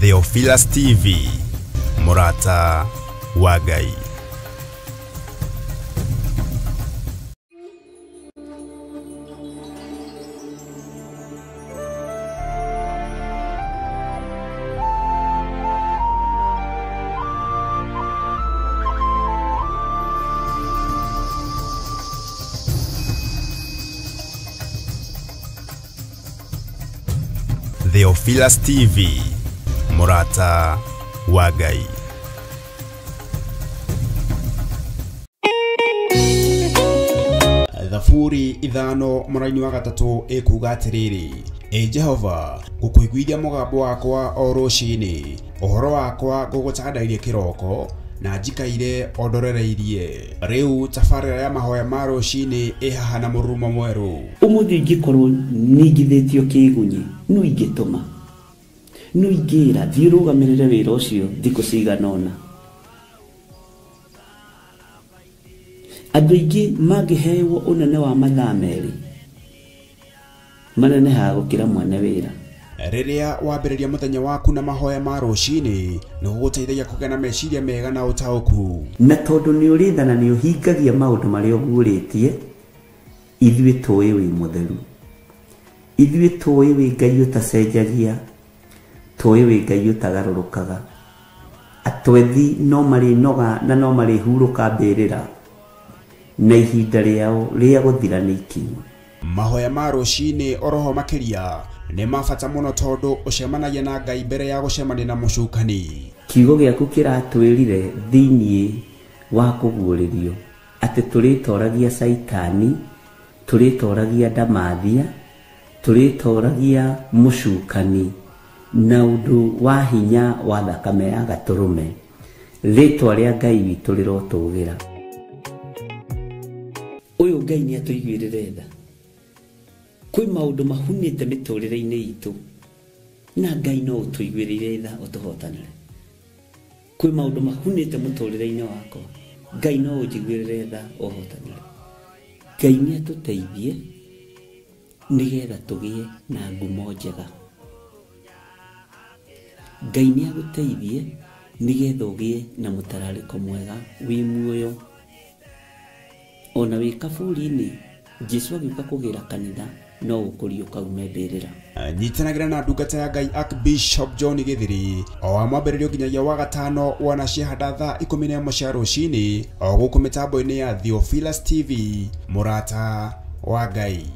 Theophilus TV, Murata wa Ngai. Theophilus TV, Murata wa Ngai. Thaburi 5 mũraini wa 3 ĩkuga atĩrĩrĩ: Ĩ Jehova, ngũkũiguithia mũgambo wakwa o rũcinĩ, ũhoro wakwa ngũgũtandairie kĩroko, na njikaire o ndorereirie. Rĩu tabarĩra ya mahoya ma rũcinĩ ĩ haha na mũrurumo mwerũ. Ũmũthĩ ingĩkorwo ningithĩtio kĩgunyi, no ingĩtũma, no ingĩra thiĩ ũrũgamĩrĩre wĩra ũcio thikũ cigana ũna. Andũ aingĩ mangĩhewo ũnene wa mathaa 2 manenehaga gũkĩra mwene wĩra. Rĩrĩa wambĩrĩria mũthenya waku na mahoya ma rũcinĩ, nĩ gũgũteithagia kũgĩa na meciria mega na ũtaũku. Na tondũ nĩ ũrĩ tha na nĩ ũhingagia maũndũ marĩa ũguũrĩtie, ithuĩ tũĩ wĩ mũtheru, ithuĩ tũĩ wĩ Ngai ũtacenjagia, tũĩ wĩ Ngai ũtagarũrũkaga. Atwethi no marĩnoga na no marĩhurũka mbĩrĩra, na ihinda rĩao rĩa gũthira nĩ ikinyu. Mahoya ma rũcinĩ oroho makĩria nĩ ma bata mũno tondũ ũcemanagia na Ngai mbere ya gũcemania na mũcukani. Kiugo gĩaku kĩratwĩrire thĩiniĩ wa kũguũrĩrio atĩ tũrĩtoragia Caitani, tũrĩtoragia ndamathia, tũrĩtoragia mũcukani na ũndũ wa hinya wa thakame ya gatũrũme. Rĩtwa rĩa Ngai witũ rĩrotũgĩra. Ũyũ Ngai nĩ atũiguĩrĩre tha. Kwĩ maũndũ mahunĩte mĩtũrĩre-inĩ itũ, na Ngai no ũtũiguĩrĩre tha ũtũhotanĩre. Kwĩ maũndũ mahunĩte mũtũrĩre-inĩ wakwa, Ngai no ũnjiguĩrĩre tha ũhotanĩre. Ngai nĩ atũteithie nĩgetha tũgĩe na ngumo njega. Ngai nĩ agũteithie nĩgetha ũgĩe na mũtararĩko mwega wĩ muoyo. Ona wĩ kaburi-inĩ, Jesũ agĩũka kũgĩra kanitha, no ũkũriũka ume mbĩrĩra. Nyitanagĩra na ndungata ya Ngai Archbishop John Githiri o wa mwambĩrĩrio nginyagia wa gatano wana ciahanda thaa 11 cia rũcinĩ o gũkũ mĩtambo-inĩ ya Theophilus TV, Murata wa Ngai.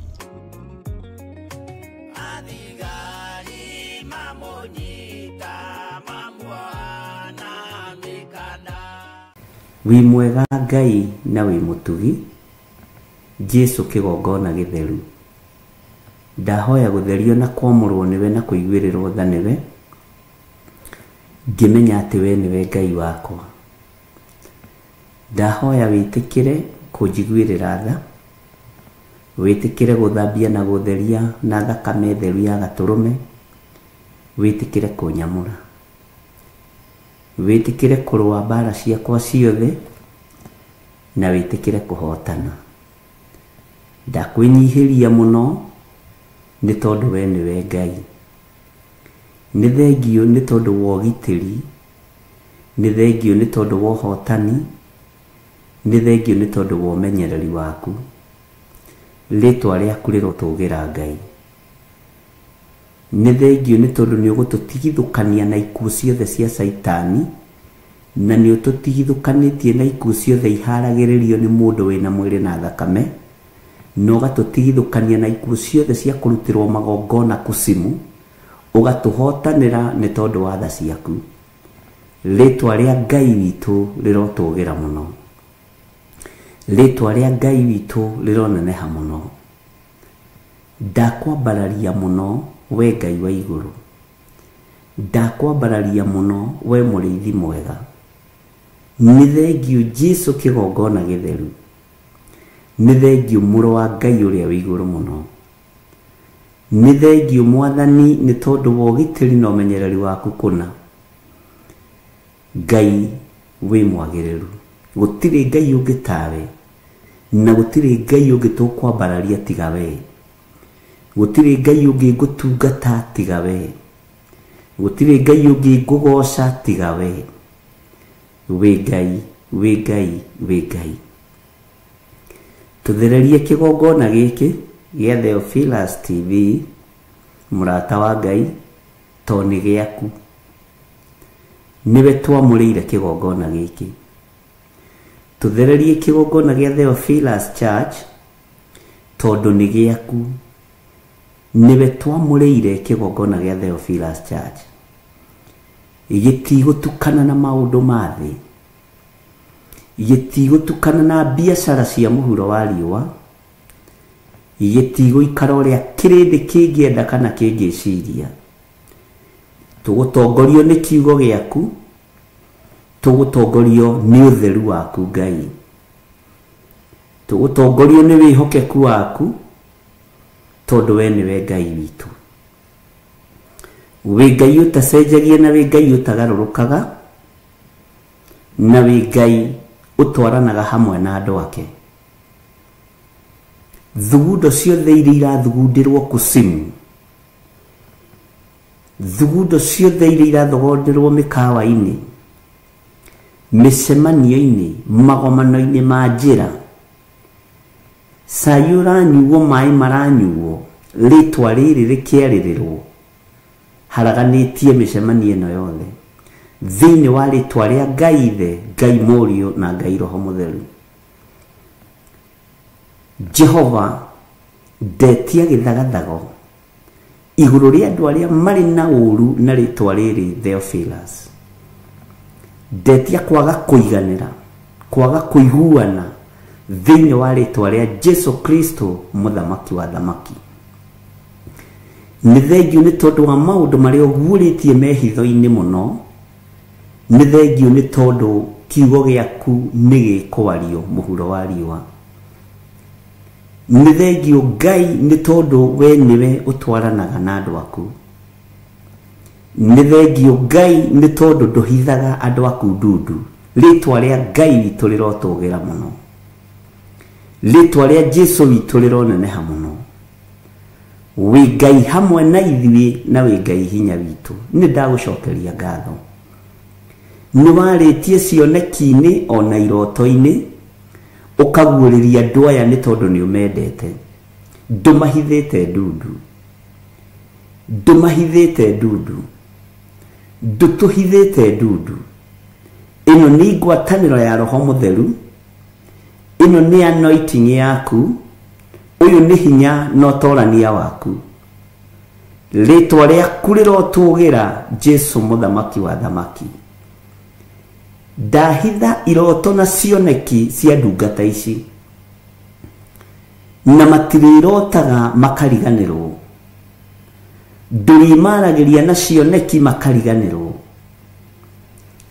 Wĩ mwega Ngai na wĩ mũtugi, Jesũ kĩgongona gĩtheru. Ndahoya gũtherio na kwamũrwo nĩwe na kũiguĩrĩrwo tha nĩwe, ngĩmenya atĩ we nĩwe Ngai wakwa. Ndahoya wĩtĩkĩre kũnjiguĩrĩra tha, wĩtĩkĩre gũthambia na gũtheria na thakame theru ya gatũrũme, wĩtĩkĩre kũnyamũra, wĩtĩkĩre kũrũa mbara ciakwa ciothe, na wĩtĩkĩre kũhotana. Ndakwĩnyihĩria mũno nĩ tondũ we nĩwe Ngai. Nĩ thengio nĩ tondũ wa ũgitĩri, nĩ thengio nĩ tondũ wa ũhotani, nĩ thengio nĩ tondũ wa ũmenyereri waku. Rĩtwa rĩaku rĩrotũgĩra Ngai. Nĩ thengio nĩ tondũ nĩ ũgũtũtigithũkania na ikuũ ciothe cia Caitani, na nĩ ũtũtigithũkanĩtie na ikuũ ciothe iharagĩrĩrio nĩ mũndũ wĩna mwĩrĩ na thakame, na ũgatũtigithũkania na ikuũ ciothe cia kũrutĩrwo magongona kucimu, ũgatũhotanĩra nĩ tondũ wa tha ciaku. Rĩtwa rĩa Ngai witũ rĩrotũgĩra mũno. Rĩtwa rĩa Ngai witũ rĩroneneha mũno. Ndakwambararia mũno we Ngai wa igũrũ. Ndakwambararia mũno we mũrĩithi mwega. Nĩ thengio Jesũ kĩgongona gĩtheru. Nĩ thengio mũrũ wa Ngai ũrĩa wĩ igũrũ mũno. Nĩ thengio Mwathani nĩ tondũ wa ũgitĩri na ũmenyereri waku kũna. Ngai wĩ mwagĩrĩru. Gũtirĩ Ngai ũngĩ tawe, na gũtirĩ Ngai ũngĩ tũkwambararia tiga we. Gũtirĩ Ngai ũngĩ ngũtungata tiga we. Gũtirĩ Ngai ũngĩ ngũgoca tiga we. Wĩ Ngai, wĩ Ngai, wĩ Ngai. Tũthererie kĩgongona gĩkĩ gĩa Theophilus TV, mũrata wa Ngai, to nĩ gĩaku. Nĩwe twamũrĩire kĩgongona gĩkĩ. Tũthererie kĩgongona gĩa Theophilus Church tondũ nĩ gĩaku. Nĩwe twamũrĩire kĩgongona gĩa Theophilus Church. Gĩtigũtukana na maũndũ ma thĩ, gĩtigũtukana na biacara cia mũhuro wa riũa, gĩtigũikara ũrĩa kĩrĩndĩ kĩngĩenda kana kĩngĩciria. Tũgũtongorio nĩ kiugo gĩaku, tũgũtongorio nĩ ũtheru waku Ngai, tũgũtongorio nĩ wĩhokeku waku, tondũ we nĩwe Ngai witũ. Wĩ Ngai ũtacenjagia na wĩ Ngai ũtagarũrũkaga, na wĩ Ngai ũtwaranaga hamwe na andũ ake. Thugundo ciothe iria irathugundĩrwo kusimu, thugundo ciothe iria irathogonderwo mĩkawa-inĩ, mĩcemanio-inĩ, magomano-inĩ ma njĩra, cai ũranyuo, maĩ maranyuo, rĩtwa rĩrĩ rĩkĩarĩrĩrwo, haraganĩtie mĩcemanio ĩno yothe thĩinĩ wa rĩtwa rĩa Ngai Ithe, Ngai Mũriũ na Ngai Roho Mũtheru. Jehova, ndetia gĩthagathago igũrũ rĩa andũ arĩa marĩ na ũru na rĩtwa rĩrĩ Theophilus. Ndetia kwaga kũiganĩra, kwaga kũiguana thĩinĩ wa rĩtwa rĩa Jesu Kristo mũthamaki wa thamaki. Nĩ thengiũ nĩ tondũ wa maũndũ marĩa ũguũrĩtie mehitho-inĩ mũno. Nĩ thengiũ nĩ tondũ kiugo gĩaku nĩ gĩkwario mũhuro wa riũa. Nĩ thengiũ Ngai nĩ tondũ we nĩwe ũtwaranaga na andũ aku. Nĩ thengiũ Ngai nĩ tondũ ndũhithaga andũ aku ndundu. Rĩtwa rĩa Ngai witũ rĩrotũgĩra mũno, rĩtwa rĩa Jesu witũ rĩroneneha mũno. Wĩ Ngai hamwe na ithuĩ na wĩ Ngai hinya witũ. Nĩ ndagũcokeria ngatho. Nĩ warĩtie cioneki-inĩ ona iroto-inĩ, ũkaguũrĩria andũ aya nĩ tondũ nĩ ũmendete. Ndũmahithĩte ndundu, ndũmahithĩte ndundu, ndũtũhithĩte ndundu. Ĩno nĩ ngwatanĩro ya Roho Mũtheru, ĩno nĩ anointing yaku, ũyũ nĩ hinya na ũtorania waku. Rĩtwa rĩaku rĩrotũgĩra, Jesu mũthamaki wa thamaki. Ndahitha iroto na cioneki cia ndungata ici, na matirĩrotaga makariganĩrwo, ndũrĩmaragĩria na cioneki makariganĩrwo.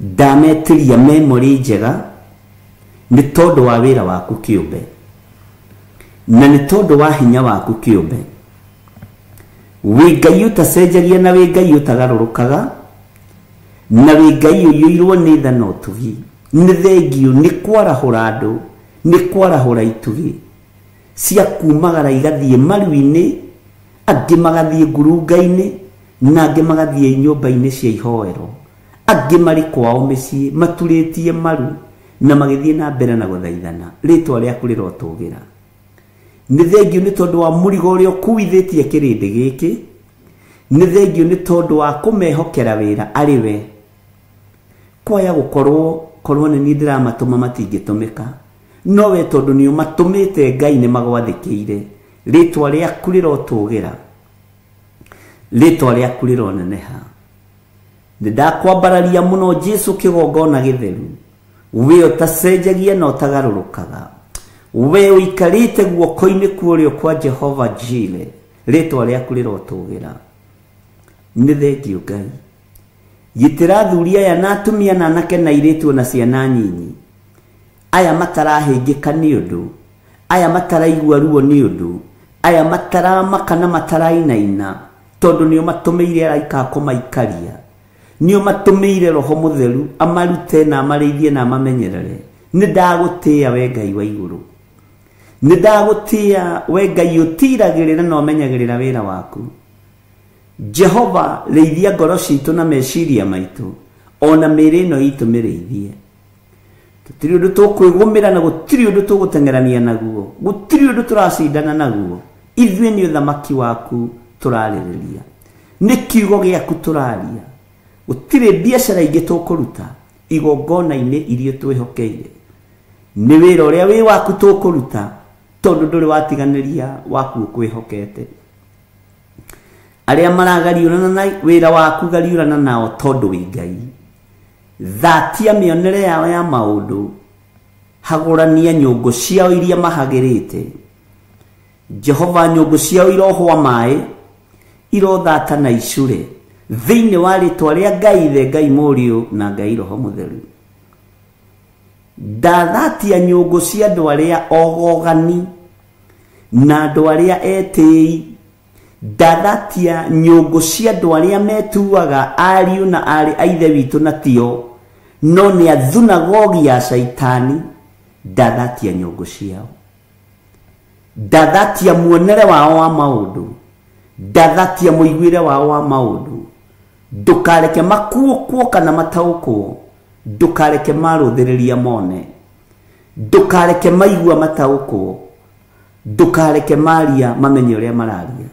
Ndametĩria memory njega nĩ tondũ wa wĩra waku kĩũmbe, na nĩ tondũ wa hinya waku kĩũmbe. Wĩ Ngai ũtacenjagia na wĩ Ngai ũtagarũrũkaga, na wĩ Ngai ũiyũirwo nĩ tha na ũtugi. Nĩ thengiũ nĩ kwarahũra andũ, nĩ kwarahũra itugi cia kumagara igathiĩ maru-inĩ, angĩ magathiĩ ngurunga-inĩ, na angĩ magathiĩ nyũmba-inĩ cia ihoero, angĩ marĩ kwao mĩciĩ maturĩtie maru na magĩthiĩ na mbere na gũthaithana. Rĩtwa rĩaku rĩrotũgĩra. Nĩ thengiũ nĩ tondũ wa mũrigo ũrĩa ũkuithĩtie kĩrĩndĩ gĩkĩ. Nĩ thengiũ nĩ tondũ wa kũmehokera wĩra arĩ we. Kwaya gũkorwo korwo nĩ niĩ ndĩramatũma matingĩtũmĩka, no we tondũ nĩ ũmatũmĩte Ngai nĩ magwathĩkĩire. Rĩtwa rĩaku rĩrotũgĩra, rĩtwa rĩaku rĩroneneha. Nĩ ndakwambararia mũno Jesu kĩgongona gĩtheru, we ũtacenjagia na ũtagarũrũkaga, we ũikarĩte guoko-inĩ kwa ũrĩo kwa Jehova Jire. Rĩtwa rĩaku rĩrotũgĩra. Nĩ thengiũ Ngai. Gitĩra athuri aya na atumia na anake na airĩtu na ciana nyinyi, aya matarahĩngĩka nĩ ũndũ, aya mataraigua ruo nĩ ũndũ, aya mataramaka na matarainaina, tondũ nĩ ũmatũmĩire araika a kũmaikaria, nĩ ũmatũmĩire Roho Mũtheru amarute na amarĩithie na amamenyerere. Nĩ ndagũtĩĩa we Ngai wa igũrũ, nĩ ndagũtĩĩa we Ngai ũtiragĩrĩra na ũmenyagĩrĩra wĩra waku. Jehova rĩithia ngoro citũ na meciria maitũ ona mĩĩrĩ ĩno itũ mĩrĩithie. Tũtirĩ ũndũ tũkwĩgũmĩra na gũtirĩ ũndũ tũgũteng'erania naguo, gũtirĩ ũndũ tũracindana naguo. Ithuĩ nĩ ũthamaki waku tũrarĩrĩria, nĩ kiugo gĩaku tũraria. Gũtirĩ biacara ingĩ tũkũruta igongona-inĩ iria twĩhokeire, nĩ wĩra ũrĩa wĩ waku tũkũruta tondũ ndũrĩ watiganĩria waku ũkwĩhokete. Arĩa maragariũrana na wĩra waku gariũrana nao tondũ wĩ Ngai. Thatia mĩonere yao ya maũndũ, hagũrania nyũngũ ciao iria mahagĩrĩte. Jehova nyũngũ ciao irohwa maĩ, irothata na icure thĩinĩ wa rĩtwa rĩa Ngai Ithe, Ngai Mũriũ na Ngai Roho Mũtheru. Ndathatia nyũngũ cia andũ arĩa ogogani na andũ arĩa etĩi. Ndathatia nyũngũ cia andũ arĩa metuaga ariũ na aarĩ a Ithe witũ na tio, no nĩ athunagogi ya Caitani. Ndathatia nyũngũ ciao, ndathatia muonere wao wa maũndũ, ndathatia mũiguĩre wao wa maũndũ. Ndũkareke makuũkwo kana mataũkwo, ndũkareke marũthĩrĩria mone, ndũkareke maigua mataũkwo, ndũkareke maria mamenye ũrĩa mararia.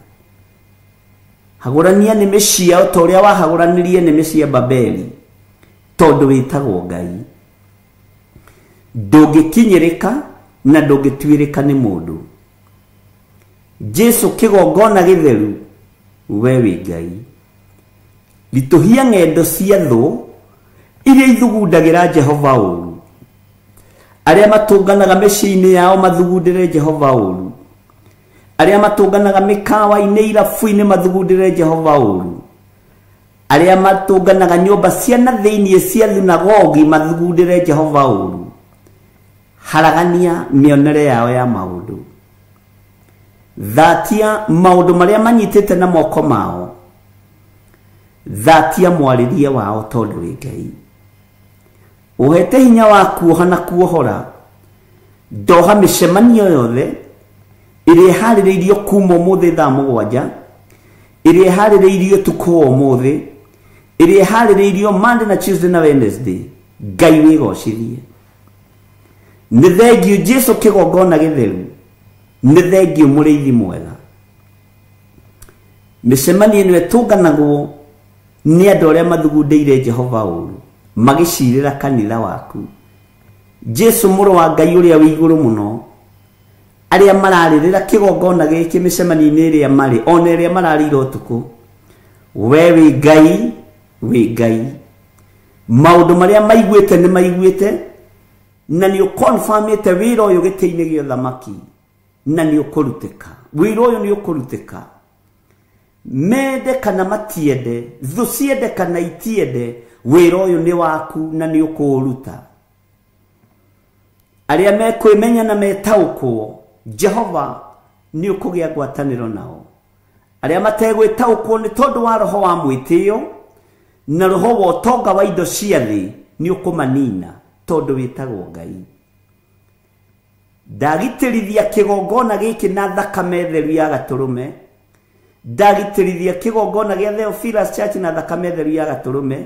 Hagũrania nĩmĩ ciao ta ũrĩa wahagũranirie nĩmĩ cia Babeli, tondũ wĩtagwo Ngai. Ndũngĩkinyĩrĩka na ndũngĩtuĩrĩka nĩ mũndũ. Jesu kĩgongona gĩtheru, we wĩ Ngai. Ritũhia ng'endo cia thũ iria ithugundagĩra Jehova ũru. Arĩa matũnganaga mĩciĩ-inĩ yao mathugundĩre Jehova ũru. Arĩa matũnganaga mĩkawa-inĩ irabu-inĩ mathugundĩre Jehova ũru. Arĩa matũnganaga nyũmba cia na thĩinĩ cia thunagogi mathugundĩre Jehova ũru. Haragania mĩonere yao ya maũndũ. Thatia maũndũ marĩa manyitĩte na moko mao. Thatia mwarĩrie wao tondũ wĩ Ngai. Ũhete hinya wa kuoha na kuohora. Ndoha mĩcemanio yothe ĩrĩa ĩharĩrĩirio kuma ũmũthĩ thaa 7, ĩrĩa ĩharĩrĩirio ũtukũ wa ũmũthĩ, ĩrĩa ĩharĩrĩirio Monday na Tuesday na Wednesday. Ngai wĩgocithie. Nĩ thengiũ Jesu kĩgongona gĩtheru, nĩ thengiũ mũrĩithi mwega. Mĩcemanio ĩno ĩtũnganagwo nĩ andũ arĩa mathugundĩire Jehova ũru, magĩcirĩra kanitha waku. Jesu mũrũ wa Ngai ũrĩa wĩ igũrũ mũno, arĩa mararĩrĩra kĩgongona gĩkĩ mĩcemanio-inĩ ĩrĩa marĩ, ona ĩrĩa mararĩire ũtukũ, we wĩ Ngai, wĩ Ngai. Maũndũ marĩa maiguĩte nĩ maiguĩte, na nĩ ũkonfamĩte wĩra ũyũ gĩtĩ-inĩ gĩa ũthamaki, na nĩ ũkũrutĩka. Wĩra ũyũ nĩ ũkũrutĩka. Mende kana matiende, thũ ciende kana itiende, wĩra ũyũ nĩ waku na nĩ ũkũũruta. Arĩa mekwĩmenya na metaũkwo, Jehova nĩ ũkũgĩa ngwatanĩro nao. Arĩa mategwĩtaũkwo nĩ tondũ wa roho wa mwĩtĩo na roho wa ũtonga wa indo cia thĩ, nĩ ũkũmanina tondũ wĩtagwo Ngai. Ndagitĩrithia kĩgongona gĩkĩ na thakame theru ya gatũrũme. Ndagitĩrithia kĩgongona gĩa Theophilus Church na thakame theru ya gatũrũme.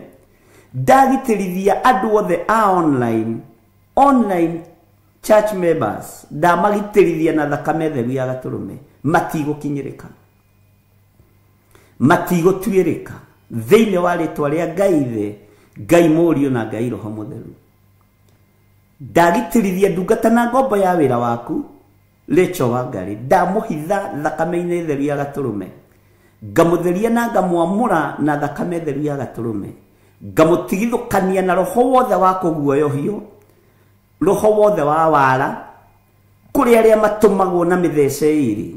Ndagitĩrithia andũ othe a online church members, ndamagitĩrithia na thakame theru ya gatũrũme. Matigũkinyĩrĩka, matigũtuĩrĩka thĩinĩ wa rĩtwa rĩa Ngai Ithe, Ngai Mũriũ na Ngai Roho Mũtheru. Ndagitĩrithia ndungata na ngombo ya wĩra waku Rachel Wangari, ndamũhitha thakame-inĩ theru ya gatũrũme, ngamũtheria na ngamwamũra na thakame theru ya gatũrũme, ngamũtigithũkania na roho wothe wa kũguoyohio, roho wothe wa wara, kũrĩ arĩa matũmagwo na mĩthece ĩĩrĩ,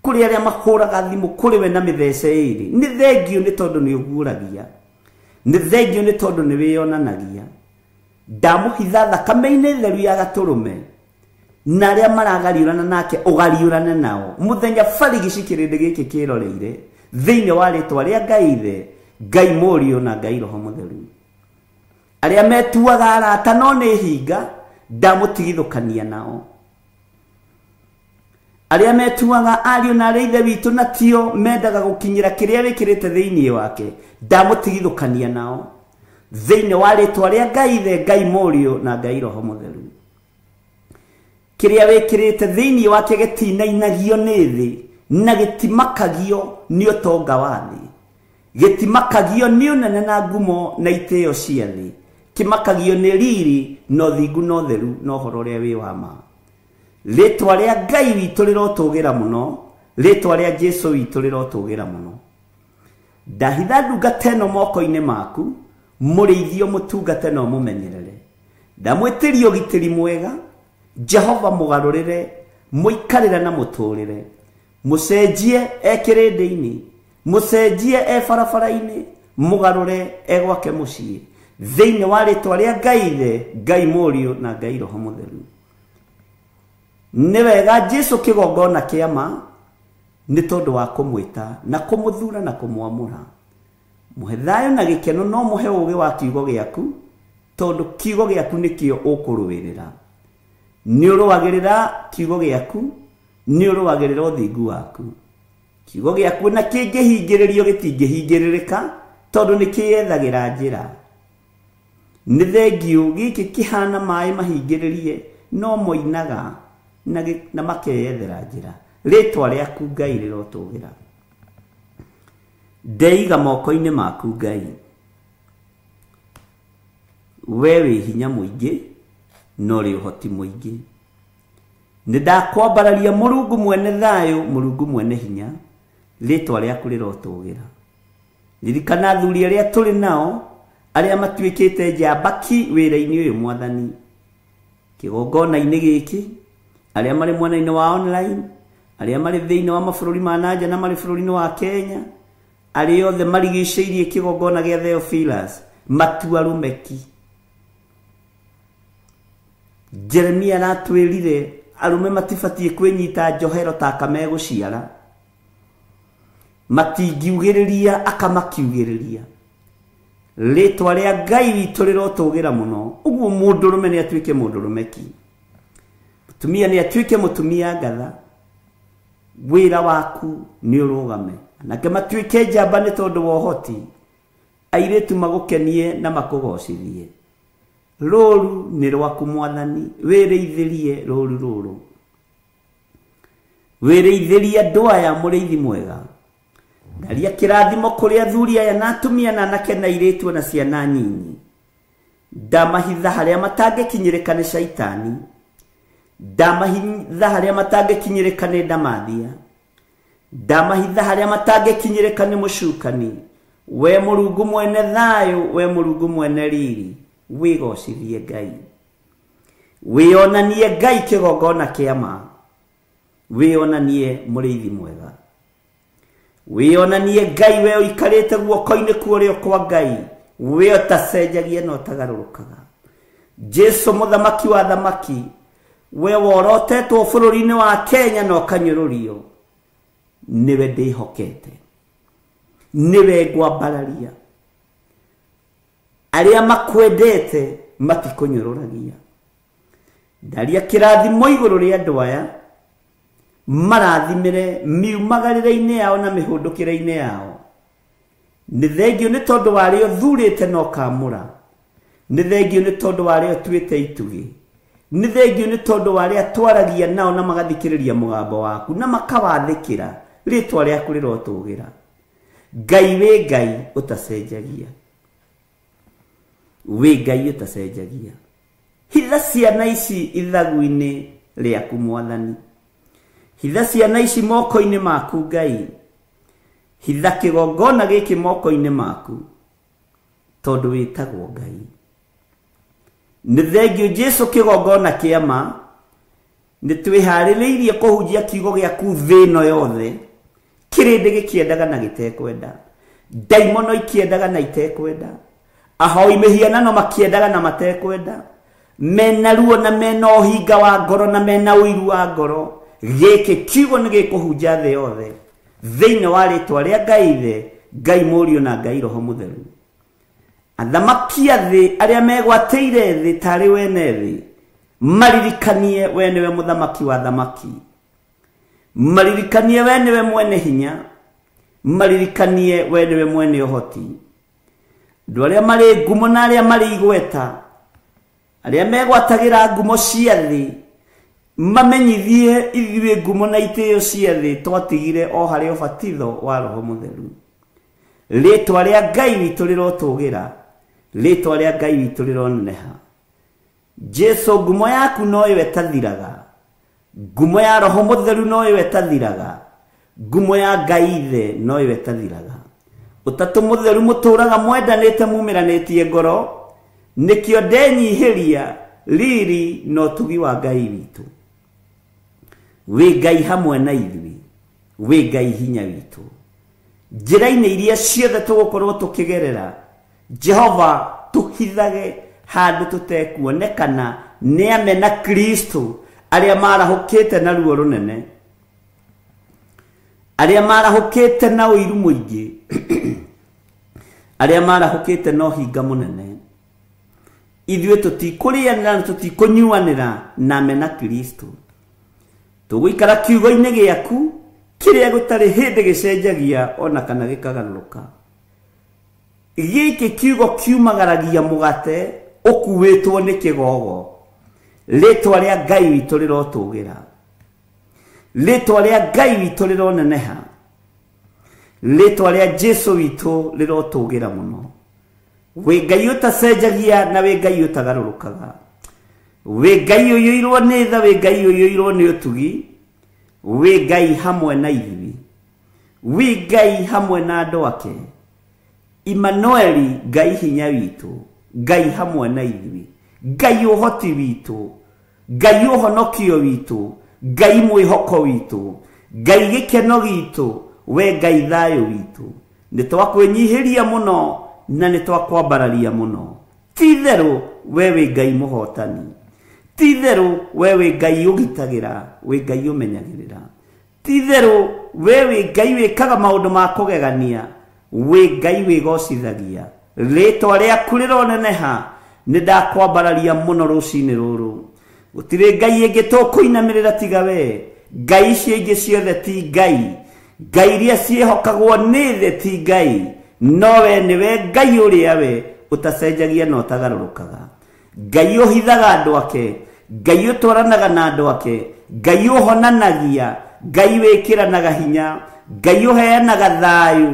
kũrĩ arĩa mahũraga thimũ kũrĩ we na mĩthece ĩĩrĩ. Nĩ thengio nĩ tondũ nĩ ũguũragia, nĩ thengio nĩ tondũ nĩ wĩyonanagia. Ndamũhitha thakame-inĩ theru ya gatũrũme, na arĩa maragariũrana nake ũgariũrane nao mũthenya barigici kĩrĩndĩ gĩkĩ kĩroreire thĩinĩ wa rĩtwa rĩa Ngai Ithe, Ngai Mũriũ na Ngai Roho Mũtheru. Arĩa metuaga arata no nĩ hinga, ndamũtigithũkania nao. Arĩa metuaga ariũ na arĩa ithe witũ na tio mendaga gũkinyĩra kĩrĩa wĩkĩrĩte thĩinĩ wake, ndamũtigithũkania nao thĩinĩ wa rĩtwa rĩa Ngai Ithe, Ngai Mũriũ na Ngai Roho Mũtheru. Kĩrĩa wĩkĩrĩte thĩinĩ wake gĩtinainagio nĩ thĩ na gĩtimakagio nĩ ũtonga wa thĩ, gĩtimakagio nĩ ũnene na ngumo na itĩo cia thĩ, kĩmakagio nĩ riri na ũthingu na ũtheru na ũhoro ũrĩa wĩ wa ma. Rĩtwa rĩa Ngai witũ rĩrotũgĩra mũno, rĩtwa rĩa Jesũ witũ rĩrotũgĩra mũno. Ndahitha ndungata ĩno moko-inĩ maku, mũrĩithio mũtungate na ũmũmenyerere. Ndamwĩtĩria ũgitĩri mwega, Jehova mũgarũrĩre, mũikarĩre na mũtũrĩre, mũcenjie e kĩrĩndĩ-inĩ, mũcenjie e barabara-inĩ, mũgarũre e gwake mũciĩ, thĩinĩ wa rĩtwa rĩa Ngai Ithe, Ngai Mũriũ na Ngai Roho Mũtheru. Nĩ wega Jesũ kĩgongona kĩa ma nĩ tondũ wa kũmwĩta na kũmũthura na kũmwamũra. Mũhe thayũ na gĩkeno no mũhe ũũgĩ wa kiugo gĩaku, tondũ kiugo gĩaku nĩkĩo ũkũrũĩrĩra. Nĩ ũrũagĩrĩra kiugo gĩaku, nĩ ũrũagĩrĩra ũthingu waku. Kiugo gĩaku na kĩngĩhingĩrĩrio gĩtingĩhingĩrĩrĩka, tondũ nĩ kĩyethagĩra njĩra. Nĩ thengiũ gĩkĩ kĩhana maĩ mahingĩrĩrie, no moinaga na makeyethera njĩra. Rĩtwa rĩaku Ngai rĩrotũgĩra. Ndeiga moko-inĩ maku Ngai, we wĩ hinya mũingĩ na ũrĩ ũhoti mũingĩ. Nĩ ndakwambararia Mũrungu mwene thayũ, Mũrungu mwene hinya, rĩtwa rĩaku rĩrotũgĩra. Ririkana athuri arĩa tũrĩ nao, arĩa matuĩkĩte njambaki wĩra-inĩ ũyũ Mwathani, kĩgongona-inĩ gĩkĩ, arĩa marĩ mwena-inĩ wa online, arĩa marĩ thĩinĩ wa mabũrũri ma nanja na marĩ bũrũri-inĩ wa Kenya, arĩa othe marigicĩirie kĩgongona gĩa Theophilus, matua rũmeki. Jeremia aratwĩrire arũme matibatiĩ kwĩnyita njohero ta aka megũciara, matingiugĩrĩria aka makiugĩrĩria. Rĩtwa rĩa Ngai witũ rĩrotũgĩra mũno. Ũguo mũndũrũme nĩ atuĩke mũndũrũme ki, mũtumia nĩ atuĩke mũtumia ngatha. Wĩra waku nĩ ũrũgame, anake matuĩke njamba nĩ tondũ wa ũhoti, airĩtu magũkenie na makũgocithie. Rũru nĩ rwaku Mwathani, wĩrĩithĩrie rũru rũrũ, wĩrĩithĩrie andũ aya mũrĩithi mwega. Ndaria kĩrathimo kũrĩ athuri aya na atumia na anake na airĩtu na ciana nyinyi. Ndamahitha harĩa matangĩkinyĩrĩka nĩ caitani, ndamahitha harĩa matangĩkinyĩrĩka nĩ ndamathia, ndamahitha harĩa matangĩkinyĩrĩka nĩ mũcukani. We Mũrungu mwene thayũ, we Mũrungu mwene riri, wĩgocithie Ngai, wĩonanie Ngai kĩgongona kĩa ma, wĩonanie mũrĩithi mwega, wĩonanie Ngai we ũikarĩte guoko-inĩ kwa ũrĩo kwa Ngai, we ũtacenjagia na ũtagarũrũkaga. Jesũ mũthamaki wa thamaki, we worotetwo bũrũri-inĩ wa Kenya na ũkanyũrũrio, nĩwe ndĩhokete, nĩwe ngwambararia. Arĩa makwendete matikũnyũrũragia. Ndaria kĩrathimo igũrũ rĩa andũ aya, marathimĩre miumagarĩre-inĩ yao na mĩhũndũkĩre-inĩ yao. Nĩ thengio nĩ tondũ wa arĩa ũthurĩte na ũkamũra, nĩ thengio nĩ tondũ wa arĩa ũtuĩte itugĩ, nĩ thengio nĩ tondũ wa arĩa twaragia nao na magathikĩrĩria mũgambo waku na makawathĩkĩra. Rĩtwa rĩaku rĩrotũgĩra. Ngai wĩ Ngai ũtacenjagia, wĩ Ngai ũtacenjagia. Hitha ciana ici ithagu-inĩ rĩaku Mwathani, hitha ciana ici moko-inĩ maku Ngai, hitha kĩgongona gĩkĩ moko-inĩ maku, tondũ wĩtagwo Ngai. Nĩ thengio Jesũ kĩgongona kĩa ma, nĩ twĩharĩrĩirie kũhunjia kiugo gĩaku thĩ ĩno yothe, kĩrĩndĩ gĩkĩendaga na gĩtekwenda, ndaimono ikĩendaga na itekwenda, ahoi mĩhianano makĩendaga na matekwenda, mena ruo na mena ũhinga wa ngoro na mena ũiru wa ngoro. Gĩkĩ kiugo nĩ gĩkũhunja thĩ yothe, thĩinĩ wa rĩtwa rĩa Ngai Ithe, Ngai Mũriũ na Ngai Roho Mũtheru. Athamaki a thĩ arĩa megwatĩire thĩ tarĩ wene thĩ, maririkanie we nĩwe mũthamaki wa thamaki. Maririkanie we nĩwe mwene hinya, maririkanie we nĩwe mwene ũhoti. Andũ arĩa marĩ ngumo na arĩa marĩ igweta, arĩa megwatagĩra ngumo cia thĩ, mamenyithie ithuĩ ngumo na itĩo cia thĩ twatigire o harĩ ũbatitho wa Roho Mũtheru. Rĩtwa rĩa Ngai witũ rĩrotũgĩra, rĩtwa rĩa Ngai witũ rĩroneneha. Jesu, ngumo yaku noyo ĩtathiraga, ngumo ya Roho Mũtheru noyo ĩtathiraga, ngumo ya Ngai Ithe noyo ĩtathiraga. Ũtatũ Mũtheru mũtũraga mwendanĩte mumĩranĩtie ngoro, nĩkĩo ndenyihĩria riri na ũtugi wa Ngai witũ. Wĩ Ngai hamwe na ithuĩ, wĩ Ngai hinya witũ. Njĩra-inĩ iria ciothe tũgũkorwo tũkĩgerera, Jehova tũhithage handũ tũtekuonekana nĩ amena Kristo arĩa marahũkĩte na ruo rũnene, arĩa marahũkĩte na ũiru mũingĩ, arĩa marahũkĩte na ũhinga mũnene. Ithuĩ tũtikũrĩanĩra na tũtikũnyuanĩra na amena Kristo. Tũgũikara kiugo-inĩ gĩaku kĩrĩa gũtarĩ hĩndĩ gĩcenjagia ona kana gĩkagarũrũka. Gĩkĩ kiugo kiumagaragia mũgate ũkuĩtwo nĩ kĩgogo. Rĩtwa rĩa Ngai witũ rĩrotũgĩra, rĩtwa rĩa Ngai witũ rĩroneneha, rĩtwa rĩa Jesu witũ rĩrotũgĩra mũno. Wĩ Ngai ũtacenjagia na wĩ Ngai ũtagarũrũkaga, wĩ Ngai ũiyũirwo nĩ tha, wĩ Ngai ũiyũirwo nĩ ũtugi, wĩ Ngai hamwe na ithuĩ, wĩ Ngai hamwe na andũ ake. Immanueli, Ngai hinya witũ, Ngai hamwe na ithuĩ, Ngai ũhoti witũ, Ngai ũhonokio witũ, Ngai mwĩhoko witũ, Ngai gĩkeno gitũ, we Ngai thayũ witũ. Nĩ twakwĩnyihĩria mũno na nĩ twakwambararia mũno. Ti itherũ we wĩ Ngai mũhotani, ti itherũ we wĩ Ngai ũgitagĩra, wĩ Ngai ũmenyagĩrĩra. Ti itherũ we wĩ Ngai wĩkaga maũndũ ma kũgegania, wĩ Ngai wĩgocithagia. Rĩtwa rĩaku rĩroneneha, nĩ ndakwambararia mũno rũcinĩ rũrũ. Gũtirĩ Ngai ĩngĩ tũkũinamĩrĩra tiga we. Ngai icio ingĩ ciothe ti Ngai, Ngai iria ciĩhokagwo nĩ thĩ ti Ngai, no we nĩwe Ngai ũrĩa we ũtacenjagia na ũtagarũrũkaga. Ngai ũhithaga andũ ake, Ngai ũtwaranaga na andũ ake, Ngai ũhonanagia, Ngai wĩkĩranaga hinya, Ngai ũheanaga thayũ,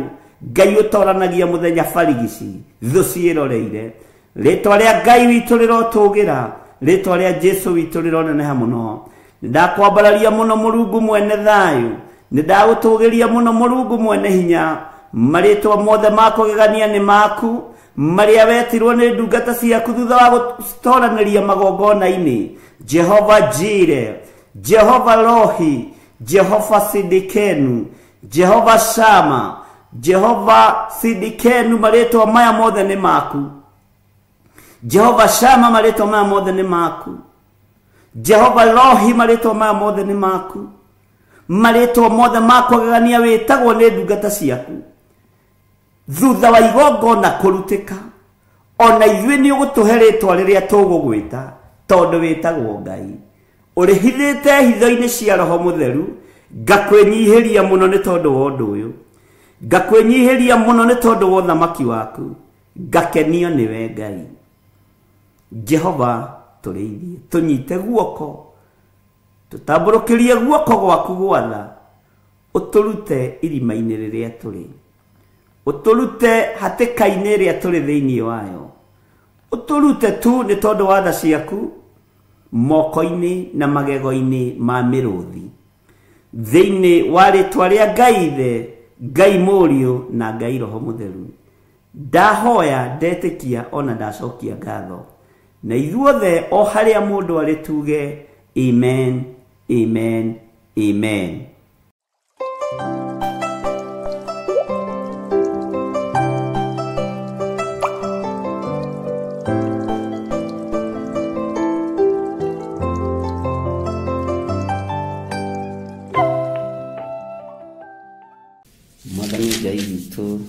Ngai ũtoranagia mũthenya barigici thũ ciĩroreire. Rĩtwa rĩa Ngai witũ rĩrotũgĩra, rĩtwa rĩa Jesu witũ rĩroneneha mũno. Nĩ ndakwambararia mũno Mũrungu mwene thayũ, nĩ ndagũtũgĩria mũno Mũrungu mwene hinya. Marĩtwa mothe ma kũgegania nĩ maku, marĩa wetirwo nĩ ndungata ciaku thutha wa gũtoranĩria magongona-inĩ. Jehova Jire, Jehova Rohi, Jehova Sidikenu, Jehova Shama, Jehova Sidikenu, marĩtwa maya mothe nĩ maku. Jehova Shama, marĩtwa maya mothe nĩ maku. Jehova Rohi, marĩtwa maya mothe nĩ maku. Marĩtwa mothe ma kũgegania wĩtagwo nĩ ndungata ciaku. Thutha wa igongona kũrutĩka, ona ithuĩ nĩ ũgũtũhe rĩtwa rĩrĩa tũgũgwĩta, tondũ wĩtagwo Ngai. Ũrĩhithĩte hitho-inĩ cia Roho Mũtheru, ngakwĩnyihĩria mũno nĩ tondũ wa ũndũ ũyũ, ngakwĩnyihĩria mũno nĩ tondũ wa ũthamaki waku, ngakenio nĩwe Ngai. Jehova tũrĩithie, tũnyite guoko, tũtambũrũkĩrie guoko gwaku gwatha, ũtũrute irima-inĩ rĩrĩa tũrĩ, ũtũrute hatĩka-inĩ ĩrĩa tũrĩ thĩinĩ wayo, ũtũrute tu nĩ tondũ wa tha ciaku moko-inĩ na magego-inĩ ma mĩrũthi. Thĩinĩ wa rĩtwa rĩa Ngai Ithe, Ngai Mũriũ na Ngai Roho Mũtheru, ndahoya, ndetĩkia ona ndacokia ngatho. Na ithuothe o harĩa mũndũ arĩ tuge amen, amen, amen. Mwathani Ngai witũ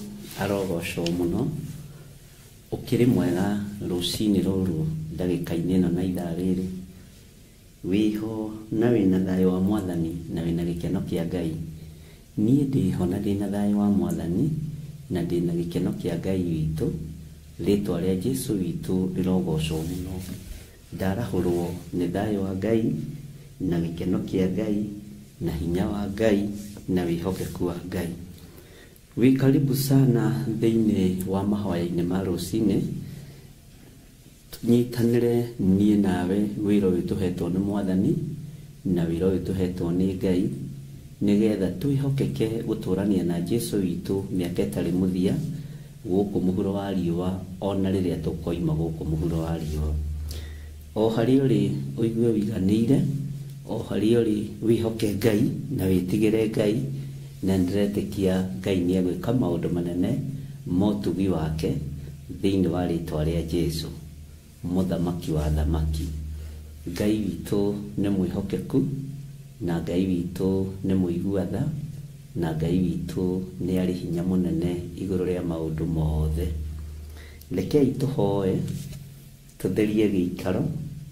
arogocwo mũno. Ũkĩrĩ mwega rũcinĩ rũrũ ndagĩka-inĩ ĩno na ithaa rĩrĩ. Wĩho na wĩna thayũ wa Mwathani na wĩna gĩkeno kĩa Ngai. Niĩ ndĩho na ndĩna thayũ wa Mwathani na ndĩna gĩkeno kĩa Ngai witũ. Rĩtwa rĩa Jesu witũ rĩrogocwo mũno. Ndarahũrwo nĩ thayũ wa Ngai na gĩkeno kĩa Ngai na hinya wa Ngai na wĩhokeku wa Ngai. Wĩ karibu sana thĩinĩ wa mahoya-inĩ ma rũcinĩ. Tũnyitanĩre niĩ nawe wĩra ũyũ tũhetwo nĩ Mwathani na wĩra ũyũ tũhetwo nĩ Ngai, nĩgetha twĩhokeke gũtũrania na Jesu witũ mĩaka ĩtarĩ mũthia gũkũ mũhuro wa riũa, ona rĩrĩa tũkoima gũkũ mũhuro wa riũa. O harĩa ũrĩ ũigue ũiganĩire, o harĩa ũrĩ wĩhoke Ngai na wĩtigĩre Ngai, na nĩndĩretĩkia Ngai nĩ egwĩka maũndũ manene ma ũtugi wake thĩinĩ wa rĩtwa rĩa Jesu, Mũthamaki wa thamaki. Ngai witũ nĩ mwĩhokeku, na Ngai witũ nĩ mũigua tha, na Ngai witũ nĩ arĩ hinya mũnene igũrũ rĩa maũndũ mothe. Rekei tũhoe tũtherie gĩikaro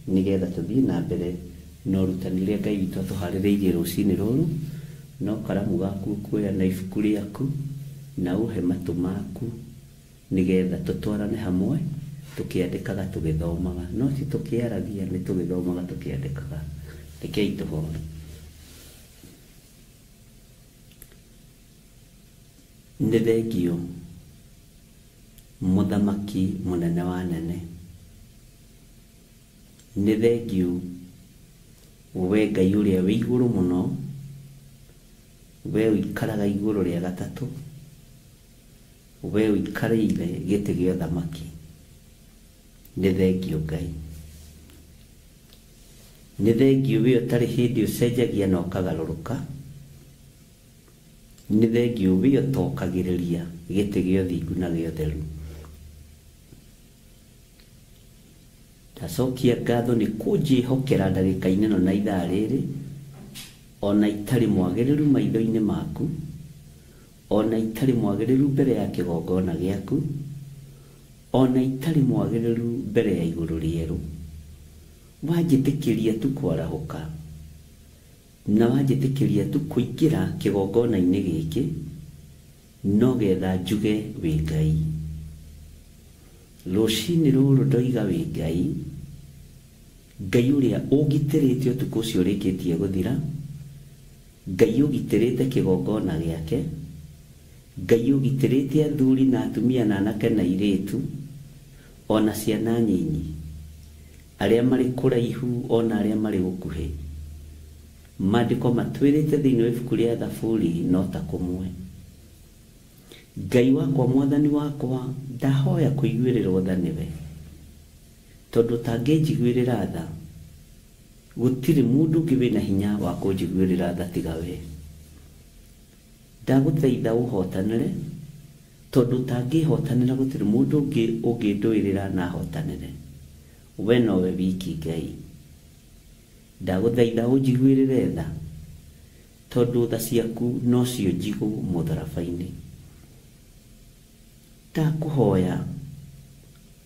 nĩgetha tũthiĩ na mbere na ũrutani ũrĩa Ngai witũ atũharĩrĩirie rũcinĩ rũrũ. No karamu gaku ũkuoya na ibuku rĩaku na ũhe matũ maku nĩgetha tũtwarane hamwe tũkĩandĩkaga tũgĩthomaga, no ti tũkĩaragia, nĩ tũgĩthomaga tũkĩandĩkaga. Rekei tũhoe. Nĩ thengio Mũthamaki mũnene wa nene, nĩ thengio we Ngai ũrĩa wĩ igũrũ mũno, we ũikaraga igũrũ rĩa gatatũ, we ũikarĩire gĩtĩ gĩa ũthamaki. Nĩ thengio Ngai, nĩ thengio we ũtarĩ hĩndĩ ũcenjagia na ũkagarũrũka, nĩ thengio we ũtokagĩrĩria gĩtĩ gĩa ũthingu na gĩa ũtheru. Ndacokia ngatho nĩ kũnjĩhokera ndagĩka-inĩ ĩno na ithaa rĩrĩ, ona itarĩ mwagĩrĩru maitho-inĩ maku, ona itarĩ mwagĩrĩru mbere ya kĩgongona gĩaku, ona itarĩ mwagĩrĩru mbere ya igũrũ rĩerũ. Wanjĩtĩkĩria tu kwarahũka, na wanjĩtĩkĩria tu kũingĩra kĩgongona-inĩ gĩkĩ, no getha njuge wĩ Ngai. Rũcinĩ rũrũ ndoiga wĩ Ngai, Ngai ũrĩa ũngitĩrĩte ũtukũ ũcio ũrĩkĩtie gũthira, Ngai ũgitĩrĩte kĩgongona gĩake, Ngai ũgitĩrĩte athuri na atumia na anake na airĩtu, ona ciana nyinyi, arĩa marĩ kũraihu ona arĩa marĩ gũkuhĩ. Maandĩko matwĩrĩte thĩinĩ wa ibuku rĩa Thaburi no ta kũmwe. Ngai wakwa, Mwathani wakwa, ndahoya kũiguĩrĩrwo tha nĩwe, tondũ ũtangĩnjiguĩrĩra tha, gũtirĩ mũndũ ũngĩ wĩna hinya wa kũnjiguĩrĩra tha tiga we. Ndagũthaitha ũhotanĩre, tondũ ũtangĩhotanĩra gũtirĩ mũndũ ũngĩ ũngĩndũĩrĩra na ahotanĩre. We nowe wiki Ngai. Ndagũthaitha ũnjiguĩrĩre tha, tondũ tha ciaku nocio njigũ mũtharaba-inĩ. Ndakũhoya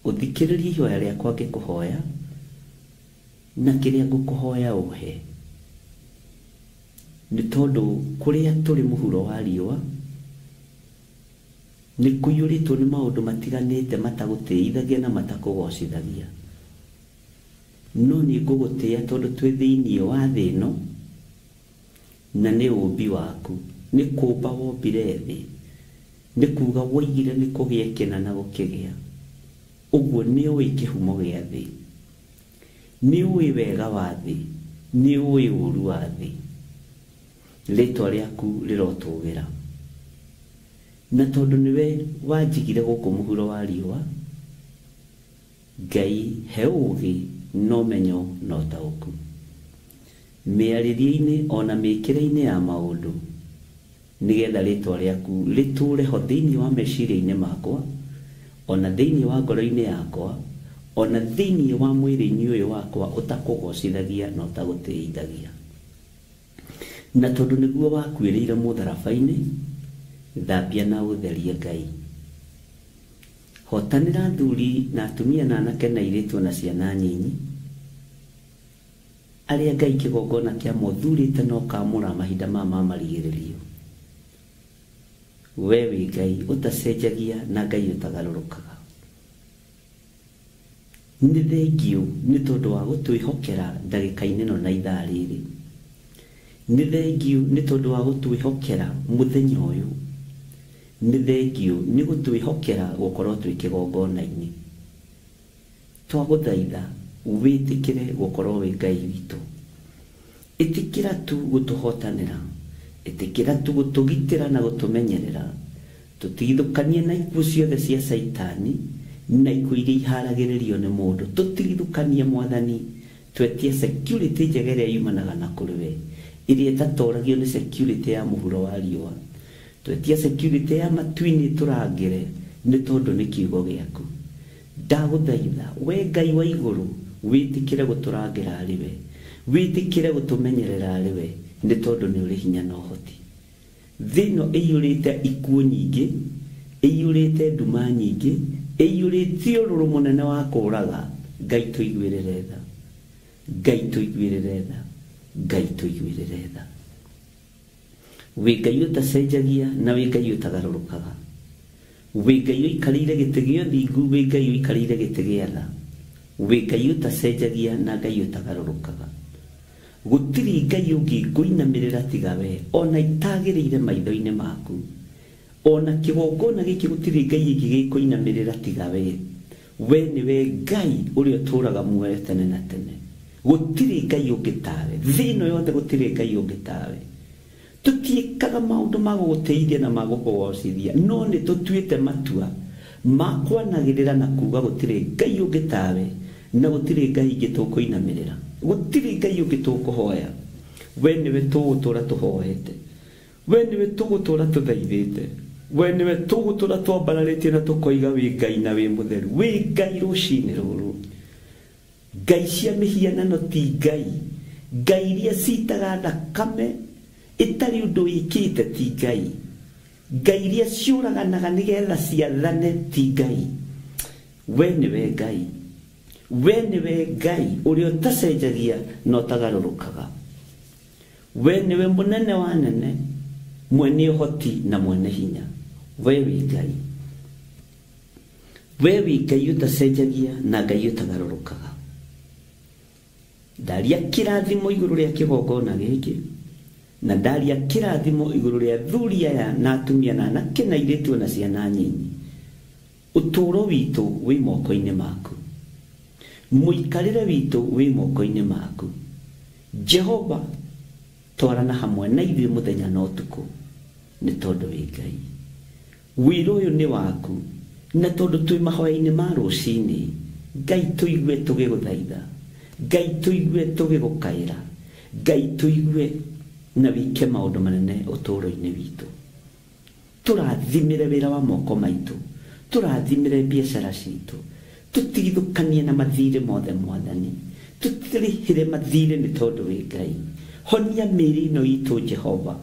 ũthikĩrĩrie ihoya rĩakwa ngĩkũhoya, na kĩrĩa ngũkũhoya ũhe, nĩ tondũ kũrĩa tũrĩ mũhuro wa riũa nĩ kũiyũrĩtwo nĩ maũndũ matiganĩte matagũtĩithagia na matakũgocithagia. No nĩ ngũgũtĩĩa tondũ twĩ thĩinĩ wa thĩ ĩno, na nĩ ũmbi waku, nĩ kũmba wombire thĩ, nĩ kuga woigire nĩ kũgĩe kĩna na gũkĩgĩa. Ũguo nĩ ũĩ kĩhumo gĩa thĩ, nĩ ũĩ wega wa thĩ, nĩ ũĩ ũru wa thĩ. Rĩtwa rĩaku rĩrotũgĩra. Na tondũ nĩwe wanjigire gũkũ mũhuro wa riũa, Ngai he ũũgĩ na ũmenyo na ũtaũku mĩarĩrie-inĩ ona mĩkĩre-inĩ ya maũndũ, nĩgetha rĩtwa rĩaku rĩtũre ho thĩinĩ wa meciria-inĩ makwa, ona thĩinĩ wa ngoro-inĩ yakwa, ona thĩinĩ wa mwĩrĩ-inĩ ũyũ wakwa ũtakũgocithagia na ũtagũtĩithagia. Na tondũ nĩguo wakuĩrĩire mũtharaba-inĩ, thambia na ũtherie Ngai. Hotanĩra athuri na atumia na anake na airĩtu na ciana nyinyi. Arĩa Ngai kĩgongona kĩa mothurĩte na ũkamũra mahinda ma marigĩrĩrio. We wĩ Ngai ũtacenjagia na Ngai ũtagarũrũkaga. Nĩ thengiũ nĩ tondũ wa gũtwĩhokera ndagĩka-inĩ ĩno na ithaa rĩrĩ. Nĩ thengiũ nĩ tondũ wa gũtwĩhokera mũthenya ũyũ. Nĩ thengiũ nĩ gũtwĩhokera gũkorwo twĩ kĩgongona-inĩ. Twagũthaitha wĩtĩkĩre gũkorwo wĩ Ngai witũ. Ĩtĩkĩra tu gũtũhotanĩra, ĩtĩkĩra tu gũtũgitĩra na gũtũmenyerera. Tũtigithũkanie na ikuũ ciothe cia Caitani na ikuũ iria iharagĩrĩrio nĩ mũndũ. Tũtigithũkanie Mwathani, twetie security njega ĩrĩa yumanaga na kũrĩ we, ĩrĩa ĩtatoragio nĩ security ya mũhuro wa riũa. Twetie security ya matu-inĩ tũrangĩre nĩ tondũ nĩ kiugo gĩaku. Ndagũthaitha we Ngai wa igũrũ, wĩtĩkĩre gũtũrangĩra arĩ we, wĩtĩkĩre gũtũmenyerera arĩ we, nĩ tondũ nĩ ũrĩ hinya na ũhoti. Thĩ ĩno ĩiyũrĩte ikuũ nyingĩ, ĩiyũrĩte nduma nyingĩ, ĩiyũrĩte ũrũrũ mũnene wa kũũraga. Ngai tũiguĩrĩre tha, Ngai tũiguĩrĩre tha, Ngai tũiguĩrĩre tha. Wĩ Ngai ũtacenjagia na wĩ Ngai ũtagarũrũkaga. Wĩ Ngai ũikarĩire gĩtĩ gĩa ũthingu, wĩ Ngai ũikarĩire gĩtĩ gĩa tha. Wĩ Ngai ũtacenjagia na Ngai ũtagarũrũkaga. Gũtirĩ Ngai ũngĩ ngũinamĩrĩra tiga we, ona itagĩrĩire maitho-inĩ maku. Ona kĩgongona gĩkĩ gũtirĩ Ngai ĩngĩ gĩkũinamĩrĩra tiga we. We nĩwe Ngai ũrĩa ũtũũraga muoyo tene na tene. Gũtirĩ Ngai ũngĩ tawe. Thĩ ĩno yothe gũtirĩ Ngai ũngĩ tawe. Tũtiĩkaga maũndũ ma gũgũteithia na ma gũkũgocithia, no nĩ tũtuĩte matua ma kwanagĩrĩra na kuga gũtirĩ Ngai ũngĩ tawe, na gũtirĩ Ngai ingĩ tũkũinamĩrĩra, gũtirĩ Ngai ũngĩ tũkũhoya. We nĩwe tũgũtũũra tũhoete, we nĩwe tũgũtũũra tũthaithĩte, we nĩwe tũgũtũũra twambararĩtie na tũkoiga wĩ Ngai na wĩ mũtheru. Wĩ Ngai rũcinĩ rũrũ. Ngai cia mĩhianano ti Ngai. Ngai iria citaga thakame ĩtarĩ ũndũ wĩkĩte ti Ngai. Ngai iria ciũraganaga nĩgetha ciathane ti Ngai. We nĩwe Ngai. We nĩwe Ngai ũrĩa ũtacenjagia na ũtagarũrũkaga. We nĩwe mũnene wa nene, mwene ũhoti na mwene hinya. We wĩ Ngai. We wĩ Ngai ũtacenjagia na Ngai ũtagarũrũkaga. Ndaria kĩrathimo igũrũ rĩa kĩgongona gĩkĩ, na ndaria kĩrathimo igũrũ rĩa athuri aya na atumia na anake na airĩtu na ciana nyinyi. Ũtũũro witũ wĩ moko-inĩ maku, mũikarĩre witũ wĩ moko-inĩ maku. Jehova, twarana hamwe na ithuĩ mũthenya na ũtukũ, nĩ tondũ wĩ Ngai. Wĩra ũyũ nĩ waku, na tondũ twĩ mahoya-inĩ ma rũcinĩ, Ngai tũigue tũgĩgũthaitha, Ngai tũigue tũgĩgũkaĩra, Ngai tũigue na wĩke maũndũ manene ũtũũro-inĩ witũ. Tũrathimĩre wĩra wa moko maitũ, tũrathimĩre biacara citũ, tũtigithũkanie na mathirĩ mothe Mwathani, tũtirĩhĩre mathirĩ nĩ tondũ wĩ Ngai. Honia mĩĩrĩ ĩno itũ Jehova,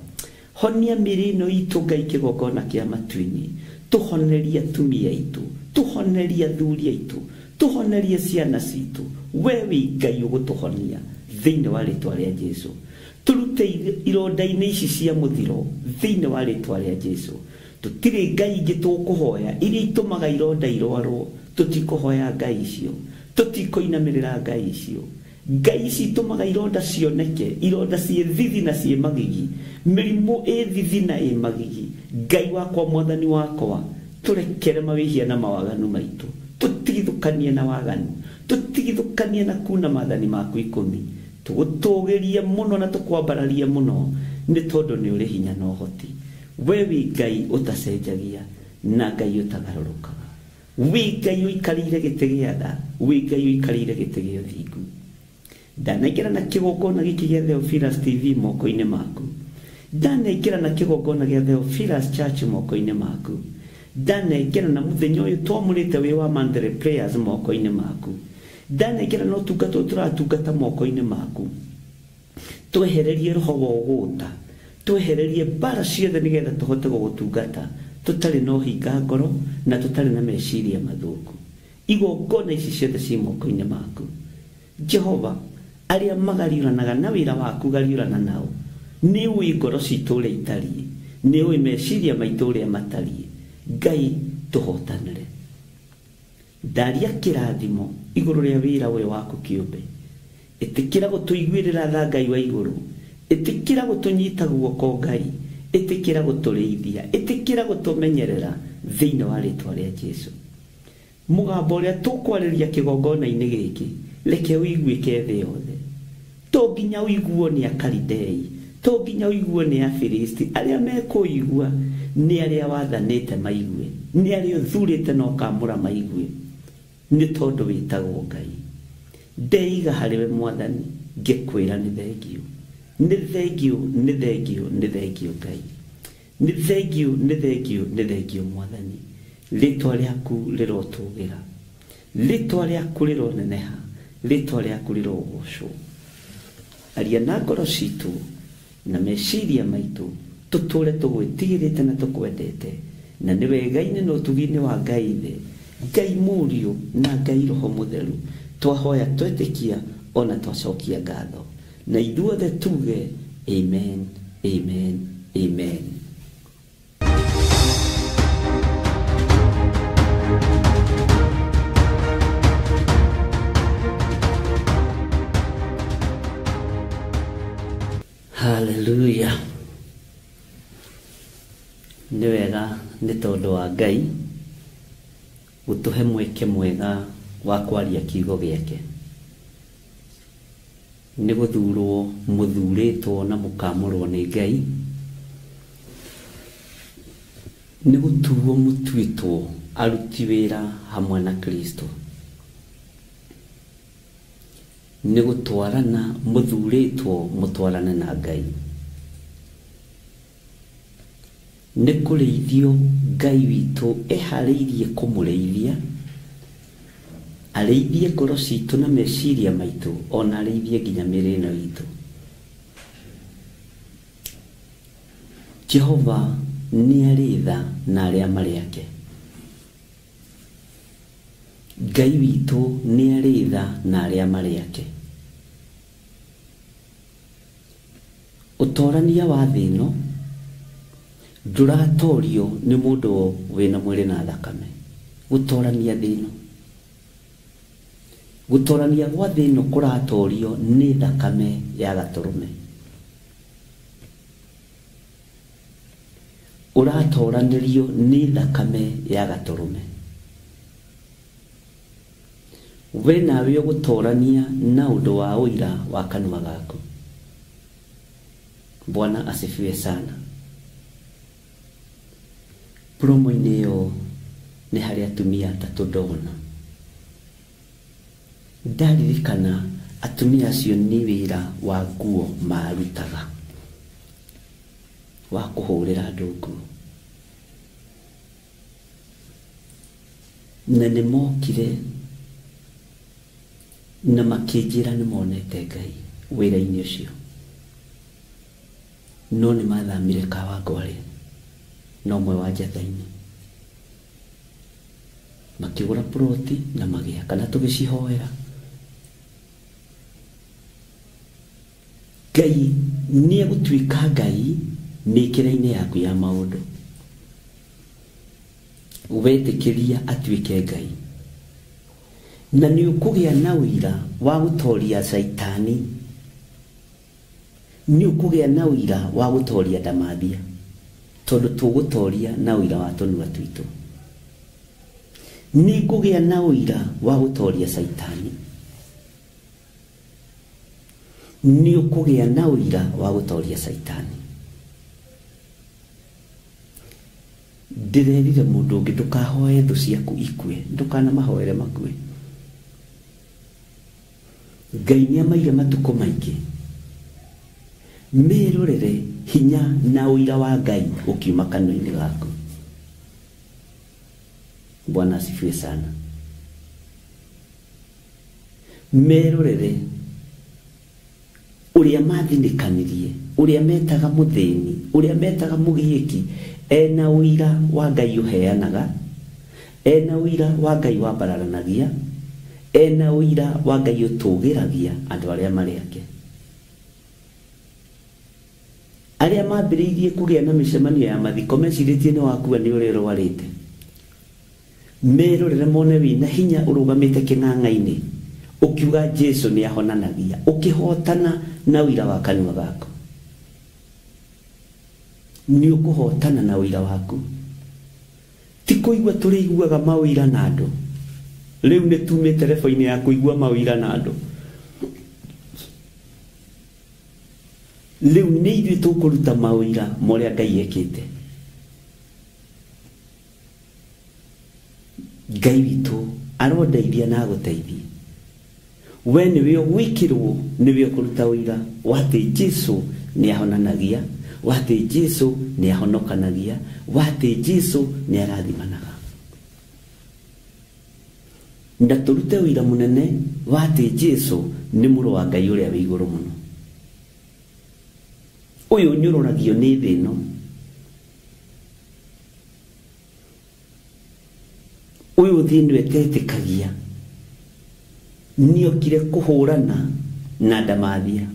honia mĩĩrĩ ĩno itũ Ngai kĩgongona kĩa matu-inĩ. Tũhonerie atumia aitũ, tũhonerie athuri aitũ, tũhonerie ciana citũ. We wĩ Ngai ũgũtũhonia thĩinĩ wa rĩtwa rĩa Jesu. Tũrute ironda-inĩ ici cia mũthiro thĩinĩ wa rĩtwa rĩa Jesu. Tũtirĩ Ngai ingĩ tũkũhoya iria itũmaga ironda irwarwo. Tũtikũhoya Ngai icio, tũtikũinamĩrĩra Ngai icio. Ngai ici itũmaga ironda cioneke, ironda ciĩ thithi na ciĩ magigi, mĩrimũ ĩ thithi na ĩ magigi. Ngai wakwa, Mwathani wakwa, tũrekere mawĩhia na mawaganu maitũ, tũtigithũkanie na waganu, tũtigithũkanie na kuna maathani maku ikũmi. Tũgũtũgĩrie mũno na tũkwambararie mũno, nĩ tondũ nĩ ũrĩ hinya na ũhoti. We wĩ Ngai ũtacenjagia na Ngai ũtagarũrũkaga. Wĩ Ngai ũikarĩire gĩtĩ gĩa tha, wĩ Ngai ũikarĩire gĩtĩ gĩa ũthingu. Ndanengera na kĩgongona gĩkĩ gĩa Theophilus TV moko-inĩ maku. Ndanengera na kĩgongona gĩa Theophilus Church moko-inĩ maku. Ndanengera na mũthenya ũyũ twamũrĩte wĩ wa monthly prayers moko-inĩ maku. Ndanengera na ũtungata ũyũ tũratungata moko-inĩ maku. Twehererie roho wa ũgũta, twehererie mbara ciothe nĩgetha tũhote gũgũtungata tũtarĩ na ũhinga ngoro na tũtarĩ na meciria mathũku. Igongona ici ciothe ciĩ moko-inĩ maku. Jehova, Arĩa magariũranaga na wĩra waku gariũrana nao. Nĩ ũĩ ngoro citũ ũrĩa itariĩ, nĩ ũĩ meciria maitũ ũrĩa matariĩ. Ngai tũhotanĩre. Ndaria kĩrathimo igũrũ rĩa wĩra ũyũ waku kĩũmbe. Ĩtĩkĩra gũtũiguĩrĩra tha Ngai wa igũrũ. Ĩtĩkĩra gũtũnyita guoko Ngai. Ĩtĩkĩra gũtũrĩithia. Ĩtĩkĩra gũtũmenyerera thĩinĩ wa rĩtwa rĩa Jesu. Mũgambo ũrĩa tũkwarĩria kĩgongona-inĩ gĩkĩ, reke ũiguĩke thĩ yothe. To nginya ũiguo nĩ Akalidei, to nginya ũiguo nĩ Afilisti. Arĩa mekũigua nĩ arĩa wathanĩte maigue, nĩ arĩa ũthurĩte na ũkamũra maigue, nĩ tondũ wĩtagwo Ngai. Ndeiga harĩwe Mwathani, ngĩkwĩra nĩ thengiũ. Nĩ thengiũ, nĩ thengiũ, nĩ thengiũ Ngai. Nĩ thengiũ, nĩ thengiũ, nĩ thengiũ Mwathani. Rĩtwa rĩaku rĩrotũgĩra, rĩtwa rĩaku rĩroneneha, rĩtwa rĩaku rĩrogocwo. Aria na ngoro citũ na meciria maitũ, tũtũre tũgwĩtigĩrĩte na tũkwendete, na nĩ wega-inĩ na ũtugi-inĩ wa Ngai Ithe, Ngai Mũriũ na Ngai Roho Mũtheru, twahoya twetĩkia ona twacokia ngatho. Na ithuothe tuge amen, amen, amen. Hallelujah. Nĩ wega nĩ tondũ wa Ngai gũtũhe mweke mwega wa kwaria kiugo gĩake. Nĩ gũthurwo mũthurĩtwo na mũkamũrwo nĩ Ngai. Nĩ gũtuo mũtuĩtwo aruti wĩra hamwe na Kristo. Nĩ gũtwarana mũthurĩtwo mũtwarane na Ngai. Nĩ kũrĩithio Ngai witũ eharĩirie kũmũrĩithia, arĩithie ngoro citũ na meciria maitũ, ona arĩithie nginya mĩĩrĩ ĩno itũ. Jehova nĩ arĩ tha na arĩa marĩ ake. Ngai witũ nĩ arĩ tha na arĩa marĩ ake. Ũtorania wa thĩ ĩno ndũratorio nĩ mũndũ wĩna mwĩrĩ na thakame. Gũtorania thĩ ĩno, gũtorania gwa thĩ ĩno kũratorio nĩ thakame ya gatũrũme. Ũratoranĩrio nĩ thakame ya gatũrũme. We nawe ũgũtorania na ũndũ wa ũira wa kanua gaku. Bwana asifiwe sana. Promo-inĩ ĩyo nĩ harĩ atumia atatũ ndona. Ndaririkana atumia acio nĩ wĩra wa nguo marutaga, wa kũhũrĩra andũ nguo. Na nĩ mokire na makĩnjĩra nĩ monete Ngai wĩra-inĩ ũcio. No nĩ mathamire Kawangware na ũmwe wa Njatha-inĩ, makĩgũra ploti na magĩaka na tũgĩcihoera. Ngai nĩ egũtuĩka Ngai mĩkĩre-inĩ yaku ya maũndũ. Wetĩkĩria atuĩke Ngai, na nĩ ũkũgĩa na ũira wa gũtoria Caitani, nĩ ũkũgĩa na ũira wa gũtoria ndamathia, tondũ tũgũtoria na ũira wa tũnua twitũ. Nĩ ngũgĩa na ũira wa gũtoria Caitani, nĩ ũkũgĩa na ũira wa gũtoria Caitani. Ndĩrerire mũndũ ũngĩ ndũkahoe thũ ciaku ikue, ndũkanamahoere makue. Ngai nĩ amaire matukũ maingĩ. Merorere hinya na ũira wa Ngai ũkiuma kanua-inĩ gaku. Bwana asifiwe sana. Merorere ũrĩa mathinĩkanirie, ũrĩa metaga mũthĩni, ũrĩa metaga mũgiĩki, ena ũira wa Ngai ũheanaga, ena ũira wa Ngai wambararanagia, Ena ũira wa Ngai ũtũgĩragia andũ arĩa marĩ ake. Arĩa mambĩrĩirie kũgĩa na mĩcemanio ya mathiko mecirĩtie nĩ wakua nĩ ũrĩa ũrwarĩte. Merorere mone wĩna hinya ũrũgamĩte kĩng'ang'a-inĩ ũkiuga Jesu nĩ ahonanagia, ũkĩhotana na ũira wa kanua gaku. Nĩ ũkũhotana na ũira waku. Ti kũigua tũrĩiguaga maũira na andũ. Rĩu nĩ tumĩte rebo-inĩ ya kũigua maũira na andũ. Rĩu nĩ ithuĩ tũkũruta maũira ma ũrĩa Ngai ekĩte. Ngai witũ arondeithia na agũteithie. We nĩwe ũgwĩkĩrwo, nĩwe ũkũruta ũira wa atĩ Jesu nĩ ahonanagia, wa atĩ Jesu nĩ ahonokanagia, wa atĩ Jesu nĩ arathimanaga. Na tũrute ũira mũnene wa atĩ Jesu nĩ mũrũ wa Ngai ũrĩa wĩ igũrũ mũno. Ũyũ ũnyũrũragio nĩ thĩ ĩno. Ũyũ thĩ ĩno ĩtetĩkagia nĩokire kũhũrana na ndamathia.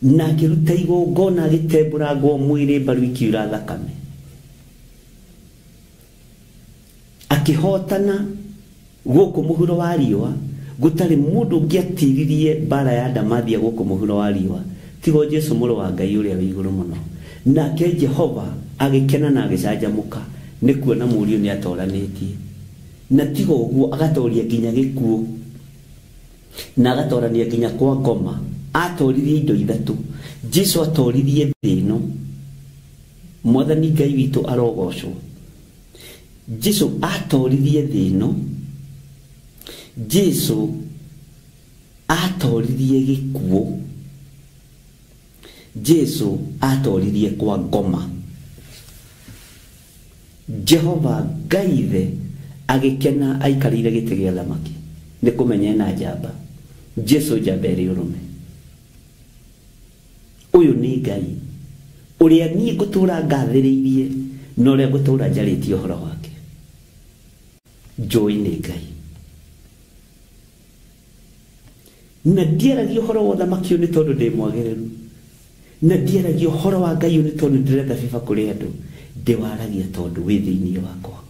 Na akĩruta igongona agĩtembũrangwo mwĩrĩ mbaru ikiura thakame. Akĩhotana gũkũ mũhuro wa riũa, gũtarĩ mũndũ ũngĩatiririe mbara ya ndamathia gũkũ mũhuro wa riũa tigo Jesu mũrũ wa Ngai ũrĩa wĩ igũrũ mũno. Nake Jehova agĩkena na agĩcanjamũka nĩ kuona mũriũ nĩ atoranĩtie. Na tigo ũguo agatoria nginya gĩkuũ na agatorania nginya kwa ngoma. Atoririe indo ithatũ. Jesu atoririe thĩ ĩno. Mwathani Ngai witũ arogocwo. Jesu atoririe thĩ ĩno. Jesu atoririe gĩkuũ. Jesu atoririe kwa ngoma. Jehova Ngai ithe agĩkena aikarĩire gĩtĩ gĩa thamaki nĩ kũmenya ena njamba. Jesu njamba ĩrĩ ũrũme. Ũyũ nĩ Ngai ũrĩa niĩ ngũtũũra ngathĩrĩirie na ũrĩa ngũtũũra njarĩtie ũhoro wake. Njũĩ nĩ Ngai. Na ndiaragia ũhoro wa ũthamaki ũyũ nĩ tondũ ndĩ mwagĩrĩru. Na ndiaragia ũhoro wa Ngai ũyũ nĩ tondũ ndĩretha biba kũrĩ andũ. Ndĩwaragia tondũ wĩ thĩinĩ wakwa.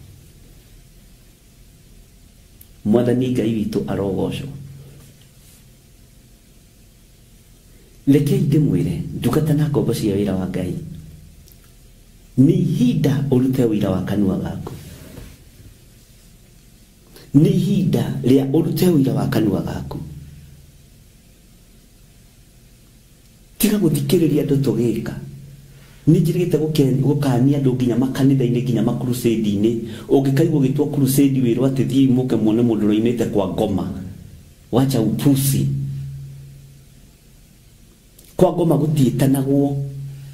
Mwathani Ngai witũ arogocwo. Rekei ndĩmwĩre ndungata na ngombo cia wĩra wa Ngai, nĩ ihinda ũrute ũira wa kanua gaku. Nĩ ihinda rĩa ũrute ũira wa kanua gaku. Tiga gũthikĩrĩria andũ tũgĩka. Nĩ njĩrĩgĩte gũkania andũ nginya makanitha-inĩ nginya makrusade-inĩ. Ũngĩkaigua ũgĩtwo crusade wĩrwo atĩ thiĩi mũke muone mũndũ ũroimĩte kwa ngoma. Wacha upusi. Kwa ngoma gũtiĩtanagwo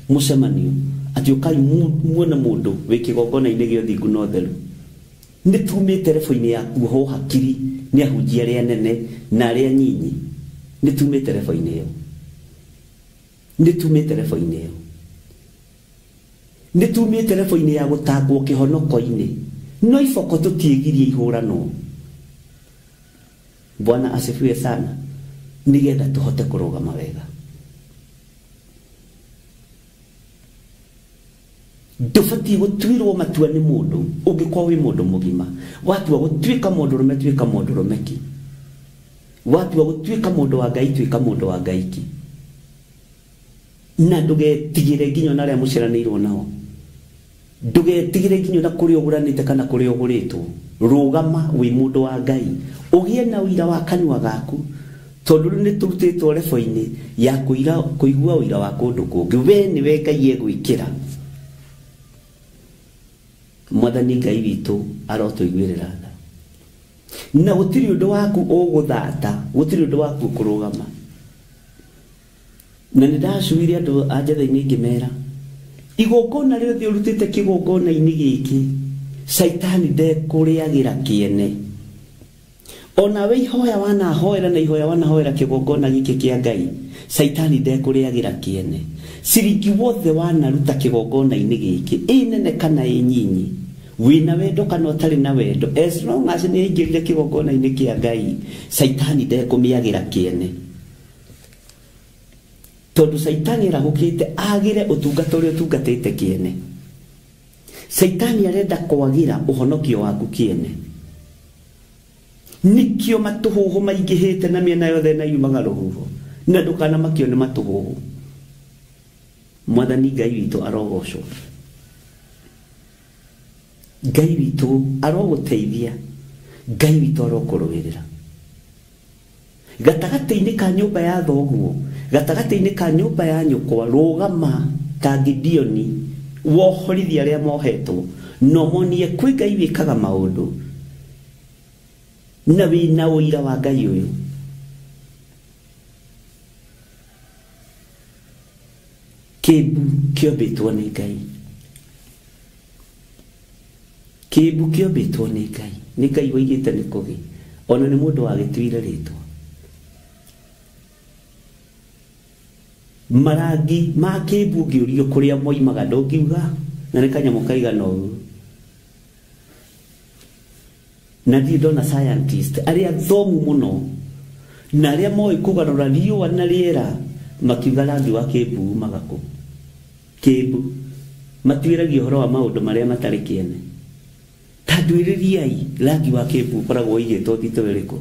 mũcemanio atĩ ũkai muone mũndũ wĩ kĩgongona-inĩ gĩa ũthingu na ũtheru. Nĩ tumĩte rebo-inĩ ya kuohwo hakiri nĩ ahunjia arĩa anene na arĩa nyinyi. Nĩ tumĩte rebo-inĩ ĩyo. Nĩ tumĩte rebo-inĩ ĩyo. Nĩ tumĩte rebo-inĩ ya gũtangwo kĩhonoko-inĩ. No iboko tũtiĩgirie ihũranwo. Bwana asifiwe sana. Nĩgetha tũhote kũrũgama wega. Ndũbatiĩ gũtuĩrwo matua nĩ mũndũ ũngĩkorwo wĩ mũndũ mũgima. Watua gũtuĩka mũndũrũme tuĩka mũndũrũme ki. Watua gũtuĩka mũndũ wa Ngai tuĩka mũndũ wa Ngai ki. Na ndũgetigĩre nginya ona arĩa mũciaranĩirwo nao. Ndũgetigĩre nginya ona kũrĩa ũgũranĩte kana kũrĩa ũgũrĩtwo. Rũgama wĩ mũndũ wa Ngai. Ũgĩe na ũira wa kanua gaku. Tondũ rĩu nĩ tũrutĩtwo rebo-inĩ ya kũigua ũira wa kũndũ kũngĩ. We nĩwe Ngai egwĩkĩra. Mwathani Ngai witũ arotũiguĩrĩra tha. Na gũtirĩ ũndũ waku ũgũthata, gũtirĩ ũndũ waku ũkũrũgama. Na nĩ ndacuire andũ a njatha-inĩ ngĩmera, igongona rĩothe ũrutĩte kĩgongona-inĩ gĩkĩ, caitani ndekũrĩagĩra kĩene. Ona we ihoya wanahoera na ihoya wanahoera kĩgongona gĩkĩ kĩa Ngai, caitani ndekũrĩagĩra kĩene. Ciringi wothe wanaruta kĩgongona-inĩ gĩkĩ, ĩ nene kana ĩ nyinyi, Wĩna wendo kana ũtarĩ na wendo, as long as nĩ aingĩrire kĩgongona-inĩ kĩa Ngai, Caitani ndekũmĩagĩra kĩene. Tondũ Caitani arahũkĩte agĩre ũtungata ũrĩa ũtungatĩte kĩene. Caitani arenda kwagĩra ũhonokio waku kĩene. Nĩkĩo matũhũhũ maingĩhĩte na mĩena yothe na yumaga rũhuho, na ndũkanamakio nĩ matũhũhũ. Mwathani Ngai witũ arogocwo. Ngai witũ arogũteithia. Ngai witũ arokũrũĩrĩra. Gatagatĩ-inĩ ka nyũmba ya thoguo, gatagatĩ-inĩ ka nyũmba ya nyũkwa, rũgama ta Gideoni, wohorithie arĩa mohetwo, no monie kwĩ Ngai wĩkaga maũndũ, na wĩna ũira wa Ngai ũyũ. Kĩmbu kĩombĩtwo nĩ Ngai. Kĩmbu kĩombĩtwo nĩ Ngai. Nĩ Ngai woigĩte nĩ kũgĩ. Ona nĩ mũndũ wagĩtuire rĩtwa. Marangi ma kĩmbu ũngĩũrio kũrĩa moimaga ndũngiuga, na nĩ kanyamũ kaigana ũguo. Na ndirĩ ndona scientist arĩa thomu mũno na arĩa moĩ kũgarũra riũa na rĩera makiuga rangi wa kĩmbu umaga kũ. Kĩmbu matuĩragia ũhoro wa maũndũ marĩa matarĩ kĩene. Ta nduĩrĩriai rangi wa kĩmbu ũkoragwo ũigĩtwo thitũ ĩrĩkũ.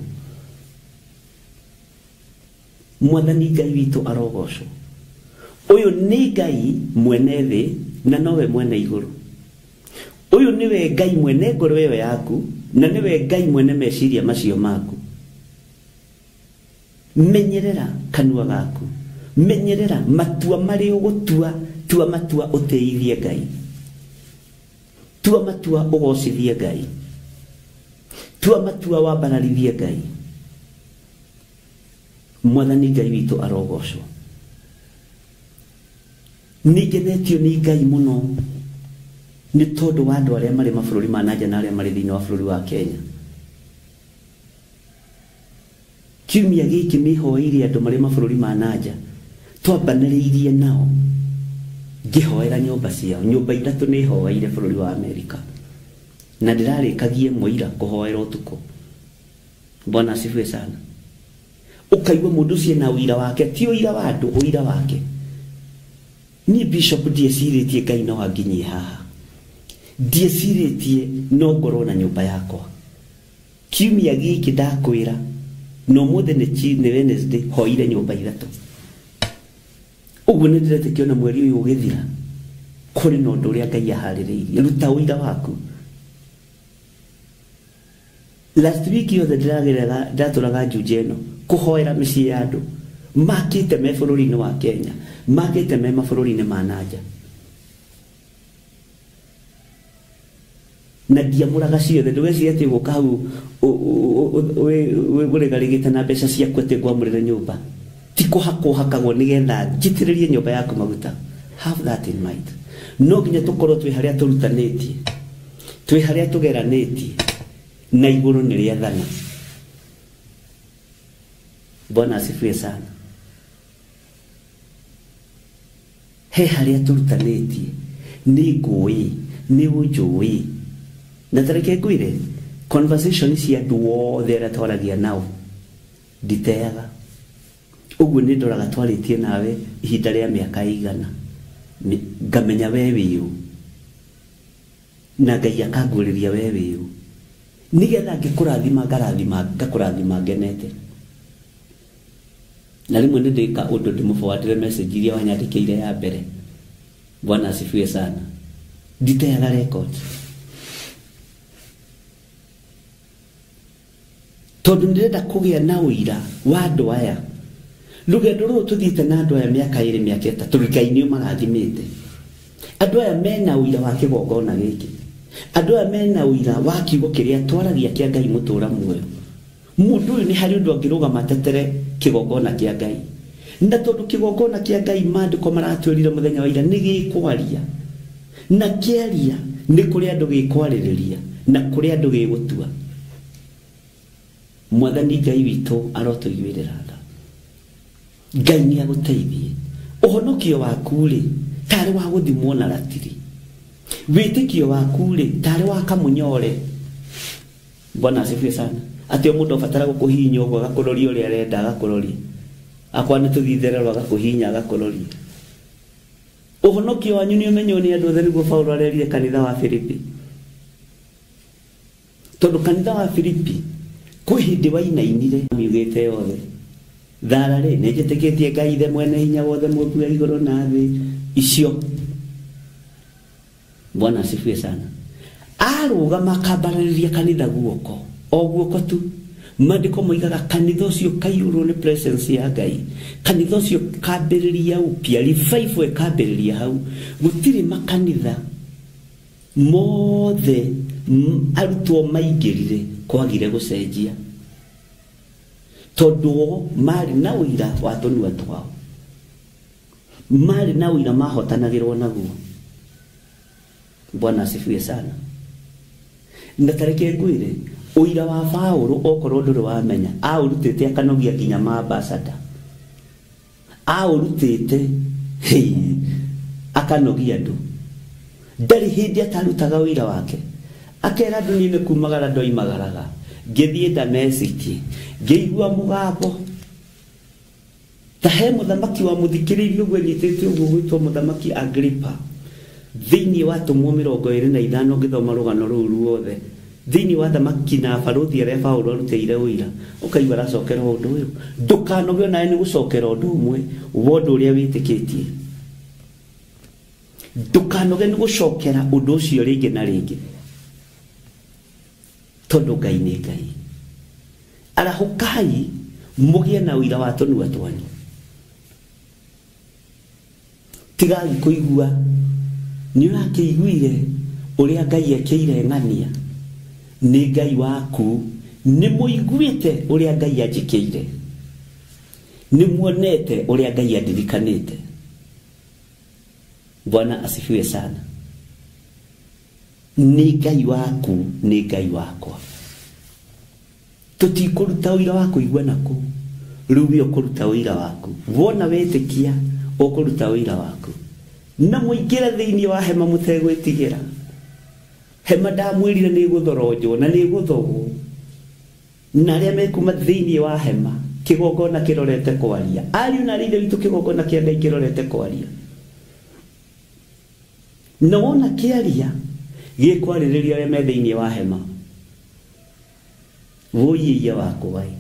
Mwathani Ngai witũ arogocwo. Ũyũ nĩ Ngai mwene thĩ na nowe mwene igũrũ. Ũyũ nĩwe Ngai mwene ngoro ĩyo yaku na nĩwe Ngai mwene meciria macio maku. Menyerera kanua gaku, menyerera matua marĩa ũgũtua, tua matua ũtĩithie Ngai, tua matua ũgocithie Ngai, tua matua wambararithie Ngai. Mwathani Ngai witũ arogocwo. Nĩngenetio nĩ Ngai mũno nĩ tondũ wa andũ arĩa marĩ mabũrũri ma nanja na arĩa marĩ thĩinĩ wa bũrũri wa Kenya. Kiumia gĩkĩ nĩhoeire andũ marĩ mabũrũri ma nanja, twambanĩrĩirie nao ngĩhoera nyũmba ciao. Nyũmba ithatũ nĩhoeire bũrũri wa Amerika, na ndĩrarĩkagie mũira kũhoera ũtukũ. Bwana asifiwe sana. Ũkaigua mũndũ ũcio na ũira wake, ti ũira wa andũ, ũira wake. Niĩ Bishop ndiecirĩtie Ngai no anginyie haha, ndiecirĩtie no ngorwo na nyũmba yakwa. Kiumia gĩkĩ ndakwĩra, no ũmũthĩ nĩ Wednesday, hoire nyũmba ithatũ. Ũguo nĩ ndĩretĩkia ona mweri ũyũ ũgĩthira kũrĩ na ũndũ ũrĩa Ngai aharĩrĩirie. Ruta ũira waku. Last week yothe ndĩragerera, ndatũraga Juja ĩno kũhoera mĩciĩ ya andũ makĩte me bũrũri-inĩ wa Kenya, makĩte me mabũrũri-inĩ ma nanja, na ndiamũraga ciothe. Ndũgecirie atĩ ũgũka hau ũrĩgarĩgĩte na mbeca ciaku atĩ ngwamũrĩre nyũmba. Ti kũhakwo hakagwo nĩgetha njitĩrĩrie nyũmba yaku maguta. Have that in mind. No nginya tũkorwo twĩ harĩa tũrutanĩtie, twĩ harĩa tũgeranĩtie, na igũrũ nĩ rĩathana. Bwana asifiwe sana. He harĩa tũrutanĩtie, nĩ ngũĩ, nĩ ũnjũĩ. Na tareke ngwĩre, conversation cia andũ othe arĩa twaragia nao nditeaga. Ũguo nĩ ndoraga twarĩtie nawe ihinda rĩa mĩaka ĩigana, ngamenya we wĩ ũ, na Ngai akanguũrĩria we wĩ ũ, nĩgetha ngĩkũrathima ngarathima, ngakũrathima ngenete. Na rĩmwe nĩ ndĩka ũndũ ndĩmũforwardĩre message iria wanyandĩkĩire ya mbere. Bwana asifiwe sana. Nditeaga record tondũ ndĩrenda kũgĩa na ũira wa andũ aya. Rũgendo rũrũ tũthiĩte na andũ aya mĩaka ĩrĩ, mĩaka ĩtatũ, Ngai nĩ ũmarathimĩte. Andũ aya mena ũira wa kĩgongona gĩkĩ, andũ aya mena ũira wa kiugo kĩrĩa twaragia kĩa Ngai mũtũra muoyo. Mũndũ ũyũ nĩ harĩ ũndũ angĩrũgama atetere kĩgongona kĩa Ngai, na tondũ kĩgongona kĩa Ngai maandĩko maratwĩrire mũthenya wa ira nĩ gĩkwaria, na kĩaria nĩ kũrĩ andũ gĩkwarĩrĩria na kũrĩ andũ gĩgũtua. Mwathani Ngai witũ arotũiguĩrĩra tha. Ngai nĩ agũteithie. Ũhonokio waku rĩ, tarĩ wa gũthimwo na ratiri. Wĩtĩkio waku rĩ tarĩ wa kamunyore. Bwana asifiwe sana. Atĩ o mũndũ abatara gũkũhihinya ũguo agakũroria ũrĩa arenda agakũroria. Akwa nĩ tũthithererwo agakũhihinya agakũroria. Ũhonokio wanyu nĩ ũmenywo nĩ andũ othe nĩguo Paulo arerire kanitha wa Filipi. Tondũ kanitha wa Filipi kwĩ hĩndĩ wainainire miugĩte yothe. Thara rĩ nĩ njĩtĩkĩtie Ngai ithe mwene hinya wothe mũmbi wa igũrũ na thĩ icio. Bwana asifiwe sana. Arũgama akambararĩria kanitha guoko o guoko tu. Maandĩko moigaga kanitha ũcio kaiyũrwo nĩ presence ya Ngai. Kanitha ũcio kambĩrĩria upya, revival ĩkambĩrĩria hau. Gũtirĩ makanitha mothe arutwo maingĩrire kwagire gũcenjia. Tondũ o marĩ na ũira wa tũnua twao. Marĩ na ũira mahotanagĩrwo naguo. Bwana asifiwe sana. Na tareke ngwĩre ũira wa Paulo okorwo ndũrĩ wamenya aũrutĩte akanogia nginya maambasada. Aũrutĩte akanogia andũ. Ndarĩ hĩndĩ atarutaga ũira wake. Akera andũ niĩ nĩ kumagara ndoimagaraga. Ngĩthiĩ Dameski ngĩigua mũgambo ta he mũthamaki wa mũthikĩrĩirie ũguo enyitĩte ũguo gwĩtwo mũthamaki Agripa. Thĩinĩ wa atũmwo 25 ngĩthoma rũgano rũu ruothe thĩinĩ wa thamaki na barũthi arĩa Paulo arutĩire ũira ũkaigua aracokera ũndũ ũyũ. Ndũkanogio nawe nĩ gũcokera ũndũ ũmwe wa ũndũ ũrĩa wĩtĩkĩtie. Ndũkanoge nĩ gũcokera ũndũ ũcio rĩngĩ na rĩngĩ. Tondũ Ngai nĩ Ngai. Arahũkai mũgĩe na ũira wa tũnua twanyu. Tigai kũigua nĩ ũrakĩiguire ũrĩa Ngai ekĩire ng'ania. Nĩ Ngai waku. Nĩ mũiguĩte ũrĩa Ngai anjĩkĩire. Nĩ muonete ũrĩa Ngai andirikanĩte. Bwana asifiwe sana. Nĩ Ngai waku, nĩ Ngai wakwa. Tũtikũruta ũira wa kũigua naku. Rĩu we ũkũruta ũira waku. Wona wĩtĩkia ũkũruta ũira waku. Na mũingĩre thĩinĩ wa hema mũtegwĩtigĩra. Hema ndamwĩrire nĩ ĩgũthoronjwo na nĩ ĩgũthogwo. Na arĩa mekuma thĩinĩ wa hema kĩgongona kĩrorete kwaria. Ariũ na aarĩ a Ithe witũ kĩgongona kĩa Ngai kĩrorete kwaria. Na wona kĩaria gĩkwarĩrĩria arĩa me thĩinĩ wa hema. Wũiĩia wakwa ĩ.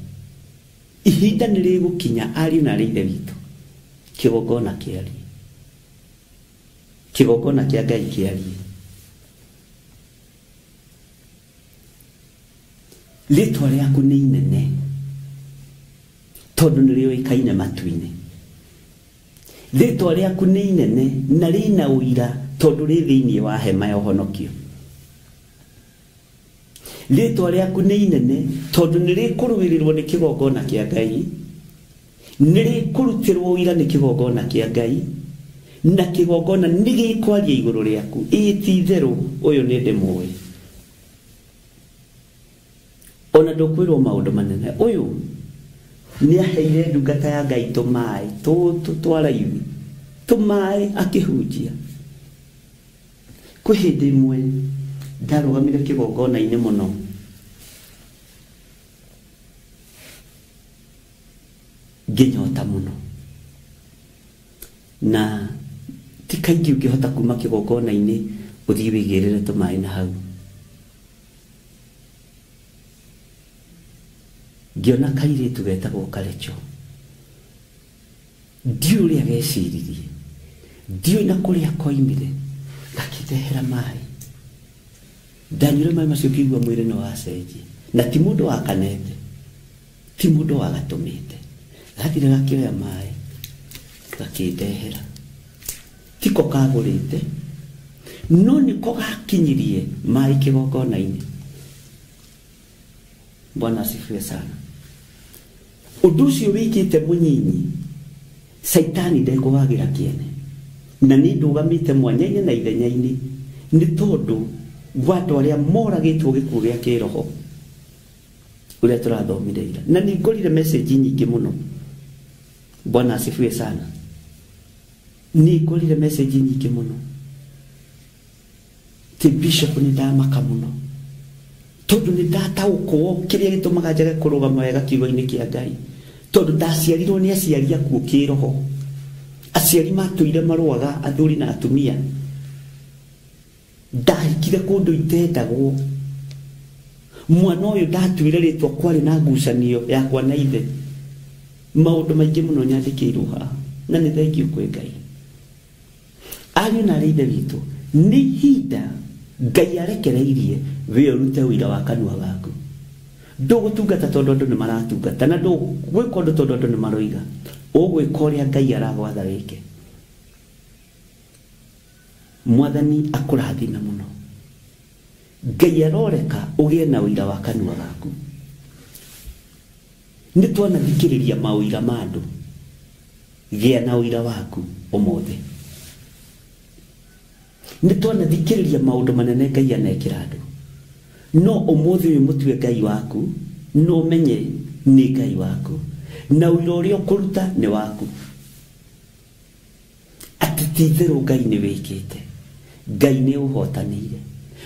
Ihinda nĩ rĩgũkinya ariũ na aarĩ a Ithe witũ kĩgongona kĩarie. Kĩgongona kĩa Ngai kĩarie. Rĩtwa rĩaku nĩ inene tondũ nĩ rĩũĩkaine matu-inĩ. Rĩtwa rĩaku nĩ inene na rĩna ũira tondũ rĩ thĩinĩ wa hema ya ũhonokio. Rĩtwa rĩaku nĩ inene tondũ nĩ rĩkũrũĩrĩrwo nĩ kĩgongona kĩa Ngai. Nĩ rĩkũrutĩrwo ũira nĩ kĩgongona kĩa Ngai. Na kĩgongona nĩ gĩkwaria igũrũ rĩaku. Ĩĩ ti itherũ ũyũ nĩ ndĩmũĩ. Ona ndũkwĩrwo maũndũ manene. Ũyũ nĩ aheire ndungata ya Ngai tũmaĩ tũtũ twa raithi. Tũmaĩ akĩhunjia. Kwĩ hĩndĩ ĩmwe ndarũgamire kĩgongona-inĩ mũno. Ngĩnyota mũno. Na ti kaingĩ ũngĩhota kuma kĩgongona-inĩ ũthiĩ wĩigĩrĩre tũmaĩ na hau. Ngĩona kairĩtu getagwo Karecho. Ndiũĩ ũrĩa geciririe. Ndiũĩ na kũrĩa koimire. Gakĩndehera maĩ. Ndanyuire maĩ macio ngĩigua mwĩrĩ nĩ wacenjia. Na ti mũndũ wakanete. Ti mũndũ wagatũmĩte. Gathire gakĩoya maĩ. Gakĩndehera. Tiko kagũrĩte. No nĩko gakinyirie maĩ kĩgongona-inĩ. Bwana asifiwe sana. Ũndũ ũcio wĩkĩte mũnyinyi Saitani ndekũwagĩra kĩene. Na nĩ ndũgamĩte mwanya-inĩ na ithenya-inĩ nĩ tondũ wa andũ arĩa moragĩtwo gĩkuũ gĩa kĩroho ũrĩa tũrathomire ira. Na nĩ ngorire message nyingĩ mũno. Bwana asifiwe sana. Nĩ ngorire message nyingĩ mũno. Ti bishop nĩ ndamaka mũno tondũ nĩ ndataũkwo kĩrĩa gĩtũmaga njage kũrũgama wega kiugo-inĩ kĩa Ngai, tondũ ndaciarirwo nĩ aciari akuũ kĩroho, aciari matũire marũaga athuri na atumia, ndahikire kũndũ itendagwo, mwana ũyũ ndatuire rĩtwa kwarĩ na ngucanio yakwa na ithe, maũndũ maingĩ mũno nyandĩkĩirwo haha, na nĩ thengiũ kwĩ Ngai. Ariũ na arĩ ithe witũ, nĩ ihinda Ngai arekereirie we ũrute ũira wa kanua gaku. Ndũgũtungata tondũ andũ nĩ maratungata, na ndũgwĩka ũndũ tondũ andũ nĩ maroiga, ũgwĩka ũrĩa Ngai aragwatha wĩke. Mwathani akũrathime mũno. Ngai aroreka ũgĩe na ũira wa kanua gaku. Nĩ twanathikĩrĩria maũira ma andũ, gĩa na ũira waku ũmũthĩ. Nĩ twanathikĩrĩria maũndũ manene Ngai anekĩra andũ, no ũmũthĩ ũyũ mũtue Ngai waku, no ũmenye nĩ Ngai waku, na ũira ũrĩa ũkũruta nĩ waku, atĩ ti itherũ Ngai nĩ wĩkĩte, Ngai nĩ ũhotanĩire,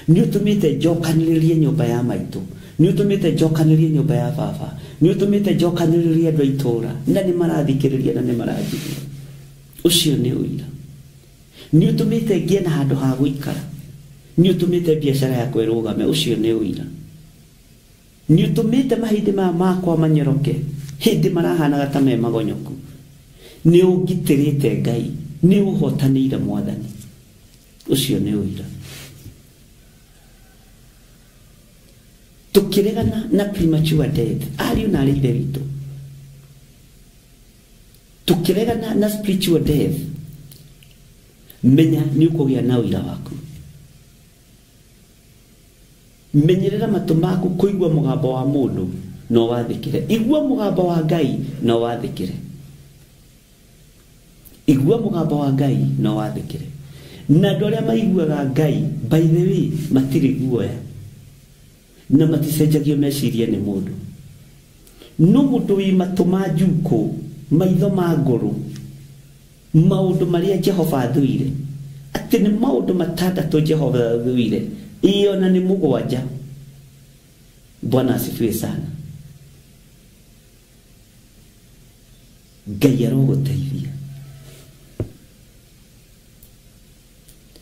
nĩ ũtũmĩte njokanĩrĩrie nyũmba ya maitũ, nĩ ũtũmĩte njokanĩrĩrie nyũmba ya baba, nĩ ũtũmĩte njokanĩrĩrie andũ a itũũra, na nĩ marathikĩrĩria na nĩ maranjigua. Ũcio nĩ ũira. Nĩ ũtũmĩte ngĩe na handũ ha gũikara, nĩ ũtũmĩte biacara yakwa ĩrũgame, ũcio nĩ ũira. Nĩ ũtũmĩte mahĩndĩ maya makwa manyoroke hĩndĩ marahanaga ta me magonyoku. Nĩ ũngitĩrĩte Ngai, nĩ ũhotanĩire Mwathani, ũcio nĩ ũira. Tũkĩregana na premature death, ariũ na arĩ ithe witũ, tũkĩregana na spiritual death, menya nĩ ũkũgĩa na ũira waku. Menyerera matũ maku kũigua mũgambo wa mũndũ no wathĩkĩre, igua mũgambo wa Ngai no wathĩkĩre, igua mũgambo wa Ngai no wathĩkĩre. Na andũ arĩa maiguaga Ngai, by the way, matirĩ guoya na maticenjagio meciria nĩ mũndũ. No mũndũ wĩ matũ ma njukũ, maitho ma ngũrũ, maũndũ marĩa Jehova athũire, atĩ nĩ maũndũ matandatũ Jehova athũire, ĩyo na nĩ mũgwanja. Bwana asifiwe sana. Ngai arogũteithia.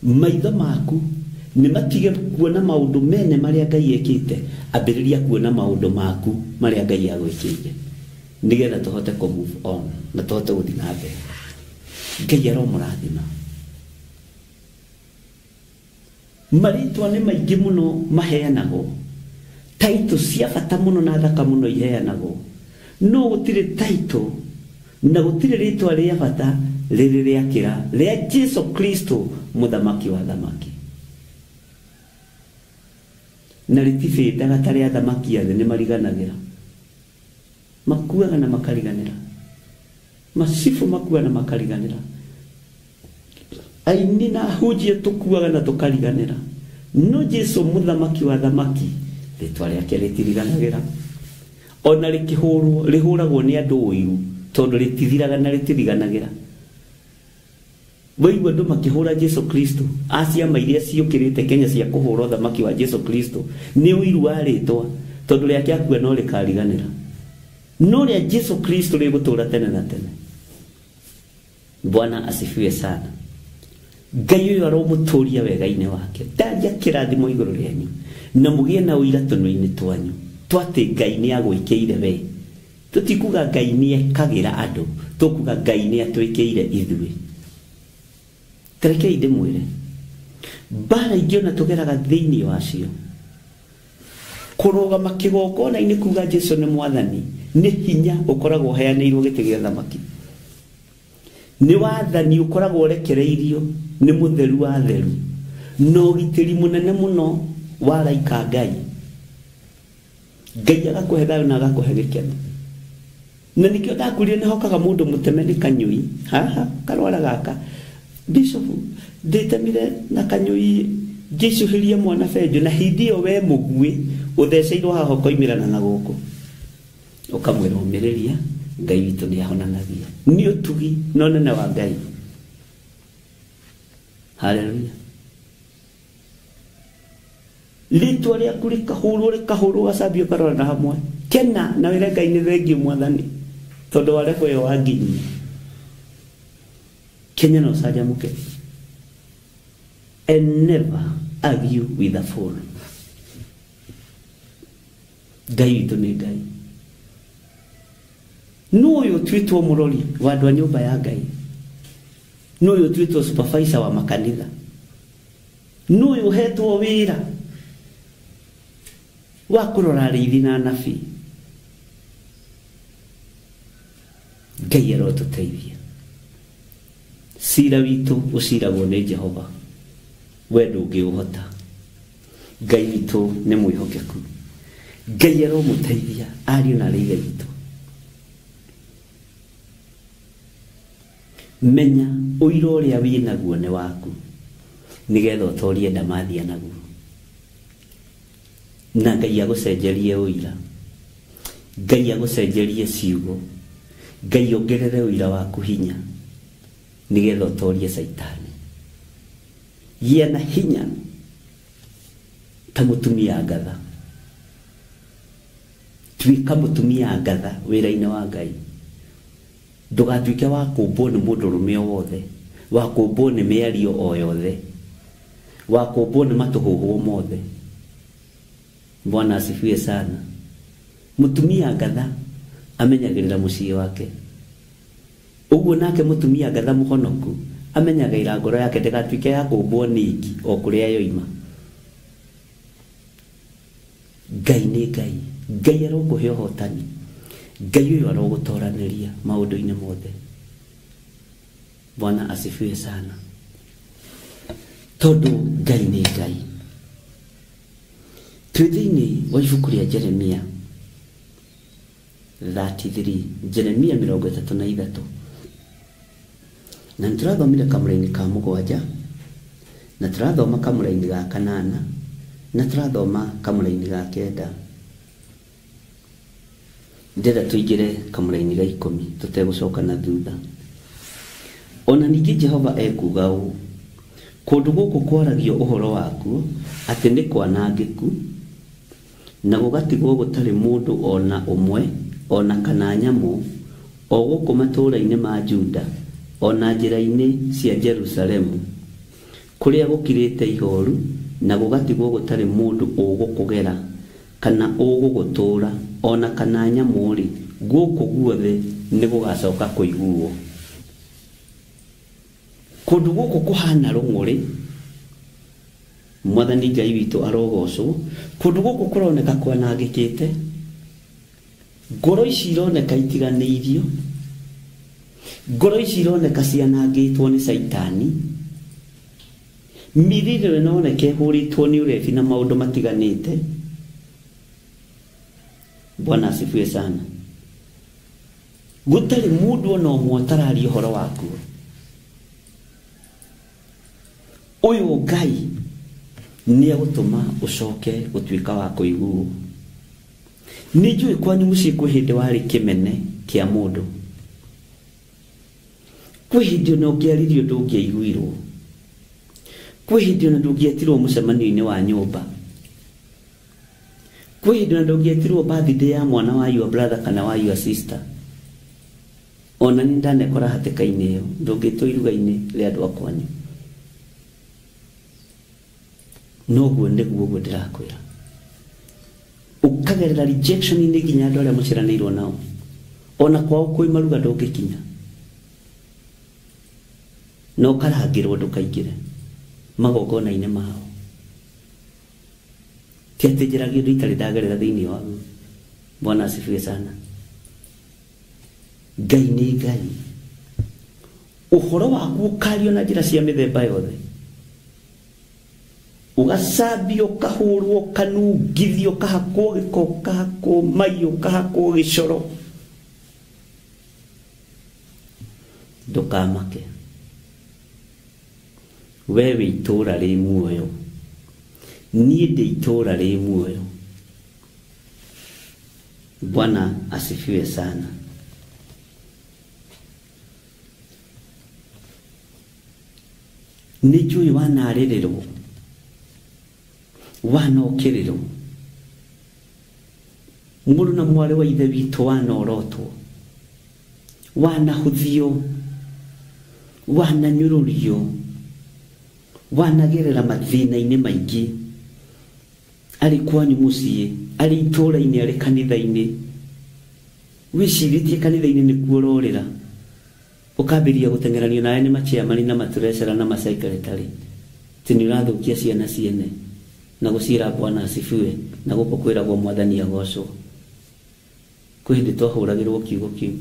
Maitho maku nĩ matige kuona maũndũ mene marĩa Ngai ekĩte, ambĩrĩria kuona maũndũ maku marĩa Ngai agwĩkĩire, nĩgetha tũhote kũ move on na tũhote gũthiĩ na mbere. Ngai aromũrathima. Marĩtwa nĩ maingĩ mũno maheanagwo, taitũ cia bata mũno na thaka mũno iheanagwo, no gũtirĩ taitũ na gũtirĩ rĩtwa rĩa bata rĩrĩ rĩakĩra rĩa Jesu Kristo mũthamaki wa thamaki, na rĩtibĩndaga ta rĩa thamaki a thĩ, nĩ mariganagĩra, makuaga na makariganĩra, macibũ makuaga na makariganĩra, aini na ahunjia tũkuaga na tũkariganĩra, no Jesu mũthamaki wa thamaki rĩtwa rĩake rĩtiriganagĩra, ona rĩkĩhũrwo rĩhũragwo nĩ andũ ũiru tondũ rĩtithiraga na rĩtiriganagĩra. Waigua andũ makĩhũra Jesu Kristo, a ciama iria ciũkĩrĩte Kenya cia kũhũra ũthamaki wa Jesu Kristo nĩ ũiru wa rĩtwa, tondũ rĩake akua no rĩkariganĩra, no rĩa Jesu Kristo rĩgũtũũra tene na tene. Bwana asifiwe sana. Ngai ũyũ aromũtũria wega-inĩ wake, ndaria kĩrathimo igũrũ rĩanyu, na mũgĩe na ũira tũnua-inĩ twanyu twatĩ Ngai nĩ agwĩkĩire we. Tũtikuga Ngai nĩ ekagĩra andũ, tũkuga Ngai nĩ atwĩkĩire ithuĩ. Tarekei ndĩmwĩre, mbara ingĩ ona tũgeraga thĩinĩ wacio, kũrũgama kĩgongona-inĩ kuga Jesu nĩ Mwathani nĩ hinya ũkoragwo ũheanĩirwo gĩtĩ gĩa thamaki, nĩ wathani ũkoragwo ũrekereirio nĩ mũtheru wa theru, na ũgitĩri mũnene mũno wa raika Ngai. Ngai agakũhe thayũ na agakũhe gĩkeno. Na nĩkĩo ndakwĩrire nĩ hokaga mũndũ mũteme nĩ kanyũi haha karwara gaka, Bishop ndĩtemire na kanyũi ngĩcuhĩria mwana benjũ, na hĩndĩ ĩyo we mũguĩ ũtheceirwo haha ũkoimĩrana na gũkũ, ũkamwĩra ũmĩrĩria, Ngai witũ nĩ ahonanagia, nĩ ũtugi na ũnene wa Ngai. Haleluya. Rĩtwa rĩaku rĩkahũrwo rĩkahũrwo gacambio karora hamwe. Kena na wĩre Ngai nĩ thengiũ mwathani tondũ wa level ĩyo wanginyia. Kenya na ũcanjamũke. And never argue with a fool. Ngai witũ nĩ Ngai. Nũ ũyũ ũtuĩtwo mũrori wa andũ a nyũmba ya Ngai? Nũ ũyũ ũtuĩtwo supervisor wa makanitha? Nũ ũyũ ũhetwo wĩra wa kũrora arĩithi na anabii? Ngai arotũteithia. Cira witũ ũciragwo nĩ Jehova, we ndũngĩũhota. Ngai witũ nĩ mwĩhokeku. Ngai aromũteithia ariũ na arĩ ithe witũ. Menya ũira ũrĩa wĩnaguo nĩ waku nĩgetha ũtorie ndamathia naguo. Na Ngai agũcenjerie ũira, Ngai agũcenjerie ciugo, Ngai ongerere ũira waku hinya nĩgetha ũtorie Caitani. Gĩa na hinya ta mũtumia ngatha. Tuĩka mũtumia ngatha wĩra-inĩ wa Ngai. Ndũgatuĩke wa kũmbwo nĩ mũndũrũme o wothe, wa kũmbwo nĩ mĩario o yothe, wa kũmbwo nĩ matũhũhũ mothe. Bwana asifiwe sana. Mũtumia ngatha amenyagĩrĩra mũciĩ wake. Ũguo nake mũtumia ngatha mũhonoku amenyagĩrĩra ngoro yake ndĩgatuĩke ya kũmbwo nĩ ingi o kũrĩa yoima. Ngai nĩ Ngai. Ngai arokũhe ũhotani. Ngai ũyũ arogũtoranĩria maũndũ-inĩ mothe. Bwana asifiwe sana. Tondũ Ngai nĩ Ngai. Twĩ thĩinĩ wa ibuku rĩa Jeremia 33, Jeremia 33. Na nĩtũrathomire kamũraini ka 7, na tũrathoma kamũraini ga 8, na tũrathoma kamũraini ga 9. Ndĩrenda tũingĩre kamũraini ga 10 tũtegũcoka na thutha. Ona ningĩ Jehova ekuuga ũũ, kũndũ gũkũ kwaragio ũhoro wakuo atĩ nĩ kwanangĩku na gũgatigwo gũtarĩ mũndũ ona ũmwe ona kana nyamũ, o gũkũ matũũra-inĩ ma Juda ona njĩra-inĩ cia Jerusalemu, kũrĩa gũkirĩte ihoru na gũgatigwo gũtarĩ mũndũ ũgũkũgera kana ũgũgũtũũra ona kana nyamũ-rĩ, gũkũ guothe nĩ gũgacoka kũiguo. Kũndũ gũkũ kũhana rũng'ũrĩ, Mwathani Ngai witũ arogocwo. Kũndũ gũkũ kũroneka kwanangĩkĩte, ngoro ici ironeka itiganĩirio, ngoro ici ironeka cianangĩtwo nĩ Caitani, mĩĩrĩ ĩno ĩroneka ĩhũrĩtwo nĩ ũrebi na maũndũ matiganĩte. Bwana asifiwe sana. Gũtarĩ mũndũ ona ũmwe ũtararia ũhoro wakuo. Ũyũ Ngai nĩ egũtũma ũcoke gũtuĩka wa kũiguo. Nĩ njũĩ kwanyu mũciĩ kwĩ hĩndĩ warĩ kĩmene kĩa mũndũ. Kwĩ hĩndĩ ona ũngĩaririe ũndũ ũngĩaiguirwo. Kwĩ hĩndĩ ona ndũngĩetirwo mũcemanio-inĩ wa nyũmba. Kwĩ hĩndĩ ona ndũngĩetirwo birthday ya mwana wa your brother kana wa your sister. Ona nĩ ndanekora hatĩka-inĩ ĩyo, ndũngĩtwo iruga-inĩ rĩa andũ a kwanyu. Noguo nĩguo ũguo ndĩrakwĩra. Ũkagerera rejection-inĩ nginya andũ arĩa mũciaranĩirwo nao. Ona kwao kwĩ maruga ndũngĩkinya. Na ũkarangĩrwo ndũkaingĩre magongona-inĩ mao. Ti atĩ njaragia ũndũ itarĩ ndagerera thĩinĩ waguo. Bwana asifiwe sana. Ngai nĩ Ngai. Ũhoro waku ũkario na njĩra cia mĩthemba yothe. Ũgacambio, ũkahũrwo, ũkanungithio, ũkahakwo gĩko, ũkahakwo mai, ũkahakwo gĩcoro. Ndũkamake. We wĩ itũũra rĩ muoyo. Niĩ ndĩ itũũra rĩ muoyo. Bwana asifiwe sana. Nĩ njũĩ wanarĩrĩrwo. Wanokĩrĩrwo mũrũ na mwarĩ wa ithe witũ, wanorotwo, wanahũthio, wananyũrũrio, wanagerera mathĩna-inĩ maingĩ, arĩ kwanyu mũciĩ, arĩ itũũra-inĩ, arĩ kanitha-inĩ. Wĩcirĩtie kanitha-inĩ nĩkuo ũrorĩra, ũkambĩrĩria gũteng'eranio nawe nĩ machairman na matũrecera na masekretary, atĩ nĩ ũrathũkia ciana ciene na gũciĩra Bwana asifiwe, na gũkũ kwĩragwo mwathani agocwo. Kwĩ hĩndĩ twahũragĩrwo kiugo kĩu,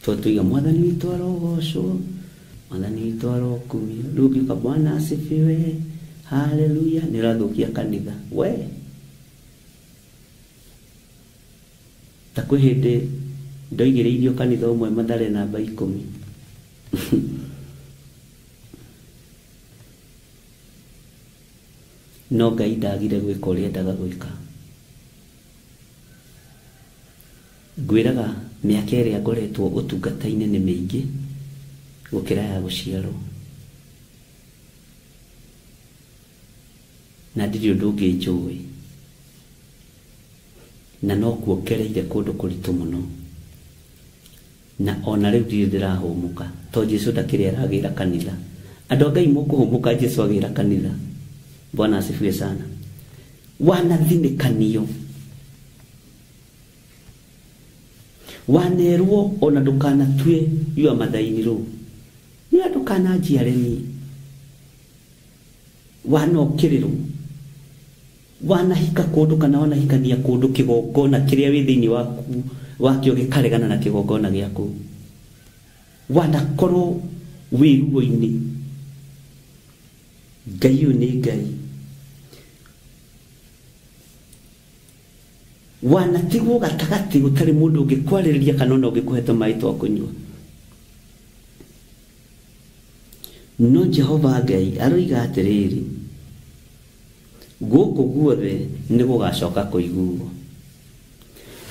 twatuiga mwathani witũ arogocwo, mwathani witũ arokumio. Rĩu ũngĩũka Bwana asifiwe, haleluya, nĩ ũrathũkia kanitha we. Ta kwĩ hĩndĩ ndoigĩrĩirio kanitha ũmwe Mathare namba 10. No Ngai ndagire gwĩka ũrĩa endaga gwĩka. Ngwĩraga mĩaka ĩrĩa ngoretwo ũtungata-inĩ nĩ mĩingĩ gũkĩra ya gũciarwo, na ndirĩ ũndũ ũngĩ njũĩ, na no kuongereire kũndũ kũritũ mũno, na ona rĩu ndirĩ ndĩrahũmũka to Jesu ndakĩrĩ aragĩra kanitha. Andũ a Ngai mũkũhũmũka, Jesu agĩra kanitha. Bwana asifiwe sana. Wanathinĩkanio, wanerwo ona ndũkanatue yua mathaini rũu, nĩ ndũkananjiare niĩ. Wanokĩrĩrwo, wanahika kũndũ kana wanahikania kũndũ kĩgongona kĩrĩa wĩ thĩinĩ waku wakĩo gĩkaregana na kĩgongona gĩaku, wanakorwo wĩ ruo-inĩ. Ngai ũyũ nĩ Ngai. Wanatigwo gatagatĩ gũtarĩ mũndũ ũngĩkwarĩrĩria kana ona ũngĩkũhe tũmaĩ twa kũnyua. No Jehova Ngai aroiga atĩrĩrĩ, gũkũ guothe nĩ gũgacoka kũiguo.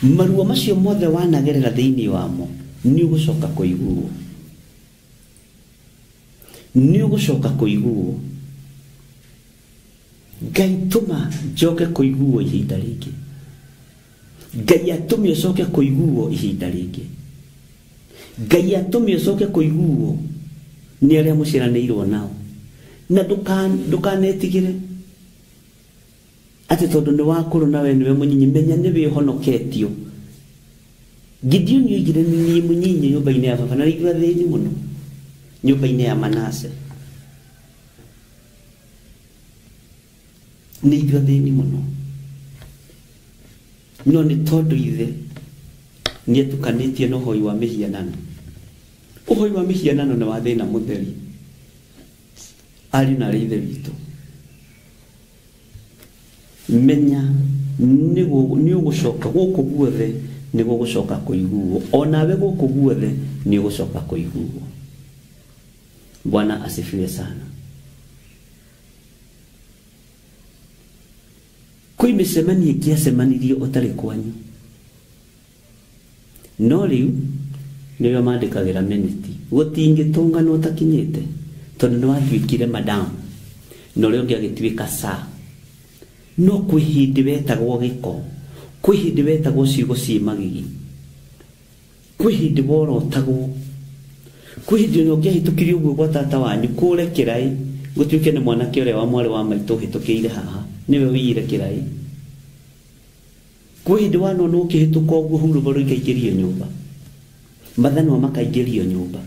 Maruo macio mothe wanagerera thĩinĩ wamo nĩ ũgũcoka kũiguo, nĩ ũgũcoka kũiguo. Ngai tũma njoke kũiguo ihinda rĩngĩ. Ngai atũme ũcoke kũiguo ihinda rĩngĩ. Ngai atũme ũcoke kũiguo nĩ arĩa mũciaranĩirwo nao, na ndũkanetigĩre atĩ tondũ nĩ wakũrũ nawe nĩwe mũnyinyi. Menya nĩ wĩhonoketio. Gideoni oigire nĩ niĩ mũnyinyi nyũmba-inĩ ya baba, na nĩ thĩni mũno nyũmba-inĩ ya Manase, nĩ ithuĩ athĩni mũno. No nĩ tondũ ithe nĩ atukanĩtie na ũhoi wa mĩhianano. Ũhoi wa mĩhianano nĩ wa thĩna mũtheri, ariũ na arĩ ithe witũ. Menya nĩ ũgũcoka gũkũ guothe, nĩ gũgũcoka kũiguo, onawe gũkũ guothe nĩ ũgũcoka kũiguo. Bwana asifiwe sana. Kwĩ mĩcemanio ĩngĩ yacemanirio ũtarĩ kwanyu, no rĩu nĩwe mandĩkagĩra minute, gũtingĩtũnganwo ũtakinyĩte, tondũ nĩ watuĩkire madam na ũrĩa ũngĩ agĩtuĩka sir. No kwĩ hĩndĩ wetagwo gĩko, kwĩ hĩndĩ wetagwo ciugo ciĩ magigi, kwĩ hĩndĩ worotagwo, kwĩ hĩndĩ ona ũngĩahĩtũkirie ũguo gwa tata wanyu kũre kĩraĩ, gũtuĩke nĩ mwanake ũrĩa wa mwarĩ wa maitũ ũhĩtũkĩire haha nĩwe ũiyire kĩraĩ. Kwĩ hĩndĩ wanona ũkĩhĩtũka ũguo hurũbaro ikaingĩrio nyũmba, mathanwa makaingĩrio nyũmba,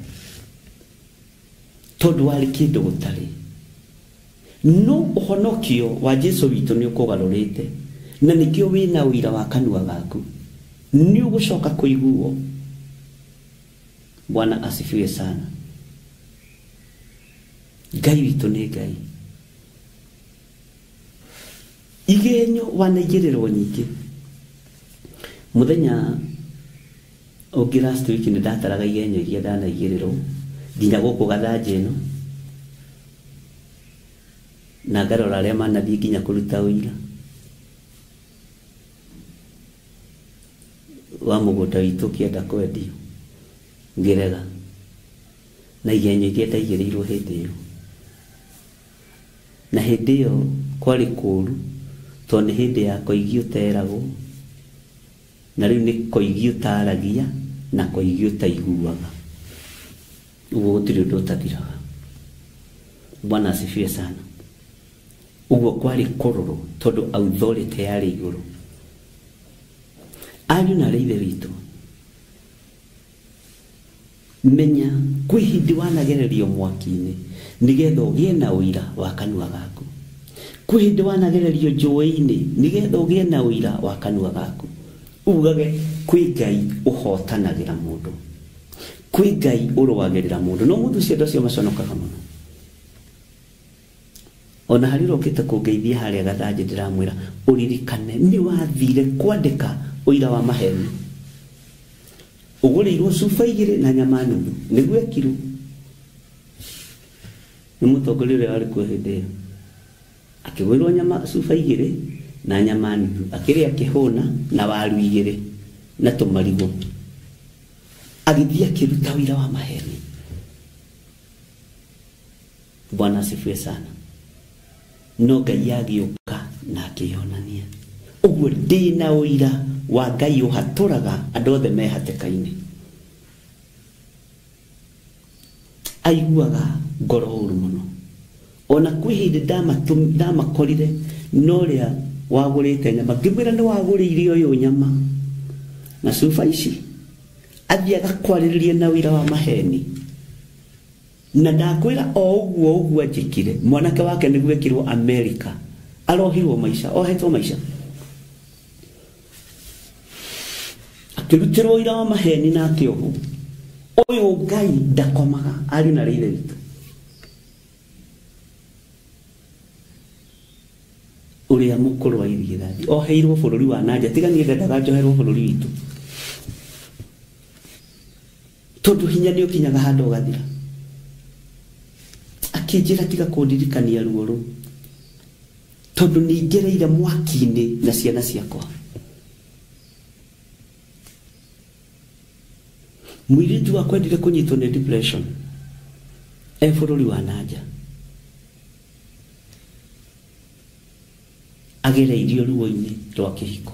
tondũ warĩ kĩndũ gũtarĩ. No ũhonokio wa Jesu witũ nĩ ũkũgarũrĩte, na nĩkĩo wĩna ũira wa kanua gaku, nĩ ũgũcoka kũiguo. Bwana asifiwe sana. Ngai witũ nĩ Ngai. Igenyo wanaigĩrĩrwo nyingĩ. Mũthenya ũngĩ last week nĩ ndataraga igenyo iria ndanaigĩrĩrwo nginya gũkũ gathanjĩ ĩno, na ngarora arĩa manathiĩ nginya kũruta ũira wa mũgũnda witũ ũkĩenda kwendio, ngĩrega na igenyo iria ndaigĩrĩirwo hĩndĩ ĩyo. Na hĩndĩ ĩyo kwarĩ kũũru tondũ nĩ hĩndĩ ya koigi ũteragwo, na rĩu nĩ koigi ũtaragia na koigi ũtaiguaga. Ũguo gũtirĩ ũndũ ũtathiraga. Bwana asifiwe sana. Ũguo kwarĩ kũrũrũ tondũ authority yarĩ igũrũ. Ariũ na aarĩ a Ithe witũ, menya kwĩ hĩndĩ wanagererio mwaki-inĩ nĩgetha ũgĩe na ũira wa kanua gaku. Kwĩ hĩndĩ wanagererio njũĩ-inĩ nĩgetha ũgĩe na ũira wa kanua gaku. Ugage kwĩ Ngai ũhotanagĩra mũndũ, kwĩ Ngai ũrũagĩrĩra mũndũ. No mũndũ ũcio andũ acio maconokaga mũno. Ona harĩ ũrokĩte kũngeithia harĩa gathanjĩ ndĩramwĩra ũririkane nĩ wathire kwandĩka ũira wa maheni. Ũgũrĩirwo cuba igĩrĩ na nyama nuthu nĩguo ekirwo nĩ mũtongoria ũrĩa warĩ kuo hĩndĩ ĩyo. Akĩgũrĩrwo nyama cuba igĩrĩ na nyama nuthu, akĩrĩa akĩhũna na waru igĩrĩ na tũmarigũ. Agĩthiĩ akĩruta ũira wa maheni. Bwana asifiwe sana. No Ngai agĩũka na akĩyonania. Ũguo ndĩna ũira wa Ngai ũhatũraga andũ othe me hatĩka-inĩ. Aiguaga ngoro ũru mũno. Ona kwĩ hĩndĩ ndamakorire na ũrĩa wagũrĩte nyama, ngĩmwĩra nĩ wagũrĩire ũyũ nyama na cuba ici, athiĩ agakwarĩrĩria na ũira wa maheni. Na ndakwĩra o ũguo ũguo anjĩkire, mwanake wake nĩguo ekirwo America, arohirwo maica, ohetwo maica. Akĩrutĩrwo ũira wa maheni na akĩohwo. Ũyũ Ngai ndakomaga, ariũ na aarĩ a Ithe witũ. Ũrĩa mũkũrũ wa irigithathi oheirwo bũrũri wa nanja, tiga niĩ ndendaga njoherwo bũrũri witũ tondũ hinya nĩ ũkinyaga handũ ũgathira. Akĩnjĩra tiga kũndirikania ruo rũu tondũ nĩngereire mwaki-inĩ na ciana ciakwa. Mũirĩtu wakwa endire kũnyitwo nĩ depression e bũrũri wa nanja, agereirio ruo-inĩ rwa kĩhiko.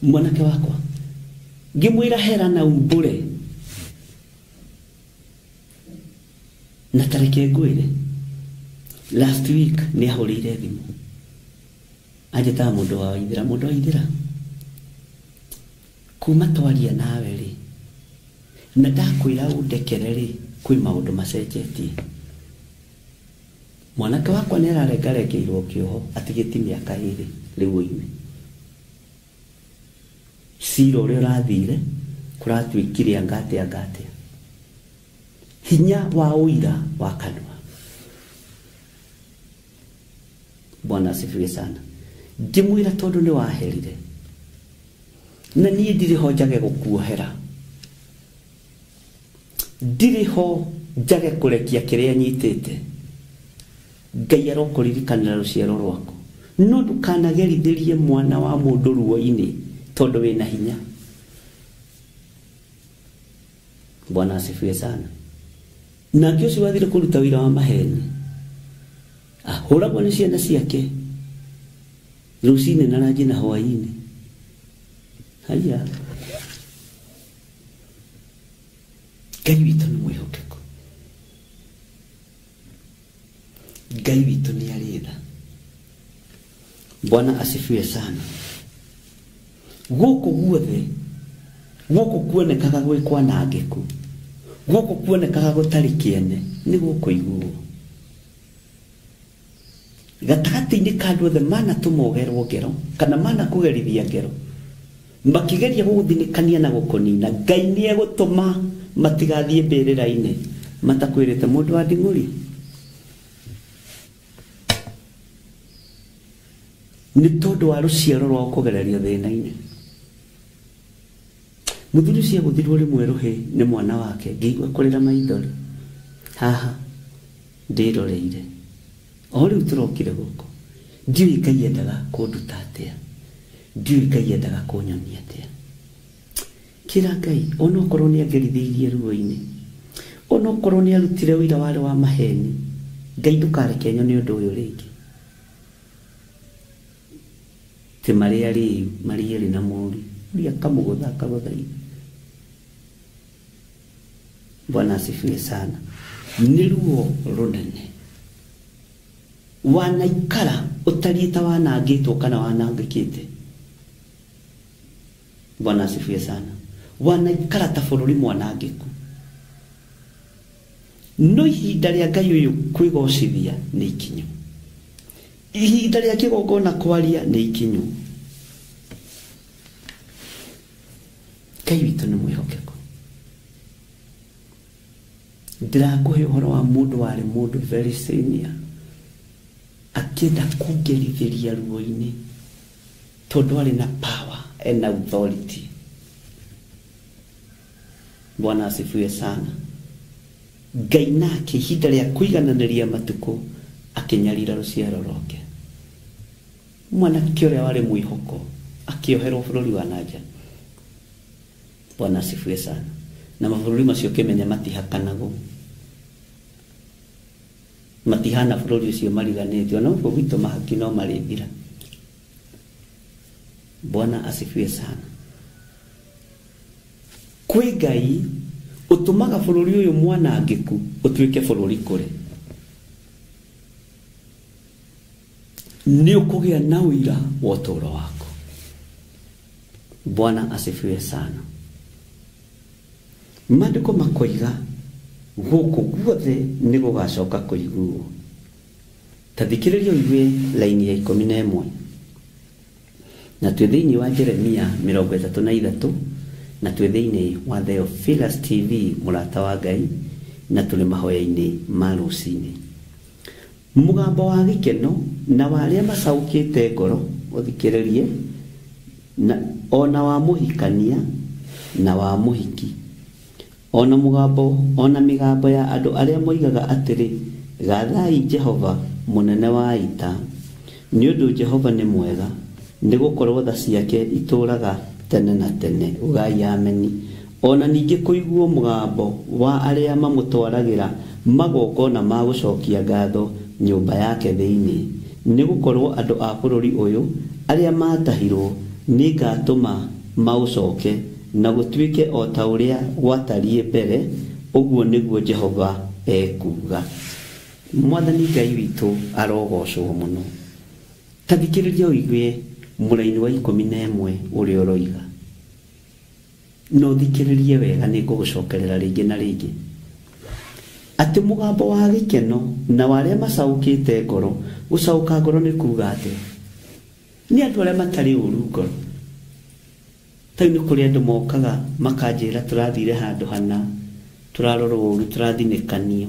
Mwanake wakwa ngĩmwĩra hera na umbũre na tareke ngwĩre, last week nĩ ahũrĩire thimũ anjĩtaga mũndũ wa Waithĩra, mũndũ wa Waithĩra, kuma twaria nawe rĩ na ndakwĩra ũndekere rĩ, kwĩ maũndũ macenjetie. Mwanake wakwa nĩ ararengarengeirwo kĩoho atigĩti mĩaka ĩrĩ rĩu oime. Cira ũrĩa ũrathire kũratuĩkire anga atĩa anga atĩa. Hinya wa ũira wa kanua. Bwana asifiwe sana. Ngĩmwĩra tondũ nĩ waherire na niĩ ndirĩ ho njage gũkuohera, ndirĩ ho njage kũrekia kĩrĩa nyitĩte. Ngai arokũririkanĩra rũciaro rwaku, no ndũkanagerithĩrie mwana wa mũndũ ruo-inĩ tondũ wĩna hinya. Bwana asifiwe sana. Nake ũcio wathire kũruta wĩra wa maheni ahũragwo nĩ ciana ciake rũcinĩ na ranji na hwaĩ-inĩ. Haya, Ngai witũ nĩ mwĩhokeku, Ngai witũ nĩ arĩ tha. Bwana asifiwe sana. Gũkũ guothe, gũkũ kuonekaga gwĩ kwanangĩku, gũkũ kuonekaga gũtarĩ kĩene, nĩ gũkũ igũrũ. Gatagatĩ-inĩ ka andũ othe manatũma ũgerwo ngero kana manakũgerithia ngero, makĩgeria gũgũthinĩkania na gũkũnina, Ngai nĩ egũtũma matigathiĩ mbĩrĩra-inĩ matakwĩrĩte mũndũ wa nding'ũri. Nĩ tondũ wa rũciaro rwao kũgererio thĩna-inĩ. Mũthuri ũcio agũthirwo rĩmwe rũhĩ nĩ mwana wake, ngĩigua kũrĩra maithori. Haha ndĩroreire o rĩu tũrokire gũkũ, ndiũĩ Ngai endaga kũnduta atĩa, ndiũĩ Ngai endaga kũnyonia atĩa. Kĩra Ngai onokorwo nĩ angerithĩirie ruo-inĩ, onokorwo nĩ arutire ũira warĩ wa maheni, Ngai ndũkareke nyone ũndũ ũyũ rĩngĩ. Ti marĩa rĩu marĩ erĩ na mũriũ, ũrĩa akamũgũtha akagũtha ithe. Bwana asifiwe sana. Nĩ ruo rũnene. Wanaikara ũtariĩ ta wanangĩtwo kana wanangĩkĩte. Bwana asifiwe sana. Wanaikara ta bũrũri mwanangĩku. No ihinda rĩa Ngai ũyũ kwĩgocithia nĩ ikinyu. Ihinda rĩa kĩgongona kwaria nĩ ikinyu. Ngai witũ nĩ mwĩhokeku. Ndĩrakũhe ũhoro wa mũndũ warĩ mũndũ very senior, akĩenda kũngerithĩria ruo-inĩ tondũ arĩ na power and authority. Bwana asifiwe sana. Ngai nake ihinda rĩa kũigananĩria matukũ akĩnyarira rũciaro rwake. Mwanake ũrĩa warĩ mwĩhoko akĩoherwo bũrũri wa nanja. Bwana asifiwe sana. Na mabũrũri macio ũkĩmenya matihakanagwo, matihana bũrũri ũcio mariganĩte, ona gũkũ gwitũ mahaki no marĩthira. Bwana asifiwe sana. Kwĩ Ngai ũtũmaga bũrũri ũyũ mwanangĩku ũtuĩke bũrũri kũrĩ. Nĩ ũkũgĩa na ũira wa ũtũũro waku. Bwana asifiwe sana. Maandĩko makoiga gũkũ guothe nĩ gũgacoka kũiguo. Ta thikĩrĩria ũigue laini ya 11. Na twĩ thĩinĩ wa Jeremia 33 na twĩ thĩinĩ wa Theophilus TV mũrata wa Ngai, na tũrĩ mahoya-inĩ ma rũcinĩ. Mũgambo wa gĩkeno na wa arĩa macaũkĩte ngoro ũthikĩrĩrie, na ona wa mũhikania na wa mũhiki, ona mũgambo ona mĩgambo ya andũ arĩa moigaga atĩrĩ, gathai Jehova mũnene wa ita, nĩ ũndũ Jehova nĩ mwega, nĩ gũkorwo tha ciake itũũraga tene na tene. Ugai ameni. Ona ningĩ kũiguo mũgambo wa arĩa mamũtwaragĩra magongona ma gũcokia ngatho nyũmba yake thĩinĩ, nĩ gũkorwo andũ a bũrũri ũyũ arĩa matahirwo nĩ ngatũma maũcoke na gũtuĩke o ta ũrĩa gwatariĩ mbere, ũguo nĩguo Jehova ekuuga. Mwathani Ngai witũ arogocwo mũno. Ta thikĩrĩria ũigue mũraini wa 11 ũrĩa ũroiga. No thikĩrĩrie wega, nĩ ngũgũcokerera rĩngĩ na rĩngĩ. Atĩ mũgambo wa gĩkeno na wa arĩa macaũkĩte ngoro. Gũcaũka ngoro nĩ kuuga atĩa? Nĩ andũ arĩa matarĩ ũru ngoro. Ta rĩu nĩ kũrĩ andũ mokaga makanjĩra tũrathire handũ hana, tũrarorwo ũru, tũrathinĩkanio,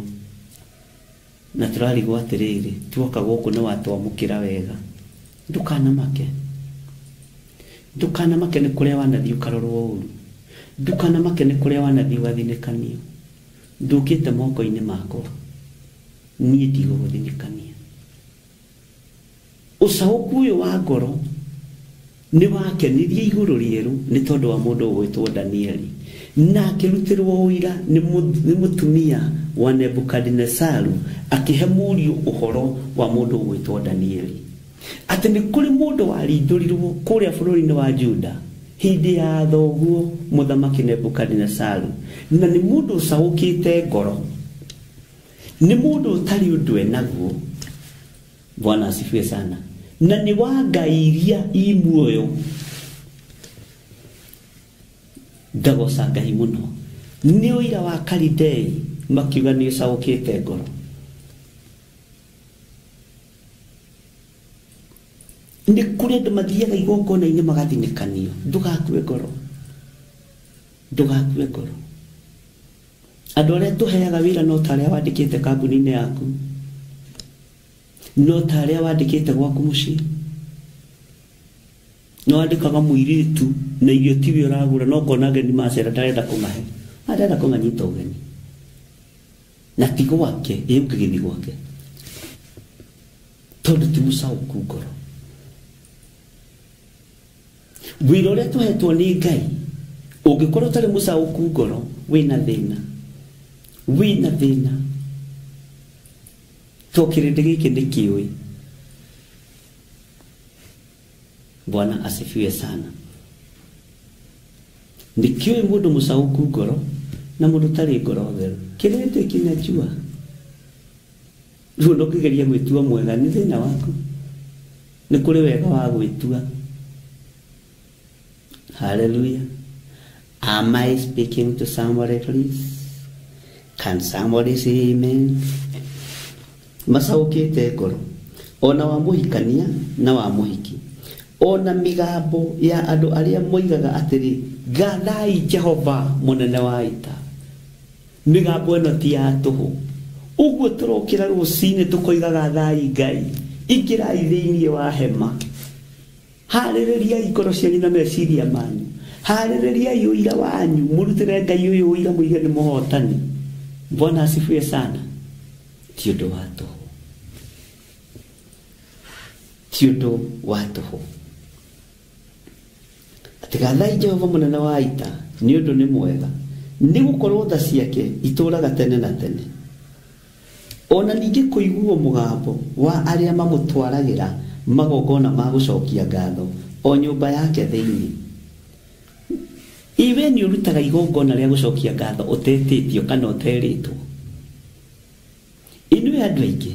na tũrarigwo atĩrĩrĩ, tuoka gũkũ nĩ watwamũkĩra wega. Ndũkanamake. Ndũkanamake nĩ kũrĩa wanathiĩ ũkarorwo ũru. Ndũkanamake nĩ kũrĩa wanathiĩ ũgathinĩkanio. Ndũkĩte moko-inĩ makwa, niĩ ndigũgũthinĩkania. Ũcaũku ũyũ wa ngoro nĩ wakenirie igũrũ rĩerũ nĩ tondũ wa mũndũ ũgwĩtwo Danieli, na akĩrutĩrwo ũira nĩ mũtumia wa Nebukadinesaru, akĩhe mũriũ ũhoro wa mũndũ ũgwĩtwo Danieli, atĩ nĩ kũrĩ mũndũ warindũrirwo kũrĩa bũrũri-inĩ wa Juda hĩndĩ ya thoguo mũthamaki Nebukadinesaru, na nĩ mũndũ ũcaũkĩte ngoro, nĩ mũndũ ũtarĩ ũndũ enaguo. Bwana asifiwe sana. Na nĩ wa ngai iria i muoyo. Ndagoca Ngai mũno. Nĩ ũira wa Kalidei makiuga nĩ ũcaũkĩte ngoro. Nĩ kũrĩ andũ mathiaga igongona-inĩ magathinĩkanio. Ndũgakue ngoro. Ndũgakue ngoro. Andũ arĩa tũheaga wĩra no ta arĩa wandĩkĩte kambuni-inĩ yaku, no ta arĩa wandĩkĩte gwaku mũciĩ. No wandĩkaga mũirĩtu na irio tiwe ũragũra, no ũkona ageni macera ndarenda kũmahe, arenda kũmanyita ũgeni, na ti gwake, ĩ ũngĩgĩthiĩ gwake tondũ ti mũcaũku ngoro. Wĩra ũrĩa tũhetwo nĩ Ngai, ũngĩkorwo ũtarĩ mũcaũku ngoro, wĩna thĩna, wĩna thĩna. To kĩrĩndĩ gĩkĩ nĩ kĩũĩ. Bwana asifiwe sana. Nĩ kĩũĩ mũndũ mũcaũku ngoro na mũndũ ũtarĩ ngoro theru. Kĩrĩndĩ kinajua. Rĩu ndũngĩgeria gwĩtua mwega nĩ thĩna waku. Nĩ kũrĩ wega wa gwĩtua. Hallelujah. Am I speaking to somebody, please? Can somebody say amen? Macaũkĩte ngoro ona wa mũhikania na wa mũhiki, ona mĩgambo ya andũ arĩa moigaga atĩrĩ, gathai Jehova mũnene wa ita. Mĩgambo ĩno ti ya tũhũ. Ũguo tũrokĩra rũcinĩ tũkoiga gathai Ngai, ingĩrai thĩinĩ wa hema, harĩrĩriai ngoro cianyu na meciria manyu, harĩrĩriai ũira wanyu, mũrutĩre Ngai ũyũ ũira mũige nĩ mũhotani. Bwana asifiwe sana. Ti ũndũ wa tũhũ, ti ũndũ wa tũhũ. Atĩ gathai Jehova mũnene wa ita nĩ ũndũ nĩ mwega, nĩ gũkorwo tha ciake itũũraga tene na tene. Ona ningĩ kũiguo mũgambo wa arĩa mamũtwaragĩra magongona ma gũcokia ngatho o nyũmba yake thĩinĩ. Iwe nĩ ũrutaga igongona rĩa gũcokia ngatho ũtetĩtio kana ũterĩtwo. Inyuĩ andũ aingĩ,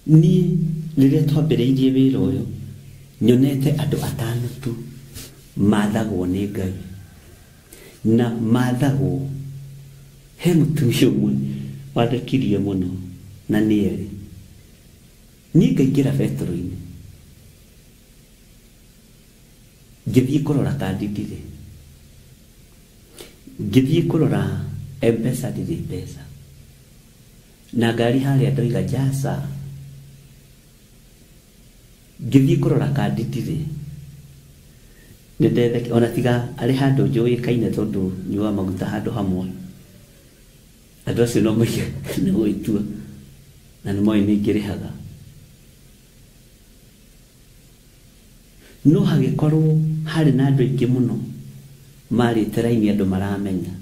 niĩ rĩrĩa twambĩrĩirie wĩra ũyũ nyonete andũ atano tu mathagwo nĩ Ngai, na mathagwo he mũtumia ũmwe wathekirie mũno na nĩ erĩ. Niĩ ngaingĩra betũrũ-inĩ ngĩthiĩ kũrora kandi ndirĩ, ngĩthiĩ kũrora M-Pesa ndirĩ mbeca, na ngari harĩa ndoiga jaca. Ngĩthiĩ kũrora kandi ndirĩ, nĩndetheke ona tiga arĩ handũ njũĩkaine tondũ nyuaga maguta handũ hamwe. Andũ acio no moige nĩ gwĩtua na nĩ moĩ nĩ ngĩrĩhaga. No hagĩkorwo harĩ na andũ aingĩ mũno marĩte raini, andũ maramenya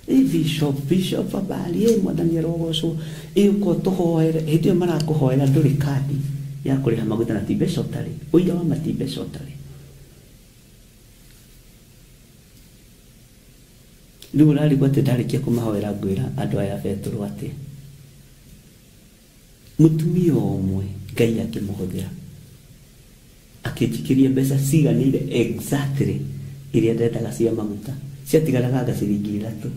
ĩ bishop, bishop habari, ĩ mwathani arogocwo, ĩ ũka ũtũhoere. Hĩndĩ ĩyo marakũhoera ndũrĩ kandi ya kũrĩha maguta na ti mbeca ũtarĩ, ũira wa ma ti mbeca ũtarĩ. Rĩu ũrarigwo atĩ ndarĩkia kũmahoera ngwĩra andũ aya betũrũ atĩ mũtumia ũmwe Ngai akĩmũhũthĩra akĩnjikĩria mbeca ciganĩire exactly iria ndendaga cia maguta, ciatigaraga anga ciringi 3.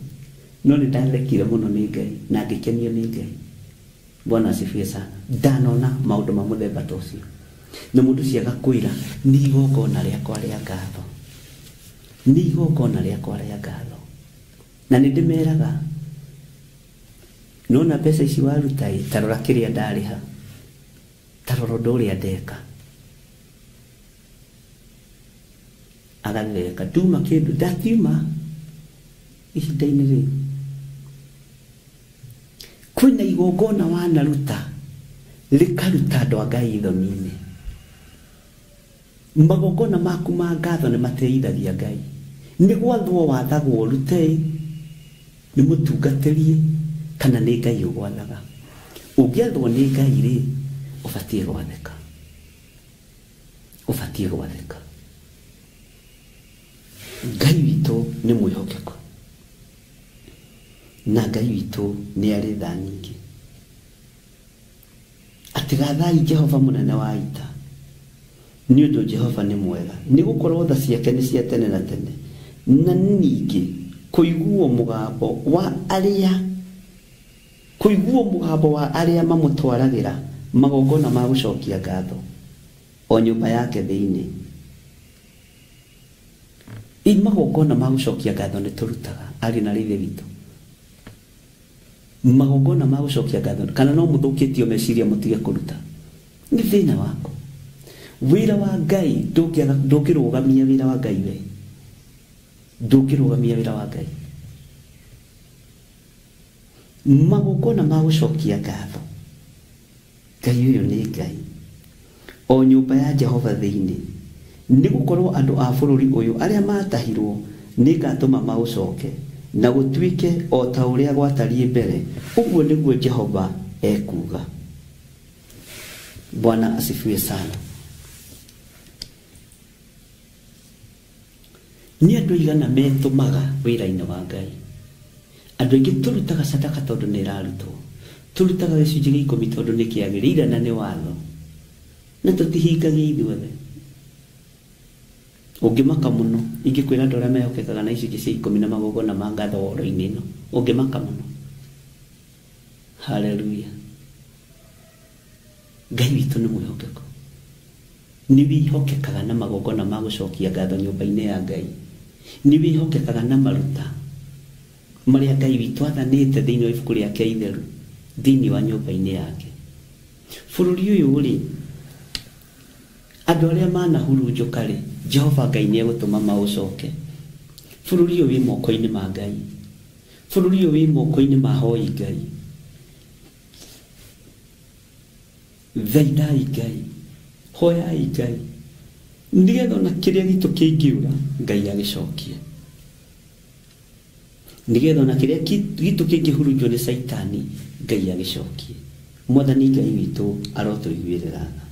No nĩ ndathekire mũno nĩ Ngai na ngĩkenio nĩ Ngai. Bwana asifiwe sana. Ndanona maũndũ ma mũthemba ta ũcio, na mũndũ ũcio agakwĩra nĩ igongona rĩakwa rĩa ngatho, nĩ igongona rĩakwa rĩa ngatho. Na nĩ ndĩmeraga nona mbeca ici waruta ĩ, ta rora kĩrĩa ndarĩha, ta rora ũndũ ũrĩa ndeka. Agatheka nduma kĩndũ ndatiuma ihinda-inĩ rĩu. Kwĩna igongona wanaruta rĩkaruta andũ a Ngai thoni-inĩ. Magongona maku ma ngatho nĩ mateithagia Ngai. Nĩ gwathwo wathagwo ũrute, nĩ mũtungatĩrie, kana nĩ Ngai ũgwathaga. Ũngĩathwo nĩ Ngai rĩ, ũbatiĩ gwathĩka, ũbatiĩ gwathĩka. Ngai witũ nĩ mwĩhokeku, na Ngai witũ nĩ arĩ tha nyingĩ. Atĩ gathai Jehova mũnene wa ita, nĩ ũndũ Jehova nĩ mwega, nĩ gũkorwo tha ciake nĩ cia tene na tene. Na ningĩ kũiguo mũgambo wa arĩa, kũiguo mũgambo wa arĩa mamũtwaragĩra magongona ma gũcokia ngatho o nyũmba yake thĩinĩ. I magongona ma gũcokia ngatho nĩ tũrutaga ariũ na ithe witũ. Magongona ma gũcokia ngatho, kana no mũthũkĩtio meciria mũtige kũruta, nĩ thĩna waku. Wĩra wa Ngai ndũngĩrũgamia wĩra wa Ngai we, ndũngĩrũgamia wĩra wa Ngai. Magongona ma gũcokia ngatho, Ngai ũyũ nĩ Ngai o nyũmba ya Jehova thĩinĩ, nĩ gũkorwo andũ a bũrũri ũyũ arĩa matahirwo nĩ ngatũma maũcoke, na gũtuĩke o ta ũrĩa gwatariĩ mbere. Ũguo nĩguo Jehova ekuuga. Bwana asifiwe sana. Nĩ andũ aigana metũmaga wĩra-inĩ wa Ngai? Andũ aingĩ tũrutaga sadaka tondũ nĩ ĩrarutwo, tũrutaga gĩcunjĩ gĩa ikũmi tondũ nĩ kĩagĩrĩire na nĩ watho, na tũtihingagia ithuothe. Ũngĩmaka mũno ingĩkwĩra andũ arĩa mehokekaga na icunjĩ cia ikũmi na magongona ma ngatho woro-inĩ ĩno, ũngĩmaka mũno. Haleluya. Ngai witũ nĩ mwĩhokeku. Nĩ wĩhokekaga na magongona ma gũcokia ngatho nyũmba-inĩ ya Ngai. Nĩ wĩhokekaga na maruta marĩa Ngai witũ athanĩte thĩinĩ wa ibuku rĩake itheru thĩinĩ wa nyũmba-inĩ yake. Bũrũri ũyũ rĩ, andũ arĩa manahurunjũka rĩ, Jehova Ngai nĩ egũtũma maũcoke. Bũrũri ũyũ wĩ moko-inĩ ma Ngai. Bũrũri ũyũ wĩ moko-inĩ ma hoi Ngai. Thaithai Ngai, hoyai Ngai, nĩgetha ona kĩrĩa gitũ kĩngĩũra Ngai agĩcokie, nĩgetha ona kĩrĩa gitũ kĩngĩhurunjwo nĩ Caitani Ngai agĩcokie. Mwathani Ngai witũ arotũiguĩrĩra tha.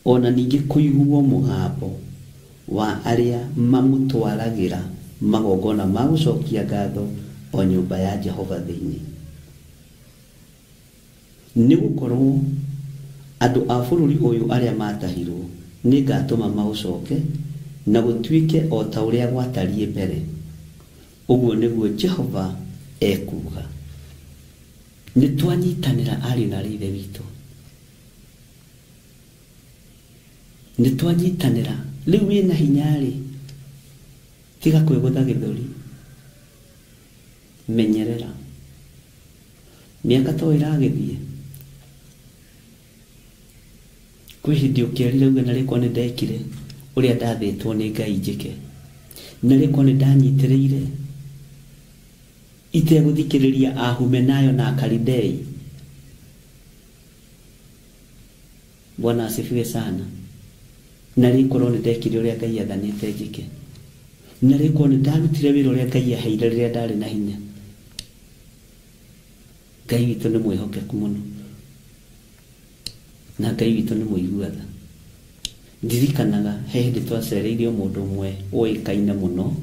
Ona ningĩ kũiguo mũgambo wa arĩa mamũtwaragĩra magongona ma gũcokia ngatho o nyũmba ya Jehova thĩinĩ. Nĩ gũkorwo andũ a bũrũri ũyũ arĩa matahirwo nĩ ngatũma maũcoke na gũtuĩke o ta ũrĩa gwatariĩ mbere. Ũguo nĩguo Jehova ekuuga. Nĩ twanyitanĩra ariũ na aarĩ a Ithe witũ. Nĩ twanyitanĩra. Rĩu wĩna hinya rĩ, tiga kwĩgũtha gĩthũri, menyerera. Mĩaka to ĩragĩthiĩ, kwĩ hĩndĩ ũkĩerire uge narĩ korwo nĩ ndekire ũrĩa ndathĩtwo nĩ Ngai njĩke, narĩ korwo nĩ ndanyitĩrĩire itegũthikĩrĩria Ahumenayo na Akalidei. Bwana asifiwe sana. Narĩ korwo nĩ ndekire ũrĩa Ngai athanĩte njĩke, narĩ korwo nĩ ndarutire wĩra ũrĩa Ngai aheire rĩrĩa ndarĩ na hinya. Ngai witũ nĩ mwĩhokeku mũno, na Ngai witũ nĩ mũigua tha. Ndirikanaga he hĩndĩ twacereirio mũndũ ũmwe ũĩkaine mũno,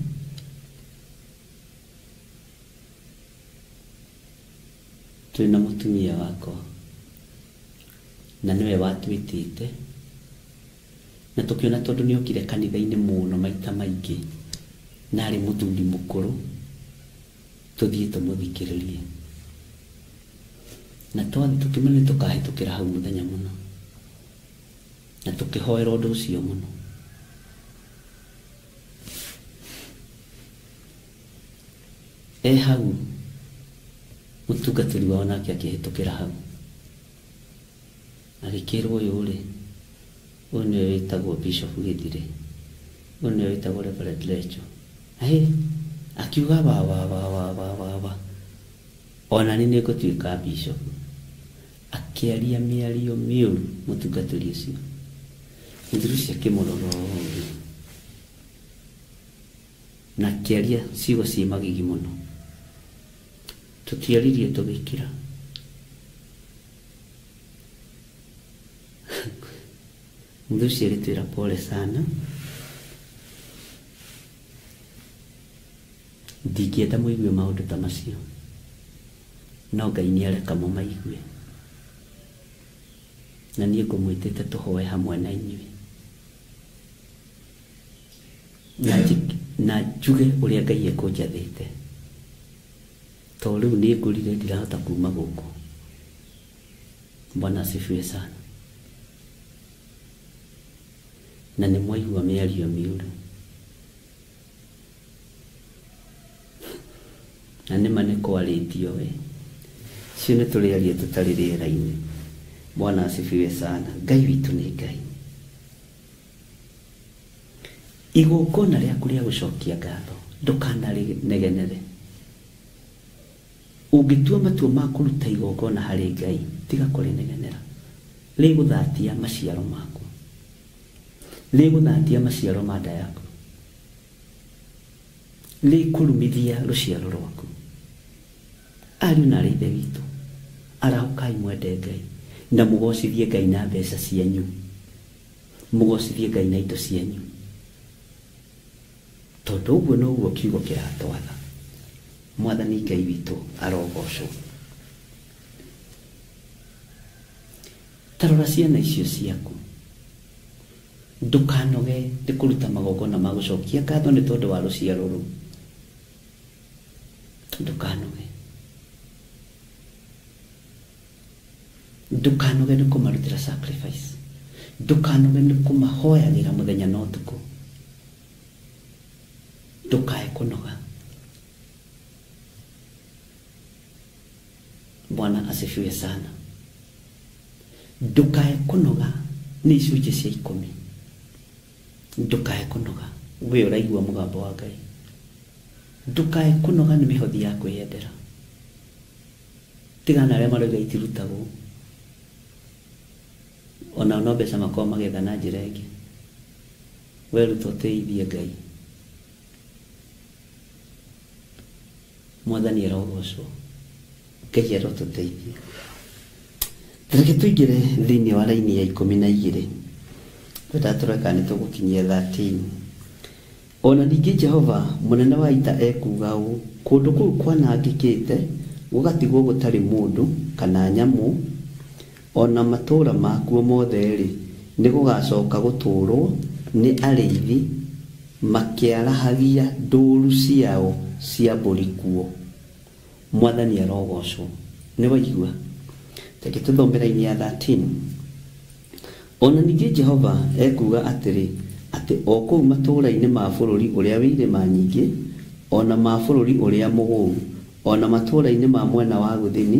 twĩna mũtumia wakwa, na nĩwe watwĩtĩte, na tũkĩona tondũ nĩ okire kanitha-inĩ mũno maita maingĩ, na arĩ mũthuri mũkũrũ, tũthiĩ tũmũthikĩrĩrie. Na twathiĩ tũkĩmenya nĩ tũkahĩtũkĩra hau mũthenya mũno, na tũkĩhoera ũndũ ũcio mũno. E hau mũtungatĩri wao nake akĩhĩtũkĩra hau, agĩkĩrwo ũyũ rĩ, ũyũ nĩwe wĩtagwo Bishop Gĩthire, ũyũ nĩwe wĩtagwo Reverend Lecho. Hĩ, akiuga wa wa wa wa wa wa wa, ona nĩ nĩngũtuĩka bishop. Akĩaria mĩario mĩũru mũtungatĩri ũcio. Mũthuri ũcio akĩmũrora ũũ na akĩaria ciugo ciĩ magigi mũno. Tũtiaririe tũgĩkira. Mũthuri ũcio agĩtwĩra pole sana, ndingĩenda mũigue maũndũ ta macio, no Ngai nĩ areka mũmaigue, na niĩ ngũmwĩtĩte tũhoe hamwe na inyuĩ, na njuge ũrĩa Ngai ekũnjathĩte, to rĩu nĩ ngũrire ndirahota kuma gũkũ. Bwana asifiwe sana. Na nĩ mwaigua mĩario mĩũru, na nĩma nĩ kwarĩtio we, cio nĩ tũrĩaria tũtarĩ rĩera-inĩ. Bwana asifiwe sana. Ngai witũ nĩ Ngai. Igongona rĩaku rĩa gũcokia ngatho ndũkananegenere. Ũngĩtua matua ma kũruta igongona harĩ Ngai, tiga kũrĩnegenera. Rĩgũthatia maciaro maku, rĩgũthatia maciaro ma nda yaku. Nĩ kũrumithia rũciaro rwaku. Ariũ na aarĩ ithe witũ, arahũkai mwende Ngai na mũgocithie Ngai na mbeca cianyu, mũgocithie Ngai na indo cianyu, tondũ ũguo noguo kiugo kĩratwatha. Mwathani Ngai witũ arogocwo. Ta rora ciana icio ciaku, ndũkanoge nĩ kũruta magongona ma gũcokia ngatho nĩ tondũ wa rũciaro rũu. Ndũkanoge, ndũkanoge nĩ kũmarutĩra sacrifice, ndũkanoge nĩ kũmahoyagĩra mũthenya na ũtukũ. Ndũkae kũnoga. Bwana asifiwe sana. Ndũkae kũnoga nĩ icunjĩ cia 10. Ndũkae kũnoga we ũraigua mũgambo wa Ngai. Ndũkae kũnoga nĩ mĩhothi ya kwĩyendera. Tigana arĩa marauga itirutagwo, ona no mbeca makorwo magetha na njĩra ĩngĩ. Weruta ũtĩithie Ngai. Mwathani arogocwo. Ngai arotũteithia. Reke tũingĩre thĩinĩ wa raini ya 12. Twendaga tũrore kana nĩ tũgũkinyia 13. Ona ningĩ Jehova mũnene wa ita ekuuga ũũ, kũndũ kũu kwanangĩkĩte gũgatigwo gũtarĩ mũndũ kana nyamũ, ona matũũra makuo mothe-rĩ, nĩ gũgacoka gũtũũrwo nĩ arĩithi makĩarahagia ndũũru ciao cia mbũri kuo. Mwathani arogocwo. Nĩ waigua? Reke tũthome raini ya 13. Ona ningĩ Jehova ekuuga atĩrĩ, atĩ o kũu matũũra-inĩ ma bũrũri ũrĩa wĩ irĩma nyingĩ, ona ma bũrũri ũrĩa mũgũu, ona matũũra-inĩ ma mwena wa gũthini,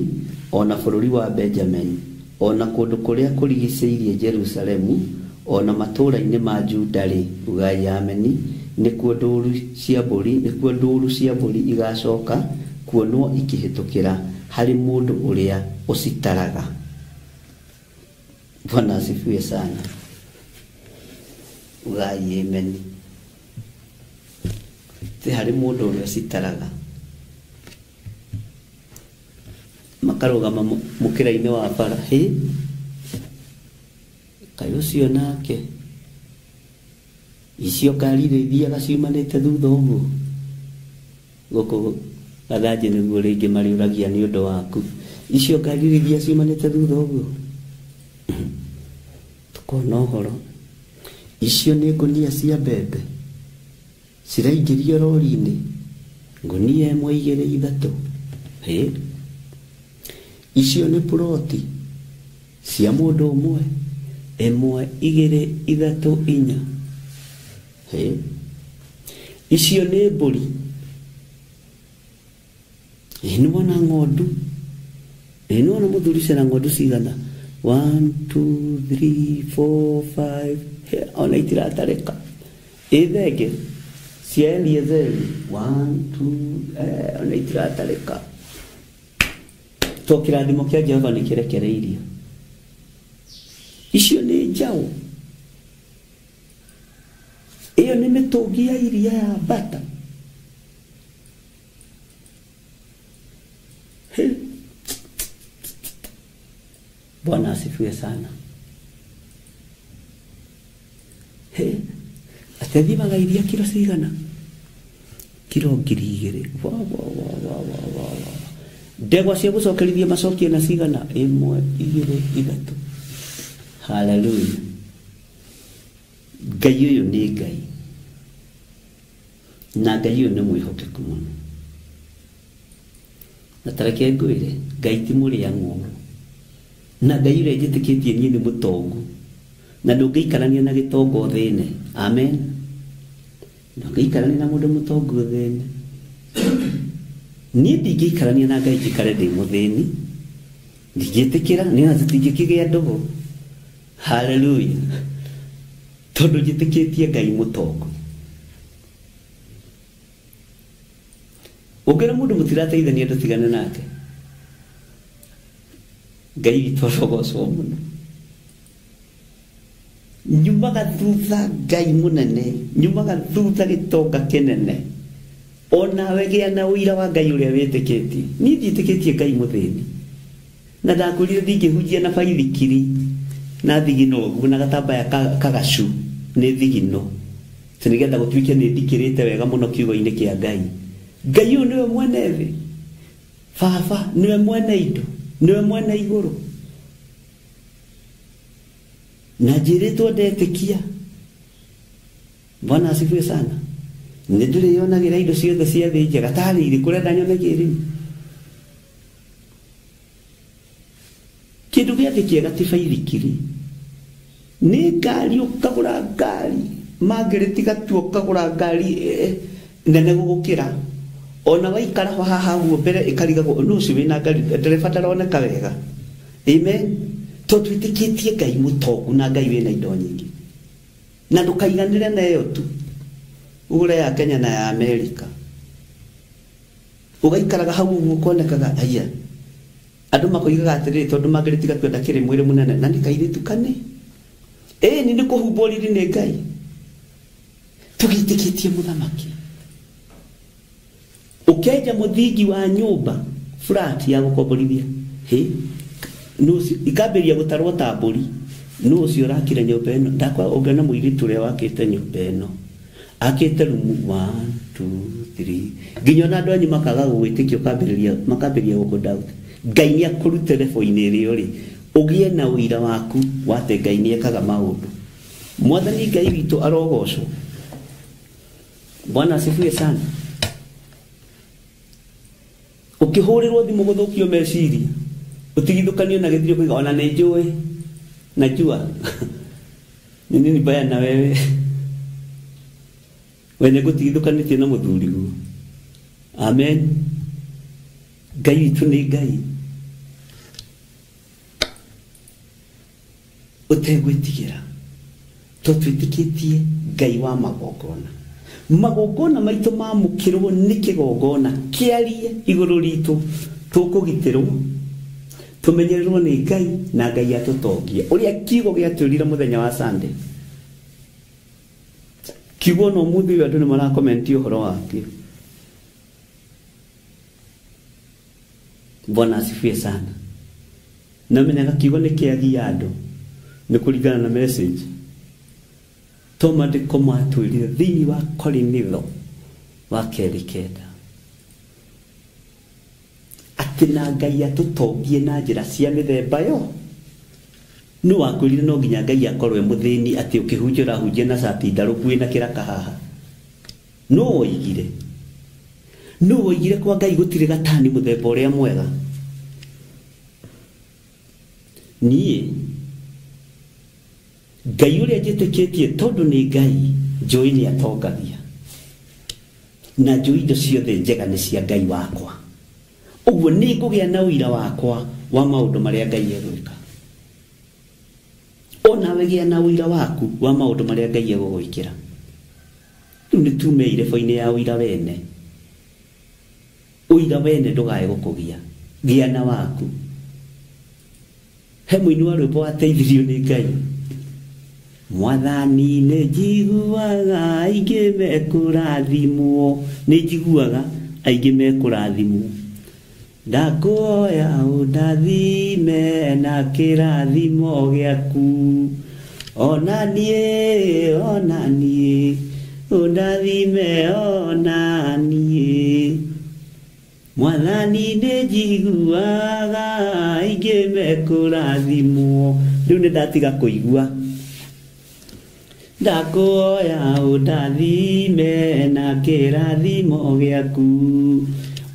ona bũrũri wa Benjamini, ona kũndũ kũrĩa kũrigicĩirie Jerusalemu, ona matũũra-inĩ ma Juda-rĩ, ugai ameni, nĩkuo ndũũru cia mbũri, nĩkuo ndũũru cia mbũri igacoka kuonwo ikĩhĩtũkĩra harĩ mũndũ ũrĩa ũcitaraga. Bwana asifiwe sana. Ugai amen. Ti harĩ mũndũ ũrĩa ũcitaraga. Makarũgama mũkĩra-inĩ wa bara. Hĩ? Kaĩ ũcio nake? Icio ngari iria ithiaga ciumanĩte thutha ũguo? Gũkũ Gathanjĩ nĩguo rĩngĩ marĩũragia nĩ ũndũ waku. Icio ngari iria ithiaga ciumanĩte thutha ũguo? Tũkona ũhoro. Icio nĩ ngũnia cia mbembe ciraingĩrio rori-inĩ, ngũnia 1 2 3. Hĩ? Icio nĩ puroti cia mũndũ ũmwe, 1 2 3 4. Hĩ? Icio nĩ mbũri. Ĩ nĩ wona ng'ondu? Ĩ nĩ wona mũthuri ũcio na ng'ondu cigana? 1 2 3 4 5. Ona itiratarĩka. Ĩ thenge cia Eliezeri 1 2, ona itiratarĩka. To kĩrathimo kĩa Jehova nĩ kĩrekereirio. Icio nĩ njaũ. Ĩyo nĩ mĩtũngi ya iria ya mbata. Bwana asifiwe sana. Atethimaga iria kiro cigana? Kiro 2000. Wa wa wa wa wa wa wa. Ndegwa cia gũcokerithia macokie na cigana? 1 2 3. Hallelujah. Ngai ũyũ nĩ Ngai. Na Ngai ũyũ nĩ mwĩhokeku mũno. Na ta reke ngwĩre, Ngai ti mũrĩa ng'ũũrũ. Na Ngai ũrĩa njĩtĩkĩtie niĩ nĩ mũtongu. Na ndũngĩikarania na gĩtonga ũthĩne. Amen. Ndũngĩikarania na mũndũ mũtongu ũthĩne. Niĩ ndingĩikarania na Ngai njikare ndĩ mũthĩni. Ndingĩtĩkĩra, nĩ na tũtingĩkĩgĩa ndũgũ. Hallelujah. Tondũ njĩtĩkĩtie Ngai mũtongu. Ũngĩra mũndũ mũtirateithania ndũtigane nake. Ngai witũ arogocwo mũno. Nyumaga thutha Ngai mũnene, nyumaga thutha gĩtonga kĩnene. Onawe gĩa na ũira wa Ngai ũrĩa wĩtĩkĩtie. Niĩ ndiĩtĩkĩtie Ngai mũthĩni. Na ndakwĩrire ndingĩhunjia na baithikiri na thigino ũguo na gatambaya kagacu nĩ thigino. Atĩ nĩgetha gũtuĩke nĩ ndikĩrĩte wega mũno kiugo-inĩ kĩa Ngai. Ngai ũyũ nĩwe mwene thĩ. Baba nĩwe mwene indo, nĩwe mwene igũrũ. Na njĩrĩtwo ndetĩkia. Bwana asifiwe sana. Nĩ ndĩrĩyonagĩra indo ciothe cia thĩ njega tarĩ irĩkũ ũrenda nyone kĩrĩu. Kĩndũ gĩa thĩ kĩega ti baithikiri. Nĩ ngari ũkagũra ngari, Margaret gatua ũkagũra ngari nene gũgũkĩra. Ona waikara ho haha ũguo mbere ĩkarigagwo nũ ũcio wĩna ngari, ndereba ndaroneka wega. Amen. Tondũ twĩtĩkĩtie Ngai mũtongu na Ngai wĩna indo nyingĩ. Na ndũkaiganĩre na ĩyo tu. Ũgũre ya Kenya na ya Amerika. Ũgaikaraga hau ũguo ũkonekaga aya. Andũ makoigaga atĩrĩrĩ tondũ Margaret gatua ndakĩrĩ mwĩrĩ mũnene na nĩ kairĩtu kane. Ĩĩ nĩ kũhumbwo riri nĩ Ngai. Tũgĩtĩkĩtie mũthamaki. Ũkenja mũthingi wa nyũmba flat ya gũkomborithia. Hĩ nũ ũcio ikambĩrĩria gũtarwo ta mbũri. Nũ ũcio ũrakire nyũmba ĩno? Ndakwa ũngĩona mũirĩtu ũrĩa wakĩte nyũmba ĩno. Akĩte rumu 1 2 3 nginya ona andũ anyu makaga gũgwĩtĩkia ũkambĩrĩria makambĩrĩria gũkũ doubt. Ngai nĩ akũrute level-inĩ ĩrĩa ũrĩ. Ũgĩe na ũira waku wa atĩ Ngai nĩ ekaga maũndũ. Mwathani Ngai witũ arogocwo. Bwana asifiwe sana. Ũkĩhũrĩrwo thimũ gũthũkio meciria, ũtigithũkanio na gĩthirio kũiga ona nĩ njũĩ, najua. Ni nini baya na wewe? Wene gũtigithũkanĩtie na mũthuriguo. Amen. Ngai witũ nĩ Ngai. Ũtegwĩtigĩra. Tondũ twĩtĩkĩtie Ngai wa magongona. Magongona maitũ mamũkĩrwo nĩ kĩgongona kĩarie igũrũ ritũ, tũkũgitĩrwo, tũmenyererwo nĩ Ngai na Ngai atũtongie. Ũrĩa kiugo gĩatwĩrire mũthenya wa Sunday. Kiugo no mũthĩ ũyũ andũ nĩ marakomenti ũhoro wakĩo. Bwana asifiwe sana. Na menyaga kiugo nĩ kĩagia andũ nĩ kũringana na message. To maandĩko matwĩrire thĩinĩ wa Korinitho wa kerĩ kenda atĩ na Ngai atũtongie na njĩra cia mĩthemba yo. Nĩ wakwĩrire no nginya Ngai akorwo e mũthĩni atĩ ũkĩhunjia ũrahunjia na cati ndarũku wĩna kĩraka haha. Nũ woigire? Nũ woigire kwa Ngai gũtirĩ gatani mũthemba ũrĩa mwega? Niĩ Ngai ũrĩa njĩtĩkĩtie tondũ nĩ Ngai njũĩ nĩ atongagia. Na njũĩ indo ciothe njega nĩ cia Ngai wakwa. Ũguo nĩ ngũgĩa na ũira wakwa wa maũndũ marĩa Ngai egwĩka. Onawe gĩa na ũira waku wa maũndũ marĩa Ngai egũgwĩkĩra. Rĩu nĩ tume irebo-inĩ ya ũira wene. Ũira wene ndũgae gũkũgia. Gĩa na waku. He mũini wa rwĩmbo wateithirio nĩ Ngai. Mwathani nĩ njiguaga aingĩ mekũrathimwo. Nĩ njiguaga aingĩ mekũrathimwo. Ndakuoya ũndathime na kĩrathimo gĩaku. Ona niĩ, ũndathime ona niĩ. Mwathani nĩ njiguaga aingĩ mekũrathimwo. Rĩu nĩ ndatiga kũigua. Ndakuoya ũndathime na kĩrathimo gĩaku.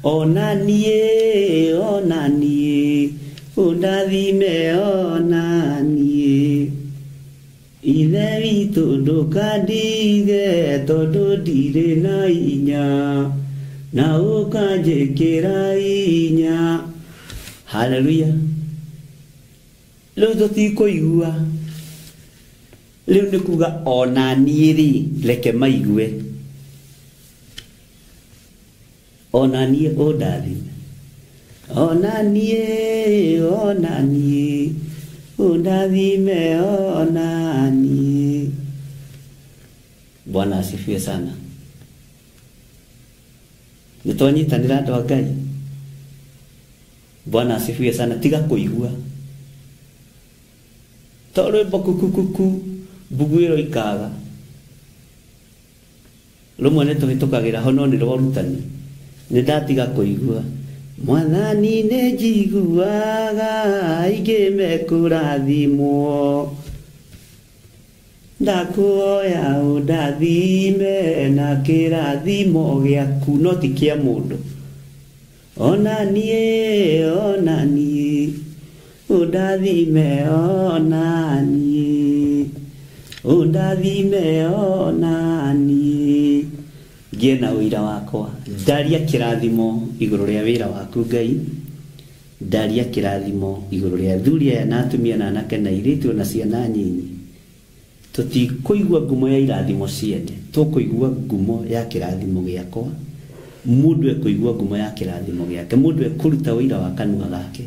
Ona niĩ, ũndathime ona niĩ. Ithe witũ ndũkandige tondũ ndirĩ na hinya, na ũkanjĩkĩra hinya. Haleluya. Rĩu tũtikũigua. Rĩu nĩ kuga ona niĩ rĩ, reke maigue. Ona niĩ ũndathime. Ona niĩ, ũndathime ona niĩ. Bwana asifiwe sana. Nĩ twanyitanĩra andũ a Ngai. Bwana asifiwe sana. Tiga kũigua to rwĩmbo kukukuku mbugu ĩro ikaga rũmwe nĩ tũhĩtũkagĩra ho no nĩ rwa ũrutani. Nĩ ndatiga kũigua Mwathani nĩ njiguaga aingĩ mekũrathimwo, ndakuoya ũndathime na kĩrathimo gĩaku no ti kĩa mũndũ. Ona niĩ, ona niĩ, ũndathime ona niĩ, ũndathime ona niĩ, ngĩe na ũira wakwa. Ndaria kĩrathimo igũrũ rĩa wĩra waku Ngai, ndaria kĩrathimo igũrũ rĩa athuri aya na atumia na anake na airĩtu na ciana nyinyi. Tũtikũigua ngumo ya irathimo ciene, tũkũigua ngumo ya kĩrathimo gĩakwa. Mũndũ ekũigua ngumo ya kĩrathimo gĩake, mũndũ ekũruta ũira wa kanua gake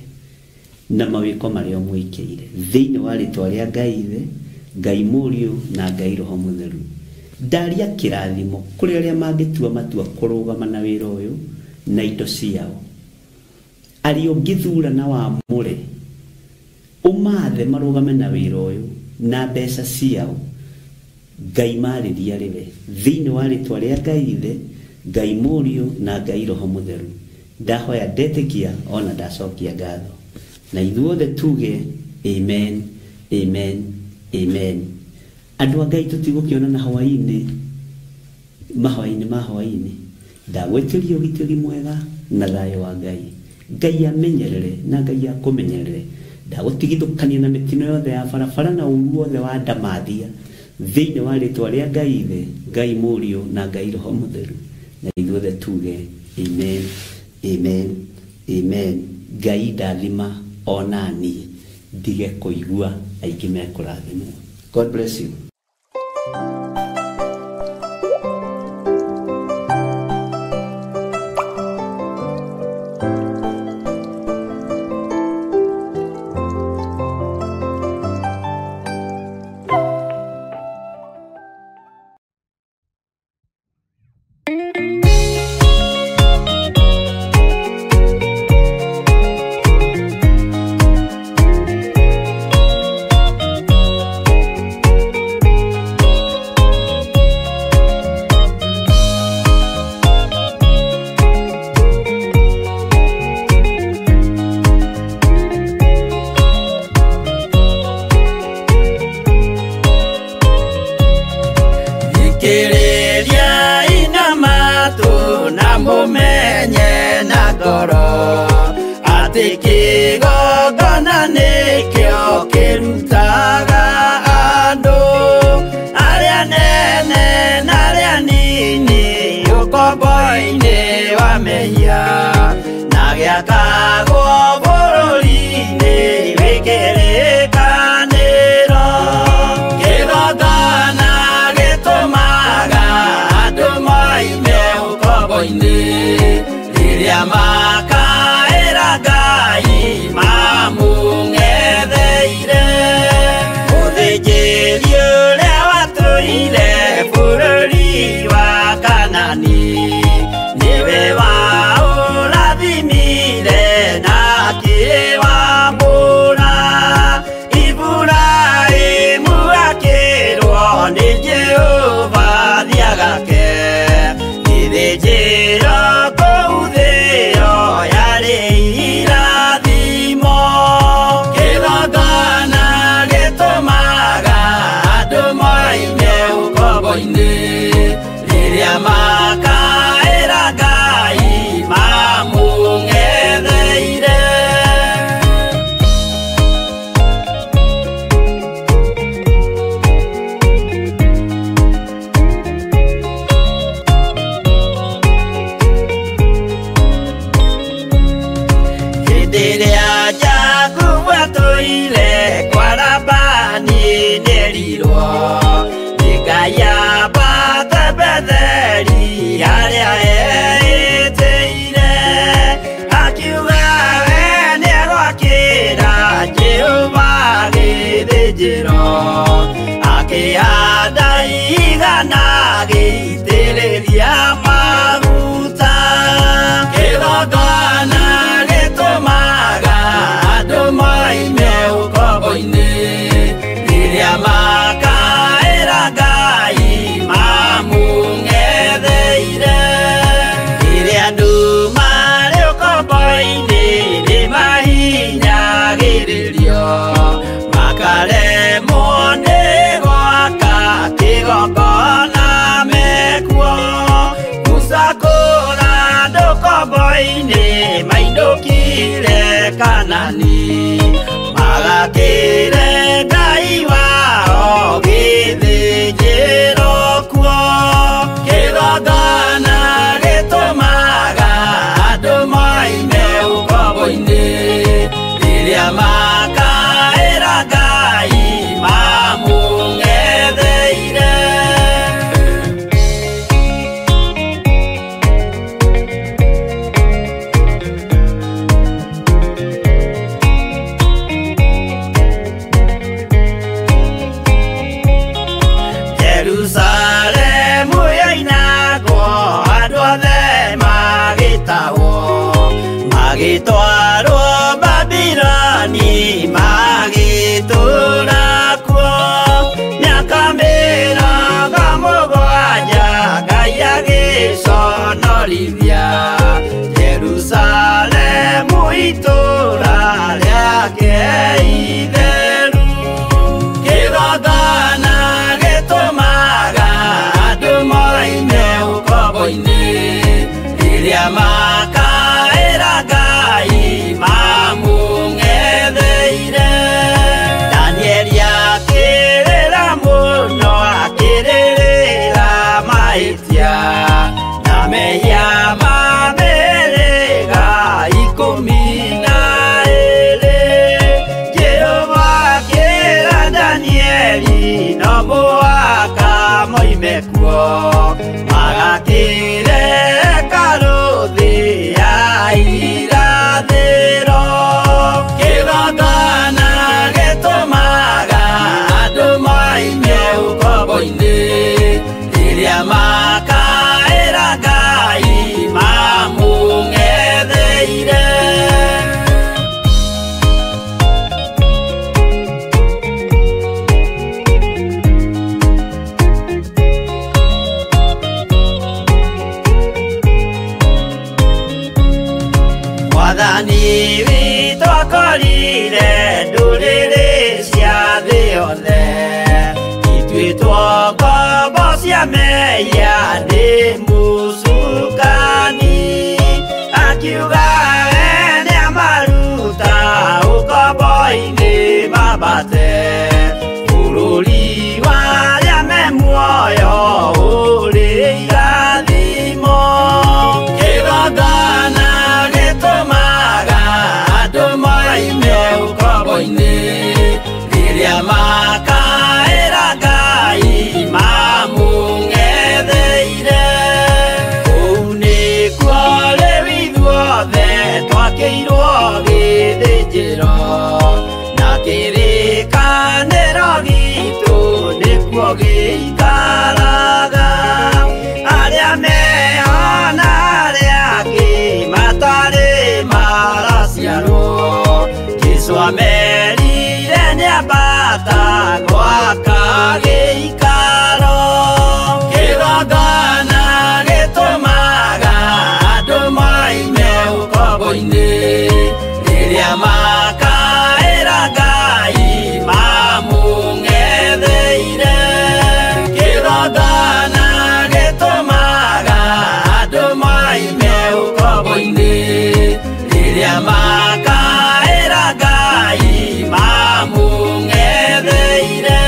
na mawĩko marĩa ũmwĩkĩire. Thĩinĩ wa rĩtwa rĩa Ngai Ithe, Ngai Mũriũ na Ngai Roho Mũtheru, ndaria kĩrathimo kũrĩ arĩa mangĩtua matua kũrũgama na wĩra ũyũ na indo ciao. Arĩa ũngĩthura na wamũre ũmathe marũgame na wĩra ũyũ na mbeca ciao, Ngai marĩria rĩwe. Thĩinĩ wa rĩtwa rĩa Ngai Ithe, Ngai Mũriũ na Ngai Roho Mũtheru, ndahoya ndetĩkia ona ndacokia ngatho. Na ithuothe tuge amen, amen, amen. Andũ a Ngai tũtigũkĩonana hwaĩ-inĩ, mahwaĩ-inĩ ma hwaĩ-inĩ. Ndagwĩtĩria ũgitĩri mwega na thayũ wa Ngai. Ngai amenyerere na Ngai akũmenyerere. Ndagũtigithũkania na mĩtino yothe ya barabara na ũru wothe wa ndamathia. Thĩinĩ wa rĩtwa rĩa Ngai Ithe, Ngai Mũriũ na Ngai Roho Mũtheru. Na ithuothe tuge amen, amen, amen. Ngai ndathima ona niĩ ndige kũigua aingĩ mekũrathimwo. God bless you. Akĩhanda igana gĩitĩrĩria maguta. Mwathani magakĩre Ngai wao gĩthĩnjĩro kuo kĩgongona gĩtũmaga andũ moime ũkombo-inĩ rĩrĩa makaĩra Ngai mamũng'etheire. Jerusalemu yoinagwo andũ othe magĩtahwo magĩtwarwo Babiloni magĩtũũra kuo mĩaka 70 Ngai agĩconorithia Jerusalemu itũũra rĩake itheru. Kĩgongona gĩtũmaga andũ moime ũkombo-inĩ rĩrĩa makaĩra Ngai mamũng'etheire. Danieli akĩrĩra mũno akĩrĩrĩra mahĩtia na mehia ma mĩhĩrĩga 12. Jehova akĩra Danieli no mũhaka moime kuo magakĩre hekarũ thĩ ya irathĩro. Kĩgongona gĩtũmaga andũ moime ũkombo-inĩ rĩrĩa makaĩra Ngai mamũng'etheire. Mwathani witũ akorire ndũrĩrĩ cia thĩ yothe ituĩtwo ngombo cia mehia nĩ mũcukani akiuga we nĩamaruta ũkombo-inĩ mambate bũrũri wa arĩa me muoyo ũrĩ irathimo. Kĩgongona gĩtũmaga andũ moime ũkombo-inĩ rĩrĩa makaĩra Ngai mamũng'etheire. Kũu nĩkuo rĩu ithuothe twakĩirwo gĩthĩnjĩro na kĩrĩkanĩro gitũ nĩkuo gĩikaraga. Arĩa meho na arĩa angĩ matarĩ maraciarwo Jesũ amerire nĩambata gwaka gĩikaro. Kĩgongona gĩtũmaga andũ moime ũkombo-inĩ rĩrĩa makaĩra Ngai mamũng'etheire. Kĩgongona gĩtũmaga andũ moime ũkombo-inĩ rĩrĩa makaĩra Ngai mamũng'etheire.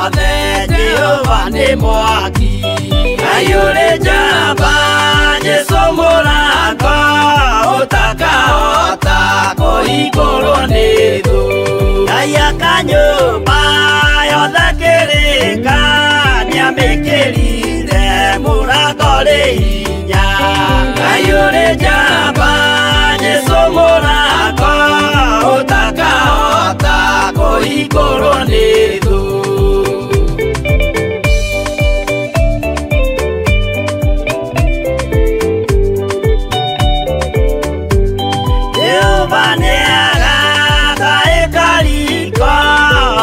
Jehova nĩ mwaki ayũrĩ njamba Jesũ mũrango ũtakahota kũhingũrwo nĩ thũ. Ngai akanyũmba yothe kĩrĩka nĩamĩkĩrire mũrango rĩ hinya. Ngai ũrĩ njamba Jesũ mũrango ũtakahota kũhingũrwo nĩ thũ. Jehova nĩagaka ĩkariko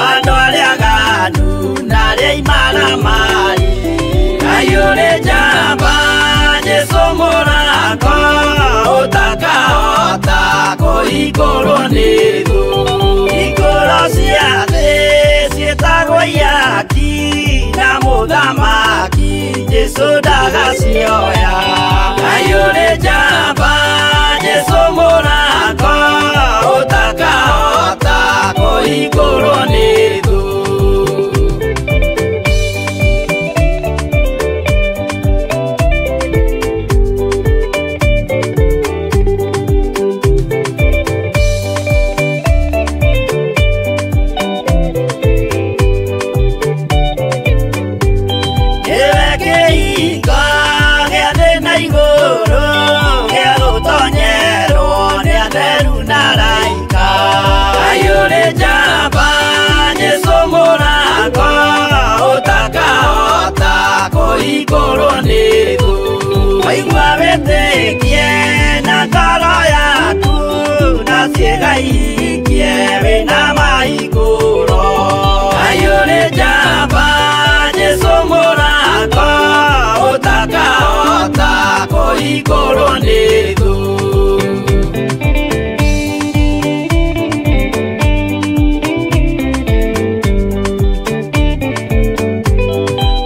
andũ arĩa aganu na arĩa imaramari. Ngai ũrĩ njamba Jesũ mũrango ũtakahota kũhingũrwo nĩ thũ. Hingũro cia thĩ ciĩtagwo ihaki na mũthamaki Jesũ ndagacioya. Ngai ũrĩ njamba Jesũ mũrango ũtakahota kũhingũrwo nĩ thũ. Nĩwe kĩhingo gĩa thĩ na igũrũ gĩa gũtonyerwo nĩ atheru na araika. Ngai ũrĩ njamba Jesũ mũrango ũtakahota kũhingũrwo nĩ thũ. Waigua wĩtĩkie na ngoro yaku na ciĩga ihingie wĩna mahingũro. Ngai ũrĩ njamba Jesũ mũrango ũtakahota kũhingũrwo nĩ thũ.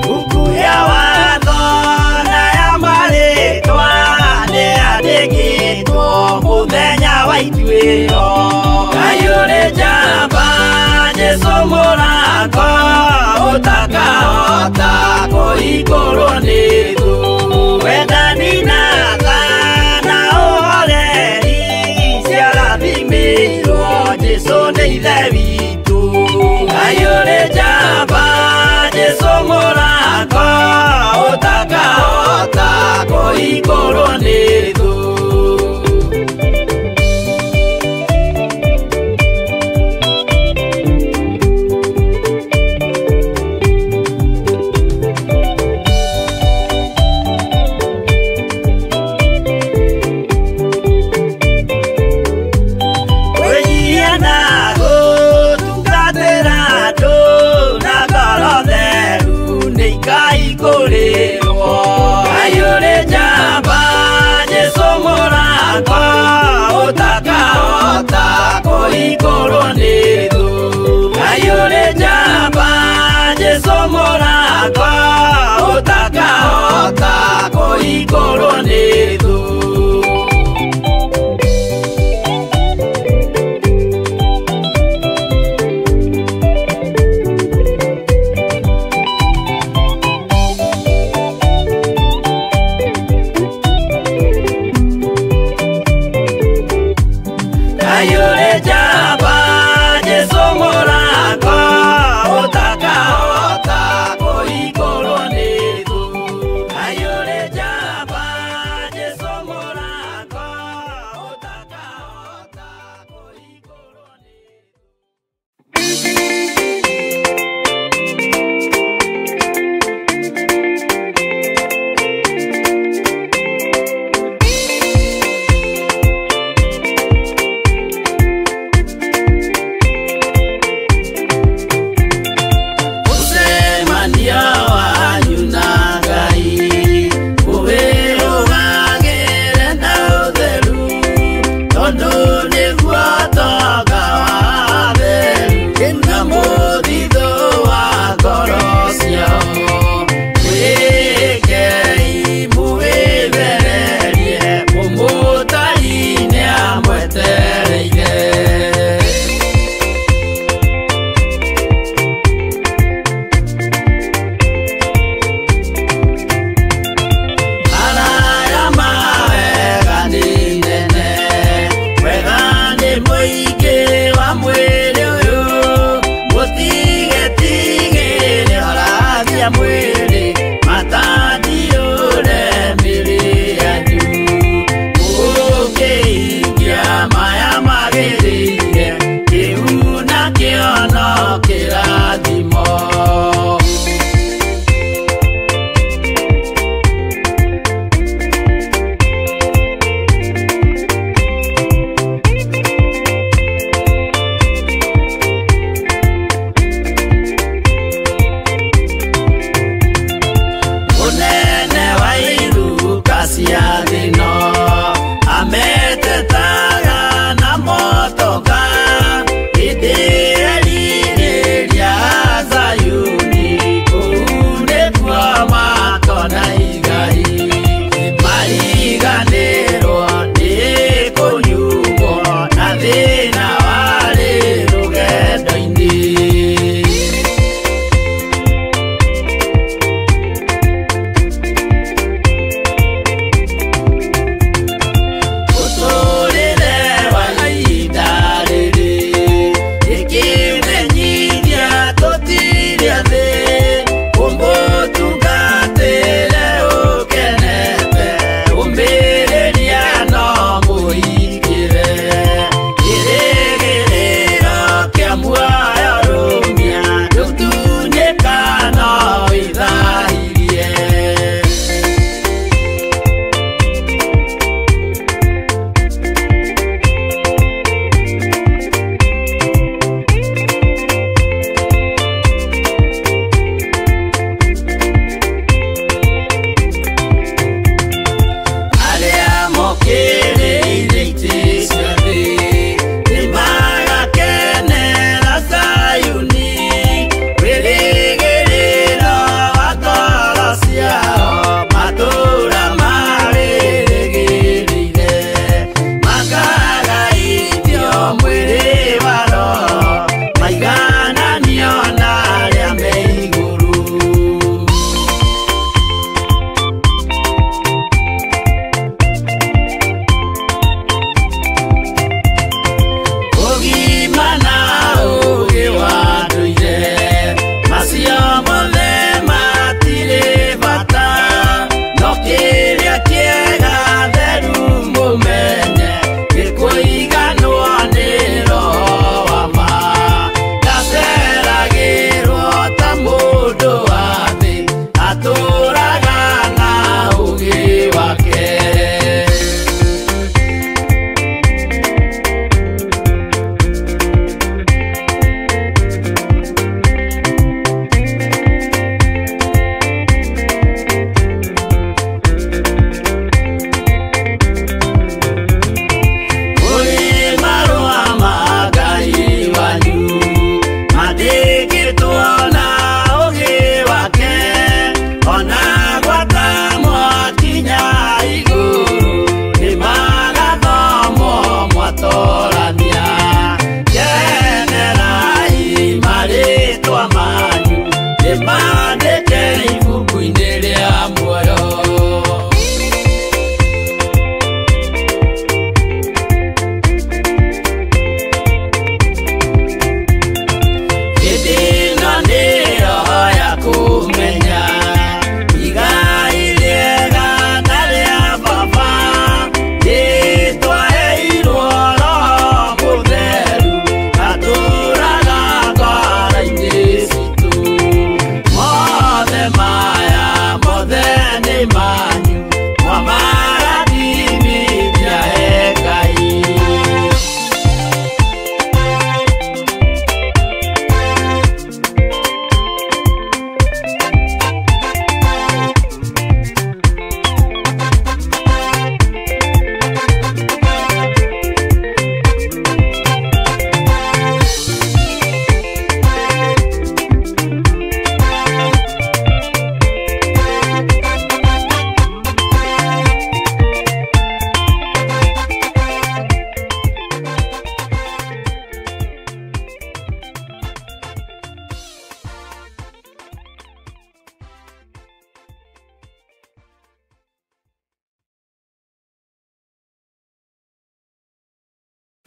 Buku ya watho na ya marĩtwa nĩyandĩkĩtwo mũthenya wa ituĩro. Ngai ũrĩ njamba Jesũ mũrango ũtakahota kũhingũrwo nĩ thũ. Wendani na tha na ũhoreri ciarathimĩirwo Jesũ nĩ Ithe witũ. Ngai ũrĩ njamba Jesũ mũrango ũtakahota kũhingũrwo nĩ thũ. Kwĩnyihia na gũtungatĩra andũ na ngoro theru nĩ ikaihingũrĩrwo. Ngai ũrĩ njamba Jesũ mũrango ũtakahota kũhingũrwo nĩ thũ. Ngai ũrĩ njamba Jesũ mũrango ũtakahota kũhingũrwo nĩ thũ. Ngai ũrĩ njamba Jesũ mũrango ũtakahota kũhingũrwo nĩ thũ. Ngai ũrĩ njamba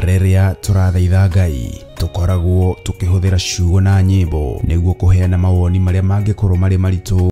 Rĩrĩa tũrathaitha Ngai, tũkoragwo tũkĩhũthĩra ciugo na nyĩmbo nĩguo kũheana mawoni marĩa mangĩkorwo marĩ maritũ.